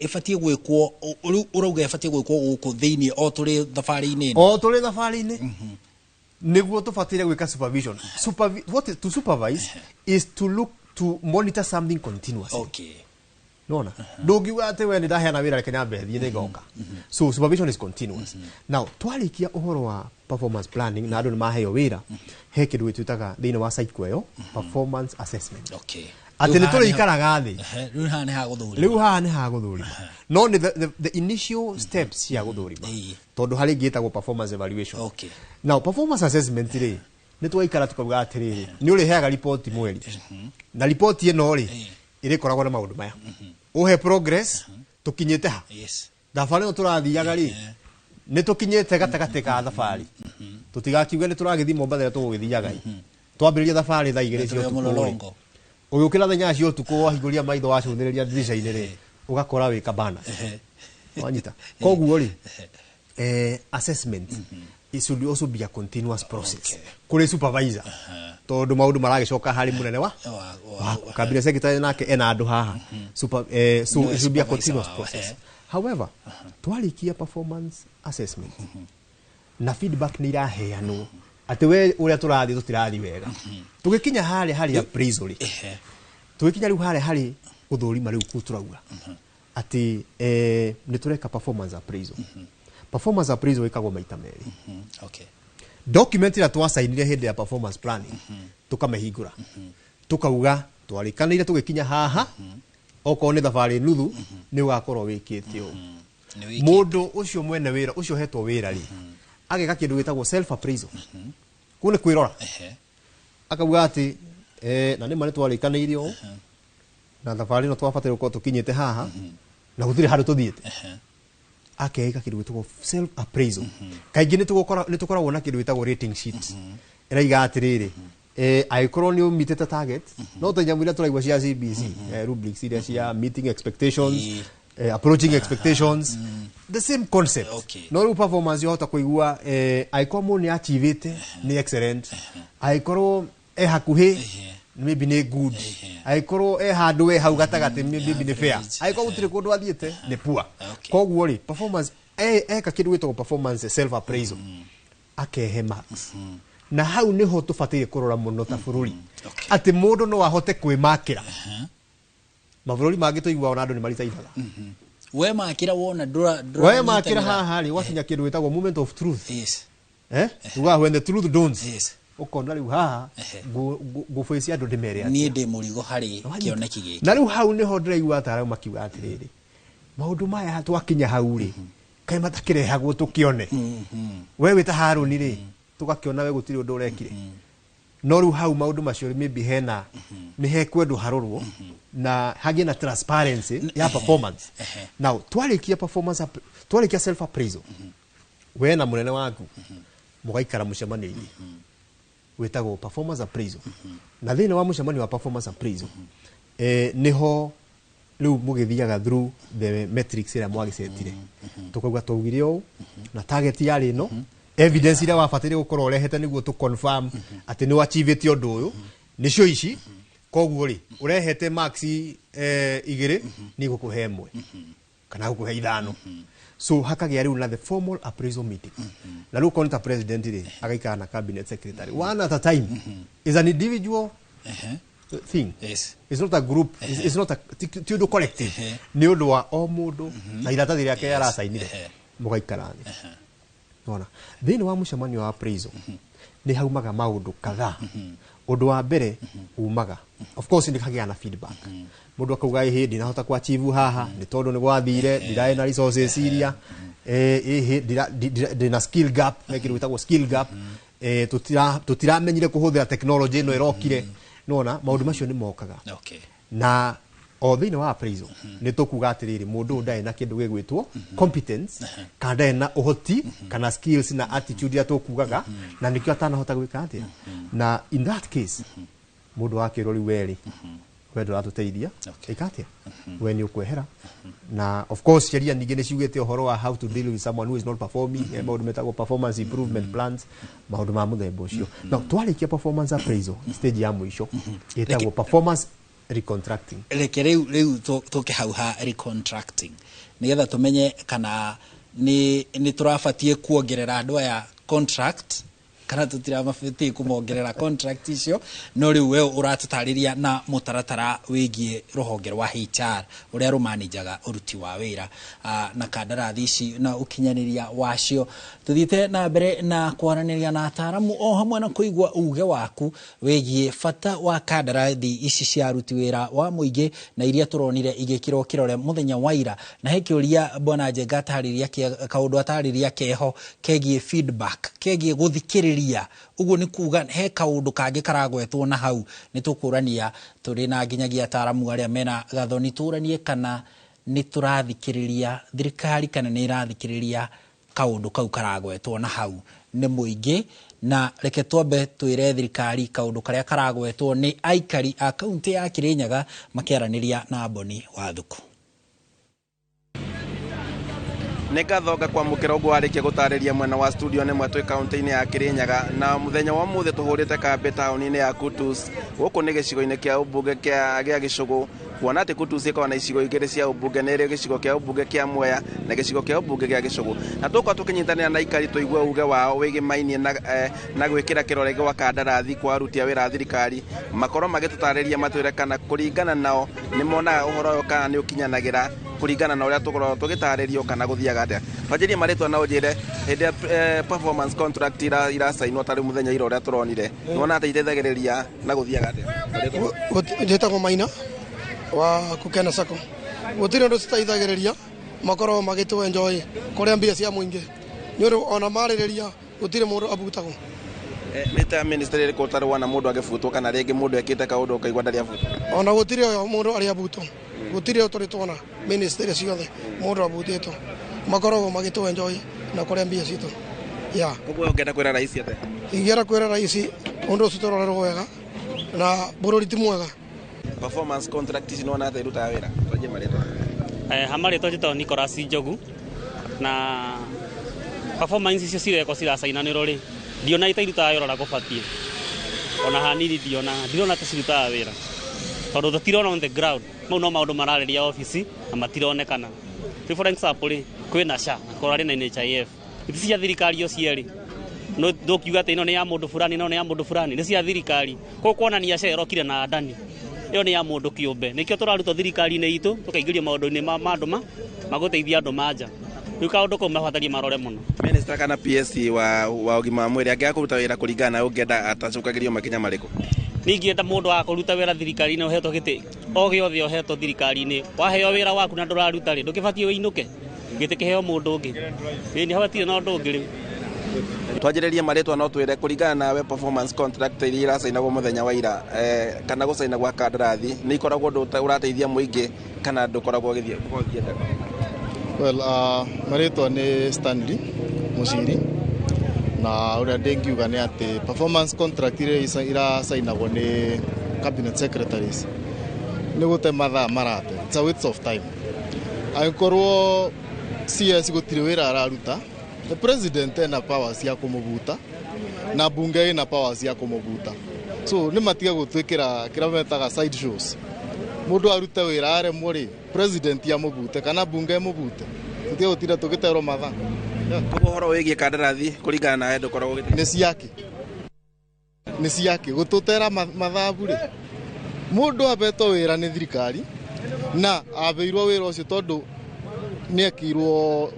ĩbatiĩ gwĩkwo, rĩu ũrauga ĩbatiĩ gwĩkwo gũkũ thĩinĩ o tũrĩ thabarĩ-inĩ ĩno? O tũrĩ thabarĩ-inĩ nĩguo tũbataire gwĩka supervision. What to supervise is to look, to monitor something continuously. Nona ndũngiuga atĩ we nĩ ndaheana wĩra, reke nyambe thiĩ nĩ ngoka. So supervision is continuous. Now, twarĩkia ũhoro wa performance planning na andũ nĩ maheo wĩra, he kĩndũ gĩtwĩtaga thĩinĩ wa cycle ĩyo performance assessment, atĩ Rĩu nĩ haha tũrĩikaraga thĩ. Rĩu haha nĩ ha gũthũrima. Rĩu haha nĩ ha gũthũrima, no nĩ the initial steps cia gũthũrima, tondũ harĩ ĩngĩ ĩtagwo performance evaluation. Now, performance assessment rĩ, nĩ twaikara tukauga atĩrĩrĩ, nĩ ũrĩheaga riboti mweri, na riboti ĩno rĩ, ĩrĩkoragwo na maũndũ maya, ũhe progress, tũkinyĩte ha, thabarĩ ĩno tũrathiaga rĩ, nĩ tũkinyĩte gatagatĩ ka thabarĩ, tũtigakiuge nĩ tũragĩthiĩ Mombatha ĩrĩa tũgũgĩthiaga ĩ. Twambĩrĩria thabarĩ thaa 2 cia Tũrĩ o ũtukũ rĩ, mũlolongo. Ũgĩũkĩra thaa 8 cia ũtukũ, wahingũria maitho, wacũthĩrĩria ndirica-inĩ rĩ, ũgakora wĩ kabana wanyita. Koguo rĩ, assessment, it should also be a continuous process kũrĩ supervisor, tondũ maũndũ maragĩcoka harĩ mũnene wa cabinet secretary, nake ena andũ haha. So Nĩwe it should be a supervisor continuous wao, process. However, twarĩkia performance assessment na feedback nĩ iraheanwo atĩ we ũrĩa tũrathiĩ tũtirathiĩ wega, tũgĩkinya harĩa harĩ appraisal rĩ, tũgĩkinya rĩu harĩa harĩ Gũthũrima rĩu kũu tũrauga atĩ nĩ tũreka performance appraisal. Performance appraisal ĩkagwo maita merĩ. Document ĩrĩa twacainire hĩndĩ ya performance planning, tũkamĩhingũra, tũkauga twarĩkanĩire tũgĩkinya haha, okorwo nĩ thabarĩ nuthu nĩ ũgakorwo wĩkĩte ũũ. Mũndũ ũcio mwene wĩra ũcio ũhetwo wĩra rĩ, ageka kĩndũ gĩtagwo self appraisal. Kũu nĩ kwĩrora, akauga atĩ na nĩma nĩ twarĩkanĩire ũũ, na thabarĩ ĩno twabataire gũkorwo tũkinyĩte haha na gũtirĩ handũ tũthiĩte. Akeka kĩndũ gĩtagwo self appraisal. Kaingĩ nĩ tũkoragwo na kĩndũ gĩtagwo rating sheet ĩraiga atĩrĩrĩ, angĩkorwo nĩ ũmitĩte target, no ta nyamũ iria tũraigua cia CBC, rubrics iria cia meeting expectations, approaching expectations, the same concept. No rĩu performance yohota kũigua, angĩkorwo mũndũ nĩ achievĩte nĩ excellent, angĩkorwo e hakuhĩ maybe nĩ good, angĩkorwo e handũ e hau gatagatĩ maybe nĩ fair, angĩkorwo gũtirĩ kũndũ athiĩte nĩ poor. Koguo rĩ, performance eka kĩndũ gĩtagwo performance self appraisal, akehe marks, na hau niho tũbataire kũrora mũno ta bũrũri, atĩ mũndũ no ahote kwĩmakĩra. Mabũrũri mangĩ tũiguaga ona andũ nĩ maritainaga. We makĩra wona ndũra. We makĩra haha rĩ, wakinya kĩndũ gĩtagwo moment of truth. Tugaga when the truth dawns. Ũkona rĩu haha ngũbĩcia andũ ndĩmere atĩa. Niĩ ndĩ mũrigo harĩ kĩoneki gĩkĩ. Na rĩu hau nĩho ndĩraigua ataaramu makiuga atĩrĩrĩ, maũndũ maya twakinya hau rĩ, kaĩ matakĩrehagwo tũkĩone we wĩ ta Harũni rĩ, tũgakĩona we gũtirĩ ũndũ ũrekire. No rĩu hau maũndũ macio maybe hena nĩ hekwendwo harorwo na hagĩe na transparency ya performance. Now twarĩkia performance twarĩkia self appraisal, we na mũnene waku mũgaikara mũcemanio-inĩ wĩtagwo performance appraisal. Na thĩinĩ wa mũcemanio wa performance appraisal, nĩho rĩu mũgĩthiaga through the metrics ĩrĩa mwagĩcetire. Tũkauga twaugire ũũ na target yarĩ ĩno, evidence iria wabataire gũkorwo ũrehete nĩguo tũ confirm atĩ nĩ achievĩte ũndũ ũyũ nĩcio ici. Koguo rĩ, ũrehete marks 2, nĩ gũkũhe 1 kana gũkũhe 5. So hakagĩa rĩu na the formal appraisal meeting. Na rĩu korwo ta president rĩ, agaikara na cabinet secretary one at a time. Is an individual thing. It's not a group. It's not a ti ũndũ collective, nĩ ũndũ wa o mũndũ na iratathi rĩake aracainire, mũgaikara thĩ. Nona thĩinĩ wa mũcemanio wa appraisal nĩ haumaga maũndũ kadhaa. Ũndũ wa mbere umaga, of course, nĩ kagĩa na feedback. Mũndũ akauga, ĩhĩ, ndinahota ku achieve haha nĩ tondũ nĩ gwathire ndirarĩ na resources iria, ĩhĩ, ndĩna skill gap, he kĩndũ gĩtagwo skill gap, tũtiramenyire kũhũthĩra technology ĩno ĩrokire. Nona maũndũ macio nĩ mokaga. Na o thĩinĩ wa appraisal nĩ tũkuga atĩrĩrĩ, mũndũ ũyũ ndarĩ na kĩndũ gĩgwĩtwo competence, kana ndarĩ na ũhoti kana skills na attitude iria tũkugaga, na nĩkĩo atanahota gwĩka atĩa. Na in that case mũndũ akĩrwo, rĩu werĩ we ndũratũteithia, ĩka atĩa, we nĩ ũkwehera. Na of course sheria ningĩ nĩ ciugĩte ũhoro wa how to deal with someone who is not performing, maũndũ metagwo performance improvement plans, maũndũ ma mũthemba ũcio. Now twarĩkia performance appraisal, stage ya mũico ĩtagwo performance recontracting. Reke rĩu tũke hau ha recontracting, nĩgetha tũmenye kana nĩ tũrabatiĩ kuongerera andũ aya contract kana tũtirabatiĩ kũmongerera contract icio. No rĩu we ũratũtarĩria na mũtaratara wĩgiĩ rũhonge rwa HR ũrĩa rũmanajaga ũruti wa wĩra na kandarathi ici na ũkinyanĩria wacio. Tũthiĩte na mbere na kwaranĩria na ataramu o hamwe na kũigua uge waku wĩgiĩ bata wa kandarathi ici cia aruti wĩra wa mũingĩ na iria tũronire igĩkĩrwo kĩrore mũthenya wa ira. Na he kĩũria bwana Njenga atarĩria, kaũndũ atarĩria keho kegiĩ feedback, kegiĩ gũthikĩrĩria. Ũguo nĩ kuga he kaũndũ kangĩ karagwetwo na hau nĩ tũkũrania tũrĩ na nginyagia ataramu arĩa mena gathoni, tũranie kana nĩ tũrathikĩrĩria thirikari kana nĩ ĩrathikĩrĩria kaũndũ kau karagwetwo na hau nĩ mũingĩ. Na reke twambe twĩre thirikari kaũndũ karĩa karagwetwo nĩ aikari a kaunti ya Kirinyaga makĩaranĩria na Boni Wathuku. Nĩ ngatho ngakwamũkĩra ũguo warĩkia gũtarĩria mwena wa studio nĩ mwatwĩ kaunti-inĩ ya Kirinyaga na mũthenya wa ũmũthĩ tũhũrĩte kambĩ taũni-inĩ ya Kutus. Gũkũ nĩ gĩcigo-inĩ kĩa ũmbunge kĩa Gĩcũgũ, kuona atĩ Kutus ĩkoragwo na icigo igĩrĩ cia ũmbunge, nĩ ĩrĩ gĩcigo kĩa ũmbunge kĩa Mwea na gĩcigo kĩa ũmbunge gĩa Gĩcũgũ. Na tũkorwo tũkĩnyitanĩra na aikari tũigue uge wao wĩgĩmainie na gwĩkĩra kĩrore gwa kandarathi kwa aruti a wĩra a thirikari, makorwo magĩtũtarĩria matwĩre kana kũringana nao nĩ monaga ũhoro ũyũ kana nĩ ũkinyanagĩra kũringana na ũrĩa tũkoragwo tũgĩtarĩrio kana gũthiaga atĩa. Twanjĩrie marĩtwa na ũnjĩre hĩndĩ ĩrĩa performance contract iracainwo tarĩ mũthenya ira ũrĩa tũronire, nĩwona atĩ iteithagĩrĩria na gũthiaga atĩa? Njĩtagwo Maina wa Kukena Sacco. Gũtirĩ ũndũ citeithagĩrĩria, makoragwo magĩtũ enjoy kũrĩa mbia cia mũingĩ, nĩ ũndũ ona marĩrĩria gũtirĩ mũndũ abutagwo. Nĩ ta ministry ĩrĩkũ ũtarĩ wona mũndũ agĩbutwo kana rĩngĩ mũndũ ekĩte kaũndũ ũkaigua ndarĩ abutwo? Ona gũtirĩ ũyũ mũndũ arĩ abutwo, gũtirĩ ũyũ tũrĩ tuona ministry ciothe mũndũ abutĩtwo, makoragwo magĩtũ enjoy na kũrĩa mbia citũ. Yeah. Koguo ũngĩenda kwĩra raisi atĩa? Ingĩenda kwĩra raisi ũndũ ũcio tũrorerwo wega na bũrũri ti mwega. Performance contract ici nĩwona atĩa irutaga wĩra? Twanjie marĩtwa. Ha marĩtwa njĩtagwo Nicholas Njogu, na performance icio cirekwo ciracainanĩrwo rĩ, ndiona ita irutaga wĩra ũrĩa gũbatiĩ, ona hanini ndirona ta cirutaga wĩra, tondũ tũtirona on the ground. Mau no maũndũ mararĩria obici na matironekana. Rĩu for example rĩ, kwĩna SHA na kũrarĩ na NHIF, ici cia thirikari o cierĩ, no ndũkiuga atĩ ĩno nĩ ya mũndũ fulani, ĩno nĩ ya mũndũ fulani, nĩ cia thirikari. Koguo kuonania SHA ĩrokire na ndani, ĩyo nĩ ya mũndũ kĩũmbe. Nĩkĩo tũrarutwo thirikari-inĩ itũ tũkaingĩrio maũndũ-inĩ ma andũ magũteithia andũ ma nja. Rĩu kaũndũ kau mabatarie marore mũno. Minister kana PSC wa ũgima wa mwĩrĩ angĩaga kũruta wĩra kũringana na ũngĩenda atacokagĩrio makinya marĩkũ? Ningĩenda mũndũ wa kũruta wĩra thirikari-inĩ ũhetwo gĩtĩ o gĩothe ũhetwo thirikari-inĩ, waheo wĩra waku na ndũraruta rĩ, ndũkĩbatiĩ wĩinũke, gĩtĩ kĩheo mũndũ ũngĩ. Ĩĩ nĩ habatiĩ na ũndũ ũngĩ rĩu. Twanjĩrĩrie marĩtwa no twĩre kũringana nawe performance contract iria iracainagwo mũthenya wa ira, kana gũcaina gwa kandarathi nĩ ikoragwo ũndũ ũrateithia mũingĩ kana ndũkoragwo ũgĩthiĩ? Well, marĩtwa nĩ Stanley Mũciri, na ũrĩa ndĩngiuga nĩ atĩ performance contract iria iracainagwo nĩ cabinet secretaries nĩ gũte mathaa marate. It's a waste of time. Angĩkorwo CS gũtirĩ wĩra araruta, the president ena power cia kũmũbuta na bunge ĩna power cia kũmũbuta, so nĩ matige gũtwĩkĩra kĩrĩa metaga side shows. Mũndũ arute wĩra aremwo rĩ, president amũbute kana bunge ĩmũbute, tũtige gũtinda tũgĩterwo mathaa. Koguo ũhoro wĩgiĩ kandarathi kũringana nawe ndũkoragwo ũgĩteithia? Nĩ ciake, nĩ ciake gũtũtera mathabu rĩ, mũndũ abetwo wĩra nĩ thirikari na abeirwo wĩra ũcio tondũ nĩ ekirwo,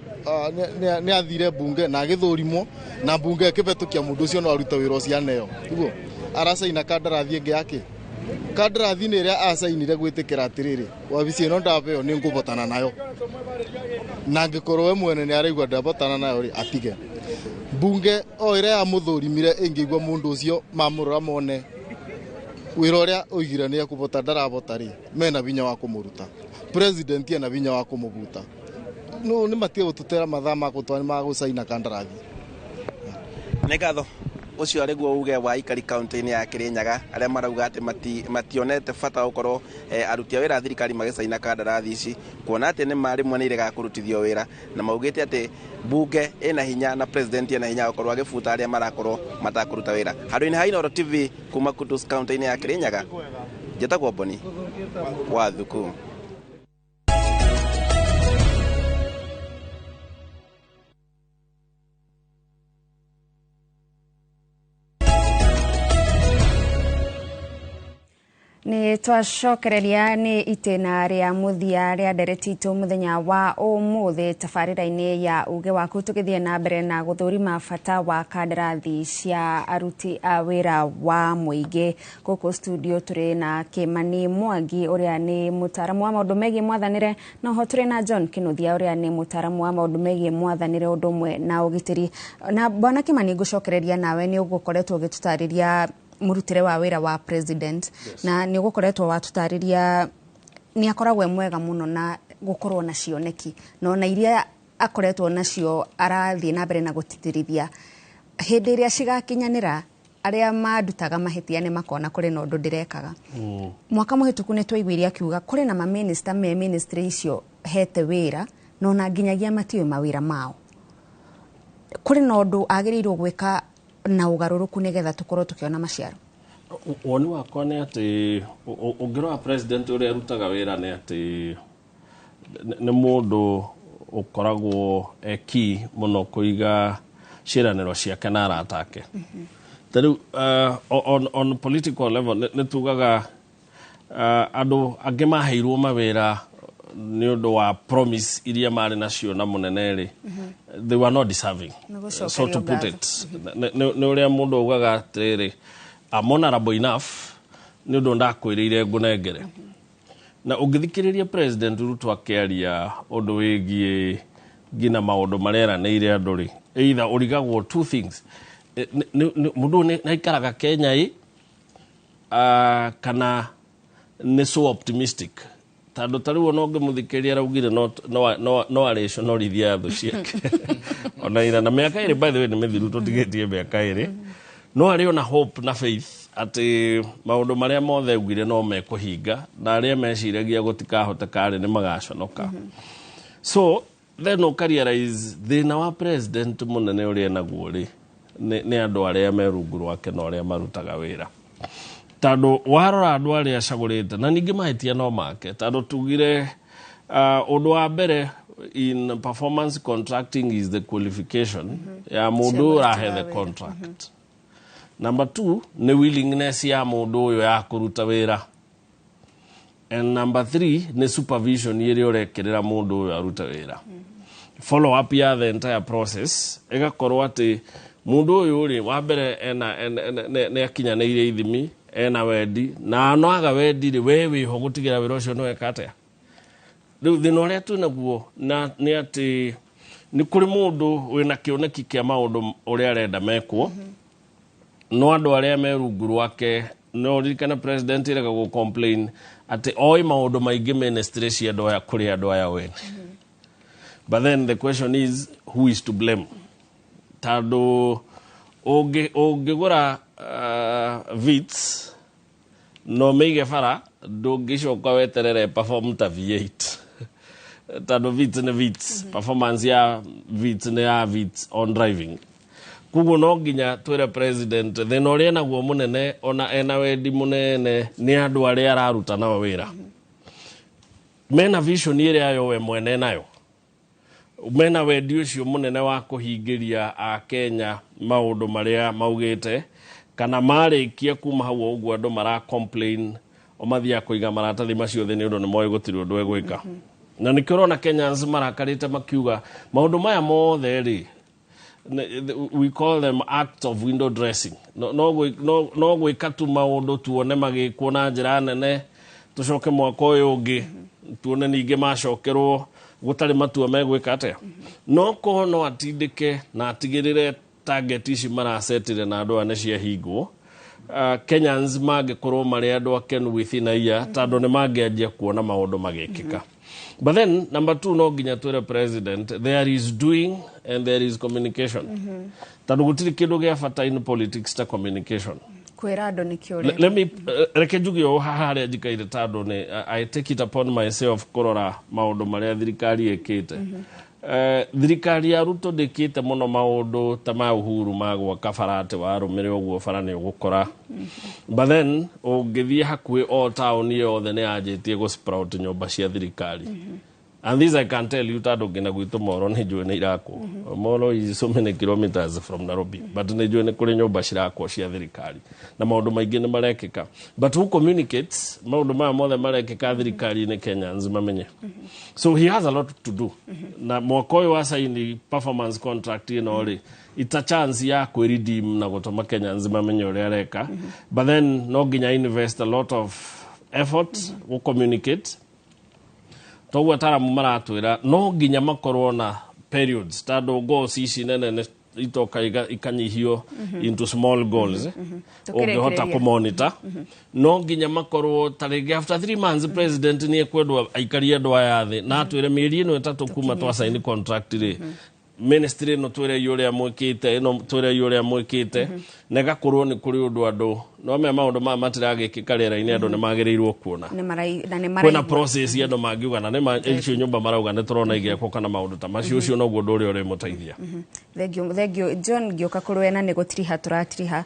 nĩ athire bunge na agĩthũrimwo na bunge ĩkĩhetũkia mũndũ ũcio no arute wĩra ũcio aneo. Tiguo aracaina kandarathi ĩngĩ yake, kandarathi nĩ ĩrĩa acainire gwĩtĩkĩra atĩrĩrĩ, wabici ĩno ndabeo nĩ ngũbotana nayo, na angĩkorwo we mwene nĩ araigua ndabotana nayo rĩ, atige. Bunge o ĩrĩa yamũthũrimire ĩngĩigua mũndũ ũcio mamũrora mone wĩra ũrĩa oigire nĩ ekũbota ndarabota rĩ, mena hinya wa kũmũruta. President ena hinya wa kũmũbuta. No nĩ matige gũtũtera mathaa ma gũtwa ma gũcaina kandarathi. Nĩ ngatho. Ũcio arĩ guo uge wa aikari kaunti-inĩ ya Kirinyaga arĩa marauga atĩ mationete bata gũkorwo aruti a wĩra a thirikari magĩcaina kandarathi ici, kuona atĩ nĩ ma rĩmwe nĩ iregaga kũrutithio wĩra, na maugĩte atĩ bunge ĩna hinya na president ena hinya gũkorwo agĩbuta arĩa marakorwo matakũruta wĩra. Handũ-inĩ ha Inooro TV kuma Kutus kaunti-inĩ ya Kirinyaga, njĩtagwo Boni wa Thuku. Nĩ twacokereria nĩ itĩna rĩa mũthia rĩa ndereti itũ mũthenya wa ũmũthĩ tabarĩra-inĩ ya uge waku, tũgĩthiĩ na mbere na gũthũrima bata wa kandarathi cia aruti a wĩra wa mũingĩ. Gũkũ studio tũrĩ na Kĩmani Mwangi ũrĩa nĩ mũtaaramu wa maũndũ megiĩ mwathanĩre, na oho tũrĩ na John Kĩnuthia ũrĩa nĩ mũtaaramu wa maũndũ megiĩ mwathanĩre ũndũ ũmwe na ũgitĩri. Na bwana Kĩmani, ngũcokereria nawe nĩ ũgũkoretwo ũgĩtũtarĩria mũrutĩre wa wĩra wa president. Yes. Na nĩ ũgũkoretwo watũtarĩria nĩ akoragwo e mwega mũno na gũkorwo na cioneki, na ona iria akoretwo nacio arathiĩ na mbere na gũtĩtĩrithia. Hĩndĩ ĩrĩa cigakinyanĩra, arĩa mandutaga mahĩtia nĩ makona kũrĩ na ũndũ ndĩrekaga. Mwaka mũhĩtũku nĩ twaiguire akiuga kũrĩ na maminista me ministry icio hete wĩra Na ona nginyagia matiũĩ mawĩra mao. Kũrĩ na ũndũ agĩrĩirwo gwĩka na ũgarũrũku nĩgetha tũkorwo tũkĩona maciaro? Woni wakwa nĩ atĩ ũngĩrora president ũrĩa arutaga wĩra, nĩ atĩ nĩ mũndũ ũkoragwo eki mũno kũiga ciĩranĩro ciake na arata ake. Ta rĩu on political level nĩ tugaga andũ angĩ maheirwo mawĩra nĩ ũndũ wa promise iria marĩ nacio na mũnene rĩ, they were not deserving, so to put it. Nĩ ũrĩa mũndũ augaga atĩrĩrĩ, "I'm honorable enough nĩ ũndũ ndakwĩrĩire ngũnengere." Na ũngĩthikĩrĩria President Ruto akĩaria ũndũ wĩgiĩ nginya maũndũ marĩa eranĩire andũ rĩ, either ũrigagwo two things: mũndũ ũyũ nĩ aikaraga Kenya ĩ kana nĩ so optimistic? Tondũ ta rĩu ona ũngĩmũthikĩrĩria araugire no arĩconorithia thũ ciake ona ira na mĩaka 2. By the way, nĩ mĩthiru, tũtigĩtie mĩaka 2, no arĩ ona hope na faith atĩ maũndũ marĩa mothe augire no mekũhinga, na arĩa meciragia gũtikahoteka rĩ, nĩ magaconoka. So then ũkarealize thĩna wa president mũnene ũrĩa enaguo rĩ, nĩ andũ arĩa me rungu rwake na ũrĩa marutaga wĩra. Tondũ warora andũ arĩa acagũrĩte, na ningĩ mahĩtia no make, tondũ tugire ũndũ wa mbere in performance contracting is the qualification ya mũndũ ũyũ ũrahe the contract. Number two nĩ willingness ya mũndũ ũyũ ya kũruta wĩra, and number three nĩ supervision ĩrĩa ũrekĩrĩra mũndũ ũyũ arute wĩra, follow up ya the entire process. Ĩgakorwo atĩ mũndũ ũyũ rĩ, wa mbere ena nĩ akinyanĩirie ithimi, ena wendi, na no aga wendi rĩ, we wĩho gũtigĩra wĩra ũcio nĩ weka atĩa. Rĩu thĩna ũrĩa twĩnaguo na nĩ atĩ nĩ kũrĩ mũndũ wĩna kĩoneki kĩa maũndũ ũrĩa arenda mekwo, no andũ arĩa me rungu rwake, no ririkana president ĩrega gũ complain atĩ oĩ maũndũ maingĩ ministry cia andũ aya kũrĩ andũ aya wene. But then the question is, who is to blame? Tondũ ũngĩgũra Vitz no mĩige bara, ndũngĩcoka weterere perform ta V8, tondũ Vitz nĩ Vitz. Performance ya Vitz nĩ ya Vitz on driving. Koguo no nginya twĩre president thĩna ũrĩa enaguo mũnene, ona ena wendi mũnene, nĩ andũ arĩa araruta nao wĩra mena vision ĩrĩa yo we mwene nayo, mena wendi ũcio mũnene wa kũhingĩria Akenya maũndũ marĩa maugĩte, kana marĩkia kuma hau ũguo andũ mara complain, o mathiaga kũiga maratathi macio thĩ nĩ ũndũ nĩ moĩ gũtirĩ ũndũ egwĩka. Na nĩkĩo ũrona Kenyans marakarĩte makiuga maũndũ maya mothe rĩ, we call them acts of window dressing. No gwĩka tu maũndũ tuone magĩkwo na njĩra nene, tũcoke mwaka ũyũ ũngĩ tuone ningĩ macokerwo gũtarĩ matua megwĩka atĩa. No korwo no atindĩke na atigĩrĩre target ici maracetire na andũ aya nĩ ciahingwo, Kenyans mangĩkorwo marĩ andũ akenu within a year, tondũ nĩ mangĩanjia kuona maũndũ magĩkĩka. But then number two, no nginya twĩre president there is doing and there is communication, tondũ gũtirĩ kĩndũ gĩa bata in politics ta communication. Kwĩra andũ nĩkĩo. Let me reke njuge ũũ haha harĩa njikaire, tondũ nĩ I take it upon myself kũrora maũndũ marĩa thirikari ĩkĩte. Thirikari ya Ruto ndĩkĩte mũno maũndũ ta ma Uhuru ma gwaka bara, atĩ warũmĩrĩra ũguo bara nĩ ũgũkora. But then ũngĩthiĩ hakuhĩ o taũni yothe nĩ yanjĩtie gũ sprout nyũmba cia thirikari. And this I can tell you, tondũ nginya gwitũ Moro nĩ njũĩ nĩ irakwo. Moro is so many kilometers from Nairobi, but nĩ njũĩ nĩ kũrĩ nyũmba cirakwo cia thirikari na maũndũ maingĩ nĩ marekĩka. But who communicates maũndũ maya mothe marekĩka thirikari-inĩ Kenyans mamenye? So he has a lot to do. Na mwaka ũyũ wa saini performance contract ĩno rĩ, it's a chance ya kwĩredeem na gũtũma Kenyans mamenye ũrĩa areka. But then no nginya invest a lot of effort gũ communicate. Toguo ataramu maratwĩra no nginya makorwo na periods, tondũ goals ici nene nĩ itoka ikanyihio into small goals ũngĩhota Tũkĩrĩkĩrĩria. kũmonitor. No nginya makorwo ta rĩngĩ after 3 months president nĩ ekwendwo aikarie andũ aya thĩ na atwĩre mĩeri ĩno 3 kuma twasaini contract rĩ, ministry ĩno twĩrei ũrĩa mwĩkĩte, ĩno twĩrei ũrĩa mwĩkĩte, na ĩgakorwo nĩ kũrĩ ũndũ andũ Nĩwamenya maũndũ maya matiragĩkĩka rĩera-inĩ, andũ nĩ magĩrĩirwo kuona. Na nĩ Kwĩna maraigua. process andũ mangiuga na nĩma icio nyũmba marauga nĩ tũrona igĩakwo kana maũndũ ta macio, ũcio noguo ũndũ ũrĩa ũrĩmũteithia. Thengio, thengio John. Ngĩũka kũrĩ we na nĩ gũtiriha tũratiriha,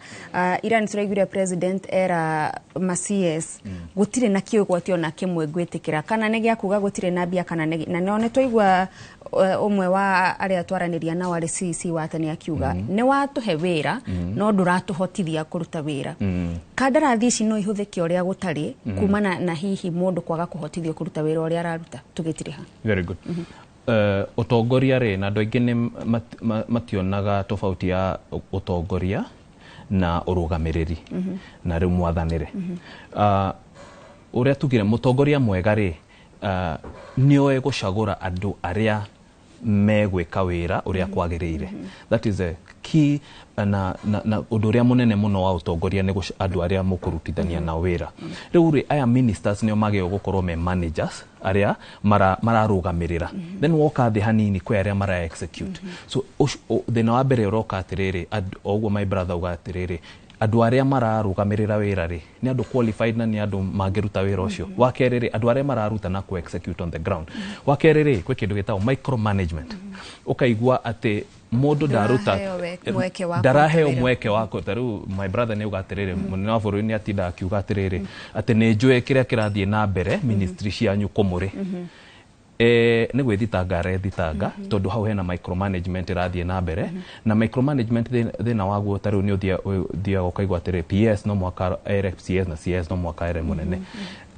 ira nĩ tũraiguire president era ma CS gũtirĩ na kĩũgwati ona kĩmwe ngwĩtĩkĩra, kana nĩ gĩa kuga gũtirĩ na mbia kana nĩ, na no nĩ twaigua ũmwe wa arĩa twaranĩria nao arĩ CEC wa tene akiuga nĩ watũhe wĩra no ndũratũhotithia kũruta wĩra. Kandarathi ici no ihũthĩke ũrĩa gũtarĩ kumana na hihi mũndũ kwaga kũhotithio kũruta wĩra ũrĩa araruta tũgĩtiriha? Very good. Ũtongoria rĩ, na andũ aingĩ nĩ mationaga tofauti ya ũtongoria na ũrũgamĩrĩri na rĩu mwathanĩre. Ũrĩa tugire mũtongoria mwega rĩ, nĩoĩ gũcagũra andũ arĩa megwĩka wĩra ũrĩa kwagĩrĩire. That is a key, na ũndũ ũrĩa mũnene mũno wa ũtongoria nĩ andũ arĩa mũkũrutithania nao wĩra. Rĩu rĩ, aya ministers nĩo magĩrĩirwo gũkorwo me managers arĩa mararũgamĩrĩra. Then woka thĩ hanini kwĩ arĩa mara execute. So thĩna wa mbere ũroka atĩrĩrĩ, o ũguo my brother auga atĩrĩrĩ, andũ arĩa mararũgamĩrĩra wĩra rĩ, nĩ andũ qualified na nĩ andũ mangĩruta wĩra ũcio? Wa kerĩ rĩ, andũ arĩa mararuta na ku execute on the ground. Wa kerĩ rĩ, kwĩ kĩndũ gĩtagwo micromanagement, ũkaigua atĩ mũndũ ndaruta Ndaraheo mweke wa ndaraheo kũruta wĩra. Mweke wa ta rĩu my brother nĩ auga atĩrĩrĩ, mũnene wa bũrũri nĩ atinda akiuga atĩrĩrĩ atĩ nĩ njũĩ kĩrĩa kĩrathiĩ na mbere ministry cianyu kũmũrĩ. Nĩ gwĩthitanga arethitanga, tondũ hau hena micromanagement ĩrathiĩ na mbere. Na micromanagement thĩna waguo ta rĩu nĩ ũthiaga ũkaigua atĩrĩ, PS no mwaka ere CS na CS no mwaka ere mũnene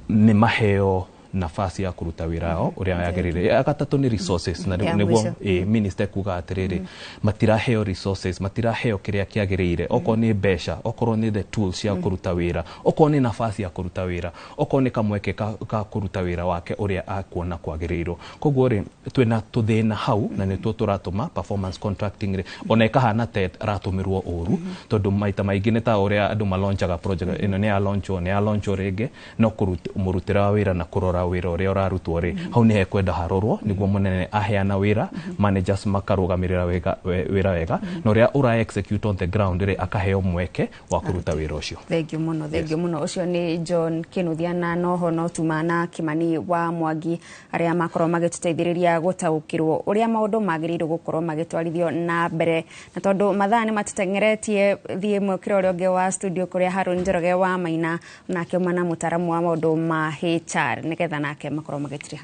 nĩ maheo nafasi ya kũruta wĩra wao ũrĩa yagĩrĩire. Ya gatatũ nĩ resources na Ya nĩguo mũico. Minister kuga atĩrĩrĩ, matiraheo resources, matiraheo kĩrĩa kĩagĩrĩire, okorwo nĩ mbeca, okorwo nĩ the tools cia kũruta wĩra, okorwo nĩ nafasi ya kũruta wĩra, okorwo nĩ kamweke ka kũruta wĩra wake ũrĩa akuona kwagĩrĩirwo. Koguo rĩ, twĩna tũthĩna hau na nĩtuo tũratũma performance contracting rĩ ona ĩkahana ta ĩratũmĩrwo ũru, tondũ maita maingĩ nĩ ta ũrĩa andũ malonchaga project ĩno, nĩ ya launchwo, nĩ ya launchwo rĩngĩ, no mũrutĩre wa wĩra na kũrora wĩra ũrĩa ũrarutwo rĩ, hau nĩ hekwenda harorwo nĩguo mũnene aheana wĩra, managers makarũgamĩrĩra wĩra wega, na ũrĩa ũra execute on the ground rĩ, akaheo mweke wa kũruta wĩra ũcio. Thengio mũno, thengio mũno. Ũcio nĩ John Kinuthia na noho no tuma na Kimani wa Mwangi arĩa makorwo magĩtũteithĩrĩria gũtaũkĩrwo ũrĩa maũndũ magĩrĩirwo gũkorwo magĩtwarithio na mbere. Na tondũ mathaa nĩ matũteng'eretie, thiĩ mwĩkĩra ũrĩa ũngĩ wa studio kũrĩa Harun Njoroge wa Maina nake ũma na mũtaaramu wa maũndũ ma HR nĩgetha nake makorwo magĩtiriha.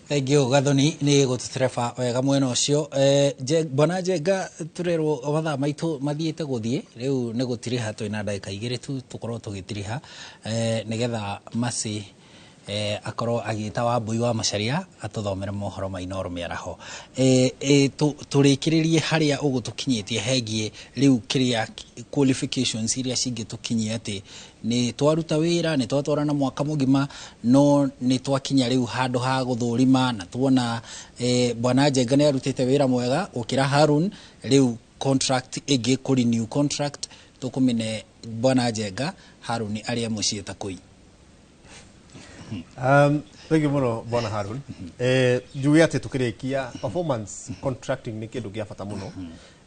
Thank you Gathoni nĩ gũtũtereba wega mwena ũcio. Bwana Njenga, tũrerwo mathaa maitũ mathiĩte gũthiĩ, rĩu nĩ gũtiriha, twĩna ndagĩka 2 tu tũkorwo tũgĩtiriha, nĩgetha Mercy akorwo agĩta Wambui wa Macharia atũthomere mohoro ma Inooro mĩaraho. Tũrĩkĩrĩrie harĩa ũgũtũkinyĩtie hegiĩ rĩu kĩrĩa qualifications iria cingĩtũkinyia atĩ nĩ twaruta wĩra, nĩ twatwarana mwaka mũgima, no nĩ twakinya rĩu handũ ha gũthũrima na tuona bwana Njenga nĩ arutĩte wĩra mwega gũkĩra Harun, rĩu contract ĩngĩ kũ renew contract tũkũmĩne bwana Njenga, Harun arĩa mũciĩ ta kũi. Thank you mũno bwana Harun. Njuge atĩ tũkĩrĩkia, performance contracting nĩ kĩndũ gĩa bata mũno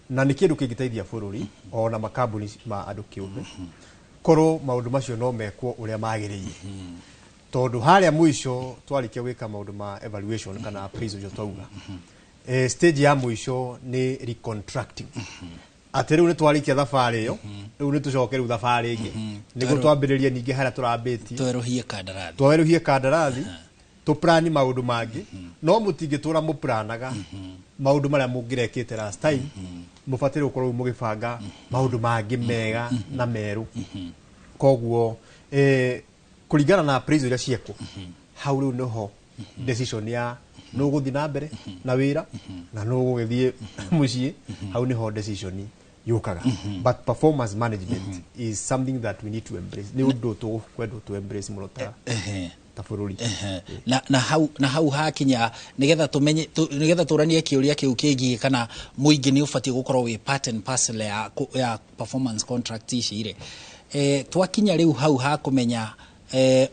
na nĩ kĩndũ kĩngĩteithia bũrũri ona makambuni ma andũ kĩũmbe, korwo maũndũ macio no mekwo ũrĩa magĩrĩire, tondũ harĩa mũico twarĩkia gwĩka maũndũ ma evaluation kana appraisal ũcio twauga, stage ya mũico nĩ recontracting, atĩ rĩu nĩ twarĩkia thabarĩ ĩyo, rĩu nĩ tũcoke rĩu thabarĩ ĩngĩ nĩguo twambĩrĩrie ningĩ harĩa tũrambĩtie. Twerũhie kandarathi. Twerũhie kandarathi, tũplani maũndũ mangĩ, no mũtingĩtũra mũplanaga maũndũ marĩa mũngĩrekĩte last time. Mũbataire gũkorwo rĩu mũgĩbanga maũndũ mangĩ mega na merũ. Koguo kũringana na appraisal iria ciekwo hau, rĩu nĩho decision ya nũ gũthiĩ na mbere na wĩra na nũ gũgĩthiĩ mũciĩ, hau nĩho decision yũkaga. But performance management is something that we need to embrace, nĩ ũndũ tũkwendwo tu embrace mũno ta bũrũri. Na hau hakinya nigetha tumenye nigetha tũranie kĩũria kĩu kĩgiĩ kana mũingĩ nĩ ũbatiĩ gũkorwo wĩ part and parcel ya performance contract ici rĩ, twakinya rĩu hau ha kũmenya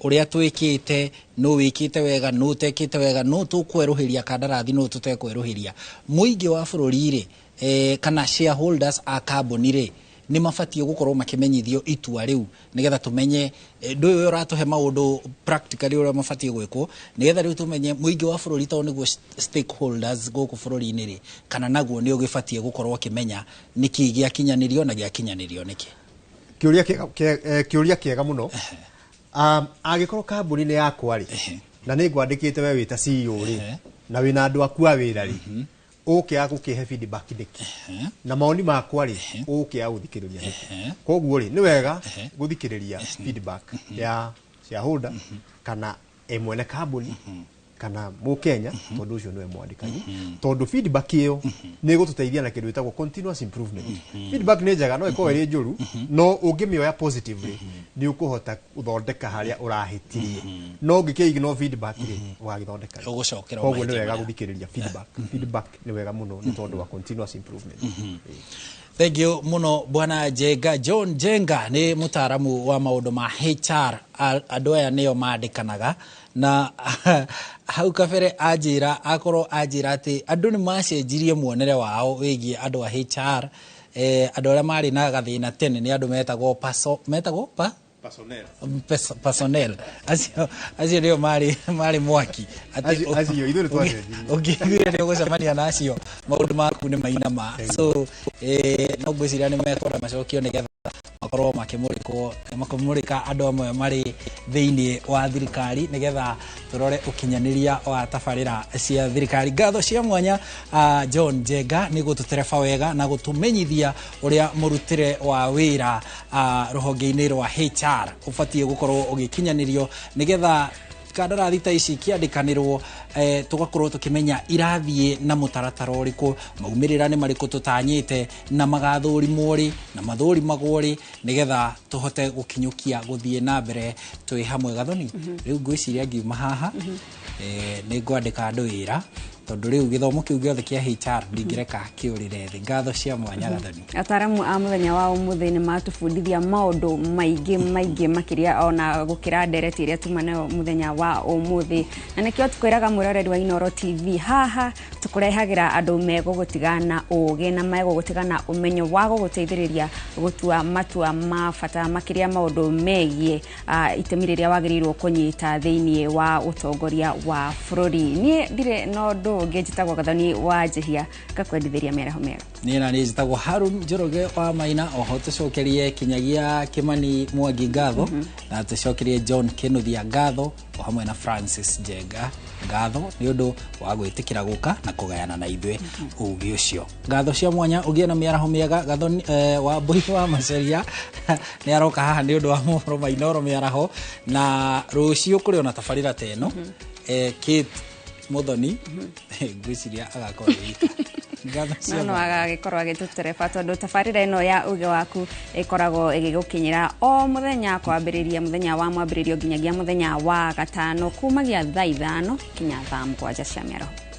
ũrĩa twĩkĩte, nũ wĩkĩte wega, nũ ũtekĩte wega, nũ tũkwerũhĩria kandarathi, nũ tũtekwerũhĩria, mũingĩ wa bũrũri rĩ, kana shareholders a kambuni rĩ, Nĩ mabatiĩ gũkorwo makĩmenyithio itua rĩu nĩgetha tũmenye ndũ ũyũ ũratũhe maũndũ practically ũrĩa mabatiĩ gwĩkwo, nĩgetha rĩu tũmenye mũingĩ wa bũrũri, tondũ nĩguo stakeholders gũkũ bũrũri-inĩ rĩ, kana naguo nĩ ũgĩbatiĩ gũkorwo ũkĩmenya nĩkĩ gĩakinyanĩrio na gĩakinyanĩrio nĩkĩ. Kĩũria kĩega mũno. Angĩkorwo kambuni nĩ yakwa rĩ, na nĩ ngwandĩkĩte we wĩta CEO rĩ, na wĩna andũ aku a wĩra rĩ, ũkĩaga gũkĩhe feedback nĩkĩ? Na maoni makwa rĩ, ũkĩaga gũthikĩrĩria nĩkĩ? Koguo rĩ, nĩ wega gũthikĩrĩria feedback ya shareholder kana mwene kambuni kana mũkenya, tondũ ũcio nĩwe mwandĩkani, tondũ feedback ĩyo nĩ ĩgũtũteithia na kĩndũ gĩtagwo continuous improvement. Feedback nĩ njega, no ĩkorwo ĩrĩ njũru, no ũngĩmĩoya positively nĩ ũkũhota gũthondeka harĩa ũrahĩtirie, no ũngĩkĩ ignore feedback rĩ, ũgagĩthondeka rĩ? Ũgũcokera Koguo nĩ mahĩtia wega marĩa. Gũthikĩrĩria feedback. Feedback nĩ wega mũno nĩ tondũ wa continuous improvement. Thank you muno, bwana Njenga. John Njenga nĩ mũtaaramu wa maũndũ ma HR. Andũ aya nĩo mandĩkanaga na hau kabere anjĩra, akorwo anjĩra atĩ andũ nĩ macenjirie muonere wao wĩgiĩ andũ a HR. Andũ arĩa marĩ na gathĩna tene nĩ andũ metagwo metagwo pa Personnel. Personnel acio nĩo marĩ mwaki. Atĩ Acio, ithuĩ nĩ twacenjirie. Ũngĩiguire nĩ ũgũcemania na acio, maũndũ maku nĩ mainama. So no ngwĩciria nĩ mekwenda macokio nĩgetha makorwo makĩmũrĩkwo, makĩmũrĩka andũ amwe marĩ thĩinĩ wa thirikari, nĩgetha tũrore ũkinyanĩria wa tabarĩra cia thirikari. Ngatho cia mwanya, John Njenga, nĩ gũtũtereba wega na gũtũmenyithia ũrĩa mũrutĩre wa wĩra rũhonge-inĩ rwa HR ũbatiĩ gũkorwo ũgĩkinyanĩrio, nĩgetha kandarathi ta ici ikĩandĩkanĩrwo, tũgakorwo tũkĩmenya irathiĩ na mũtaratara ũrĩkũ, maumĩrĩra nĩ marĩkũ tũtanyĩte, na magathũrimwo rĩ, na mathũrimagwo rĩ, nĩgetha tũhote gũkinyũkia gũthiĩ na mbere twĩ hamwe. Gathoni, rĩu ngwĩciria ngiuma haha, nĩ ngwandĩka andũ wĩra, tondũ rĩu gĩthomo kĩu gĩothe kĩa HR ndingĩreka kĩũrĩre thĩ. Ngatho cia mwanya, Gathoni. Ataramu a mũthenya wa ũmũthĩ nĩ matũbundithia maũndũ maingĩ maingĩ makĩria ona gũkĩra ndereti ĩrĩa tuma nayo mũthenya wa ũmũthĩ, na nĩkĩo tũkwĩraga mwĩroreri wa Inooro TV, haha tũkũrehagĩra andũ megũgũtiga na ũgĩ na megũgũtiga na ũmenyo wa gũgũteithĩrĩria gũtua matua ma bata, makĩria maũndũ megiĩ itemi rĩrĩa wagĩrĩirwo kũnyita thĩinĩ wa ũtongoria wa bũrũri. Niĩ ndirĩ na ũndũ ũngĩ, njĩtagwo Gathoni wa Njĩhia, ngakwendithĩria mĩaraho mĩega. Niĩ na niĩ njĩtagwo Harun Njoroge wa Maina. Oho tũcokerie kinyagia Kimani Mwangi ngatho, na tũcokerie John Kinuthia ngatho, o hamwe na Francis Njenga ngatho nĩ ũndũ wa gwĩtĩkĩra gũka na kũgayana na ithuĩ ũgĩ ũcio. Ngatho cia mwanya, ũgĩe na mĩaraho mĩega. Gathoni wa Mbũi wa Maceria nĩ aroka haha nĩ ũndũ wa mohoro ma Inooro mĩaraho, na rũciũ kũrĩ ona tabarĩra ta ĩno. Kate Muthoni ngwĩciria agakorwo wika. Ngatho cia no mwanya. Agagĩkorwo agĩtũtereba, tondũ tabarĩra ĩno ya uge waku ĩkoragwo ĩgĩgũkinyĩra o mũthenya kwambĩrĩria mũthenya wa mwambĩrĩrio nginyagia mũthenya wa gatano, kumagia thaa 5 kinya thaa 7 cia mĩaraho.